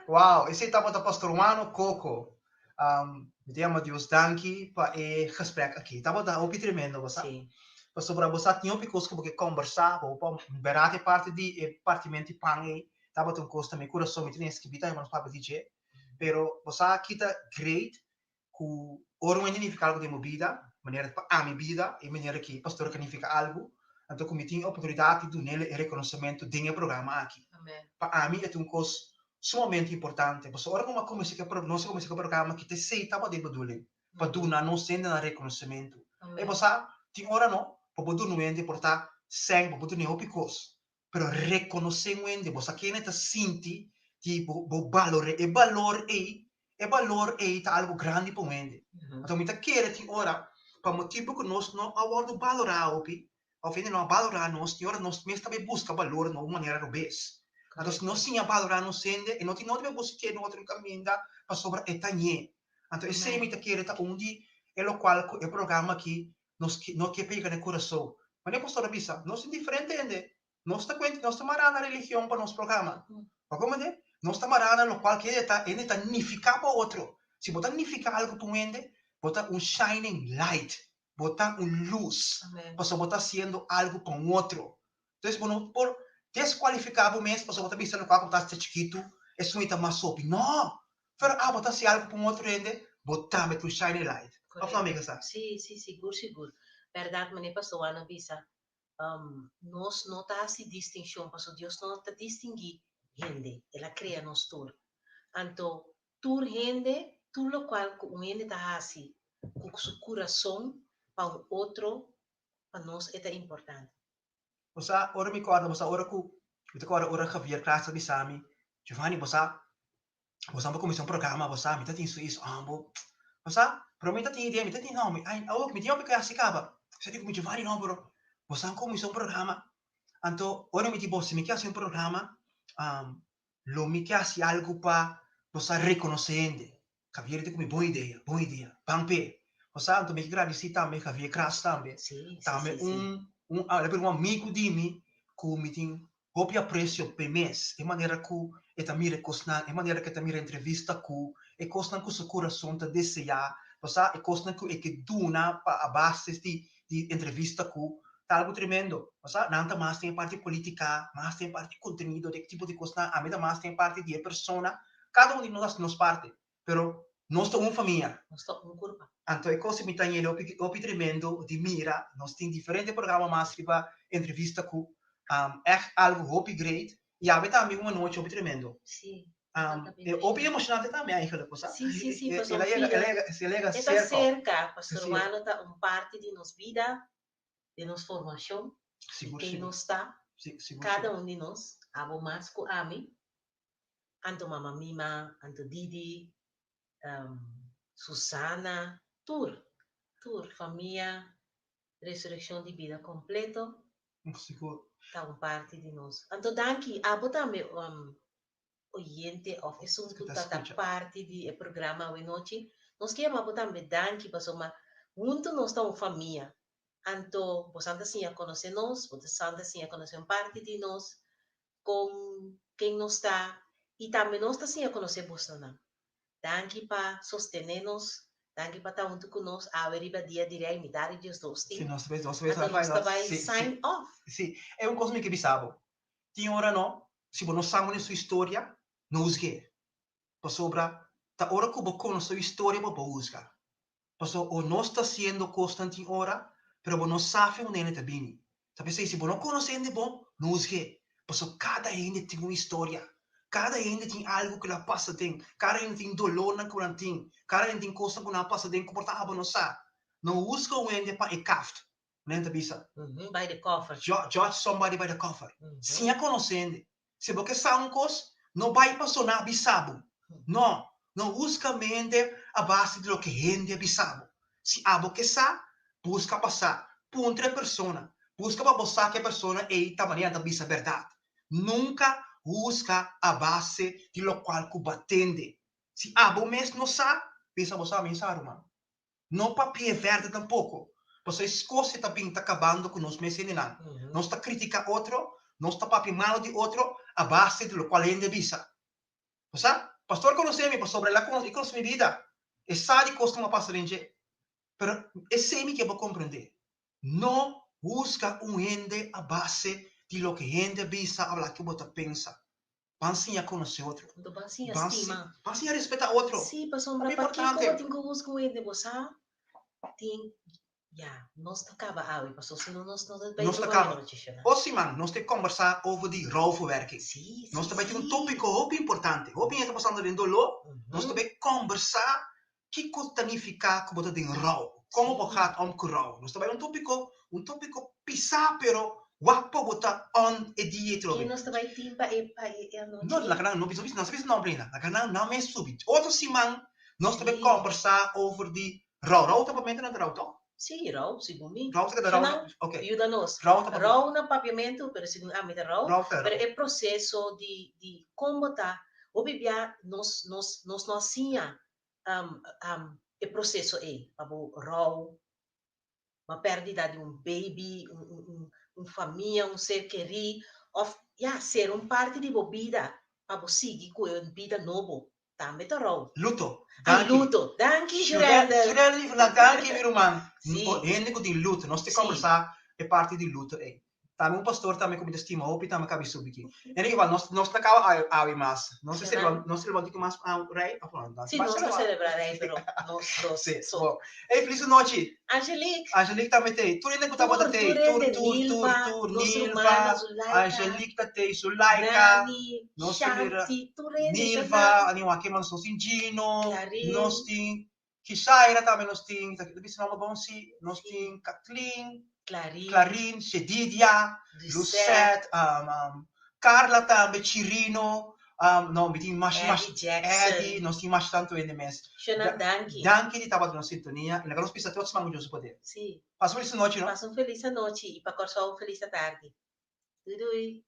Speaker 3: Wow, esei tabata Pastor Wano Coco. Um, mi ta yama Dios danki pa e gesprek aki. Tabata hopi tremendo, bo sa.
Speaker 4: Sí.
Speaker 3: Pasobra bo sa tin hopi kos ku bo ke kombersá, bo por bèrdat e parti di e partimentu di pan ei tabata un kos na mi kurason, mi tene skibí tambe pa nos papia di dje. Pero bo sa ki ta great ku ora un hende nifiká algu den bo bida, manera pa ami bida, e manera ki pastor ke nifiká algu. Anto ku mi tin e oportunidat di dun'el e rekonosementu den e programa aki. Pa ami e ta un kos sumamente importante, pasobra ora ku mi a kuminsá ku e nos a kuminsá ku e programa aki ta esei tabata e bedoeling, pa duna nos hendenan rekonosementu. E bo sa, tin ora no, pa bo duna un hende por ta sèn, pa bo dun'é hopi kos, pero rekonosé un hende, bo sa kende ta sinti di bo bo balor'é, e balor ei, e balor ei ta algu grandi pa un hende. Anto mi ta kere tin ora, pa motibu ku nos no a wòrdu balorá hopi, òf hende no a balorá nos, tin ora nos mes ta bai buska balor na un manera robes. Anto si nos siña balorá nos hende, e no tin nodi bai busk'é na otro kaminda pasobra e ta ñe. Anto esei mi ta kere ta un di e lokual ku e programa aki nos no ke pega na e kurason. Manera pastor a bisa, nos tin diferente hende. Nos ta kuenta, nos ta mará na religion pa nos programa. Bo a komprende? Nos ta mará na lokual ku hende ta, hende ta nifiká pa otro. Si bo ta nifiká algu pa un hende, bo ta un shining light, bo ta un lus, pasobra bo ta hasiendo algu pa un otro. Entonces bo no por deskualifiká bo mes pasobra bo ta bisa lokual ku bo ta hasi ta chikitu, esun ei ta mas hopi. No! Pero abo ta hasi algu pa un otro hende, bo tambe ta un shining light. Of no, amiga sa?
Speaker 4: Sí, sí, sigur, sigur. Bèrdat, manera Pastor Juan a bisa, nos no ta hasi distinshon, pasobra Dios no ta distinguí hende, El a krea nos tur. Anto, tur hende, tur lokual ku un hende ta hasi ku su kurason pa un otro, pa nos e ta importante.
Speaker 3: Bo sa, ora mi kòrda, bo sa ora ku, mi ta kòrda ora Javier Kras a bisa mi, Giovanni, bo sa, bo sa bo kuminsá un programa, bo sa, mi ta tin su is ambo, bo sa, pero mi ta tin idea, mi ta tin no, mi ai, awor mi tin hopi klase kaba. Mi sa di ku mi, Giovanni, no, pero bo sa kuminsá un programa. Anto, ora mi di bo, si mi ke hasi un programa, lo mi ke hasi algu pa bo sa rekonosé hende. Javier di ku mi, bon idea, bon idea, ban p'e. Bo sa, anto mi ke gradisí tambe Javier Kras tambe, tambe un, un, un amigu di mi ku mi tin hopi aprecio p'e mes, e manera cu e ta mira e cosnan, e manera cu e ta mira entrevista cu, e cosnan cu su curason ta desea, bo sa, e cosnan cu e ke duna pa a base di di entrevista cu, ta algo tremendo. Bo sa, nan ta mas den e parti politica, mas den e parti contenido, den e tipo di cosnan, ami ta mas den e parti di e persona, cada un di nos haci nos parti. Pero nos ta un famia.
Speaker 4: Nos ta un kurpa.
Speaker 3: Anto e kos mi ta yendo hopi hopi tremendo di mira. Nos tin diferente programa mas riba entrevista ku ègt algu hopi great. I awe tambe un anochi hopi tremendo.
Speaker 4: Sí.
Speaker 3: E hopi emoshonante tambe eigenlijk, bo sa?
Speaker 4: Sí, sí, sí, pasobra el a yega,
Speaker 3: el a yega
Speaker 4: E ta serka, Pastor Wano ta un parti di nos bida, di nos formashon, di ken nos ta, kada un di nos, abo mas ku ami. Anto Mama Mima, anto Didi, Susana, tur, tur famia Resureccion di Bida completo ta un parti di nos. Anto danki abo tambe oyente of esun cu ta ta parti di e programa awenochi. Nos ke yama bo tambe danki pasobra hunto nos ta un famia. Anto bosan ta siña conoce nos, bosan ta siña conoce un parti di nos. Kon ken nos ta i tambe nos ta siña konosé bosonan. Danki pa sostené nos, danki pa ta huntu ku nos awe riba Dia di Rei mitad di diesdos
Speaker 3: tin. Anto
Speaker 4: nos ta bai sign off.
Speaker 3: Sí, e un kos mi ke bisa bo, tin ora no, si bo no sa un su historia, no husg'é, pasobra ta ora ku bo konosé su historia bo por husga. Pasobra o nos ta haciendo cosnan tin ora, pero bo no sa fe unda hende ta bini. Ta p'esei si bo no conoce hende bon, no huzg'é. Pasobra cada hende tin un historia. Cada hende tin algo cu el a pasa den. Cada hende tin dolornan cu nan tin. Cada hende tin cosnan cu nan a pasa den cu por ta abo no sa. No huzga un hende pa e kaft. Un hende ta bisa.
Speaker 4: By the cover.
Speaker 3: Judge somebody by the cover. Siña conoce hende. Si bo ke sa un kos, no bai paso nan a bisa bo. No, no huska mente a base di loke hende a bisa bo. Si abo ke sa, buska pa sa. Puntra e persona. Buska pa bo sa ku e persona ei ta manera nan ta bisa bèrdat. Nunka huska a base di lokual ku bo a tende. Si abo mes no sa, bisa bo sa, mi sa ruman. No papia e verde tampoco, pasobra e Scocia ta bin ta cabando cu nos mes hendenan. Nos ta critica otro, nos ta papia malo di otro a base di locual hende a bisa. Bo sa? Pastor conoce mi pasobra el a conoce, e conoce mi bida. E sa di cosnan cu a pasa den dje. Pero esey mi ke bo comprende. No huzga un hende a base di loke hende a bisa of loke bo ta pensa. Ban siña konosé otro.
Speaker 4: Anto ban siña stima.
Speaker 3: Ban siña respetá otro.
Speaker 4: Sí, pasobra pakiko bo tin ku husga un hende? Bo sa tin. Ya, nos ta kaba awe, paso si no nos no ta bai
Speaker 3: Nos ta
Speaker 4: tur
Speaker 3: kaba.
Speaker 4: anochi, Shona.
Speaker 3: O siman nos ta kombersá over di rouwverwerking.
Speaker 4: Sí,
Speaker 3: Nos
Speaker 4: sí,
Speaker 3: ta bai tin un
Speaker 4: sí.
Speaker 3: tópiko hopi importante. Hopi hende ta pasando den doló. Nos ta
Speaker 4: Mhm.
Speaker 3: bai kombersá kiko ta nifiká ku bo ta den rou. Komo bo
Speaker 4: Sí.
Speaker 3: gaat om ku rou. Nos ta bai un tópiko, un tópiko pisá pero wak pa bo ta on e dia
Speaker 4: Ken
Speaker 3: trobe.
Speaker 4: nos ta bai tin pa e pa e e anochi
Speaker 3: No,
Speaker 4: ei?
Speaker 3: laga nan no bisa, nos ta bisa nomber ainda. Laga nan nan mes subi. Otro siman nos ta bai
Speaker 4: Sí.
Speaker 3: kombersá over di Rou, rou ta papiamentu no ta rou toch?
Speaker 4: Sí, rou, segun mi.
Speaker 3: Rou ta keda rou,
Speaker 4: Shona,
Speaker 3: ok.
Speaker 4: yuda nos.
Speaker 3: Rou ta papiamentu.
Speaker 4: Rou na papiamentu, pero segun ami ta rou.
Speaker 3: Rou ta
Speaker 4: Pero
Speaker 3: rou.
Speaker 4: e proseso di di kon bo ta, hopi bia nos nos nos no a siña um um e proseso ei pa bo rou, bo a pèrdida di un baby, un un un un famia, un ser kerí, òf ya, ser un parti di bo bida pa bo sigui ku e bida nobo. Tambe ta rou.
Speaker 3: Luto.
Speaker 4: Ah,
Speaker 3: Danki.
Speaker 4: luto. Danki,
Speaker 3: Shurendel.
Speaker 4: Shurendel.
Speaker 3: Shurendel Liefland, danki mi ruman.
Speaker 4: Sí.
Speaker 3: Hende ku tin luto. Nos te
Speaker 4: Sí.
Speaker 3: kombersá e parti di luto ei. Tambe un pastor tambe ku mi ta stima hopi tambe kabi subi ki. En ieder geval, nos nos ta kaba awe awe mas. Nos ta
Speaker 4: Shana.
Speaker 3: selebrá nos selebrá un tiki mas ah, rei of no? Nos
Speaker 4: Sí,
Speaker 3: ta
Speaker 4: nos ta
Speaker 3: selebrá.
Speaker 4: selebrá rei, pero nos dos
Speaker 3: Sí,
Speaker 4: so.
Speaker 3: bon. Ey, felis nochi.
Speaker 4: Angelique.
Speaker 3: Angelique tambe t'ei. Tur hende ku
Speaker 4: Tur,
Speaker 3: tabata t'ei.
Speaker 4: tur
Speaker 3: Tur,
Speaker 4: hende,
Speaker 3: tur, tur,
Speaker 4: Nilva,
Speaker 3: tur.
Speaker 4: nos
Speaker 3: Nilva,
Speaker 4: rumana, Zulaika.
Speaker 3: Angelique ta t'ei, Zulaika.
Speaker 4: Nani,
Speaker 3: Nos ta mira
Speaker 4: Shanti, tur hende,
Speaker 3: Nilva,
Speaker 4: Shana.
Speaker 3: ani wak keman nos tin Gino,
Speaker 4: Clarin.
Speaker 3: nos tin Kishaira tambe nos tin, ta bisa nomber bon si, nos
Speaker 4: Sí.
Speaker 3: tin Kathleen,
Speaker 4: Clarin.
Speaker 3: Clarin, Shedidia,
Speaker 4: Lucette.
Speaker 3: Lucette, um, um, Carla tambe, Chirino, um, no, mi tin mas, mas,
Speaker 4: Eddie Jackson.
Speaker 3: Eddie, nos tin mas tantu hende mes.
Speaker 4: Shana,
Speaker 3: Da-
Speaker 4: danki.
Speaker 3: Danki di tabata nos sintonia, i laga nos bisa te otro siman ku Dios poder.
Speaker 4: Sí.
Speaker 3: Pasa un felis nochi, no?
Speaker 4: Pasa un felis anochi i pa Kòrsou un felis tardi. Doei doei.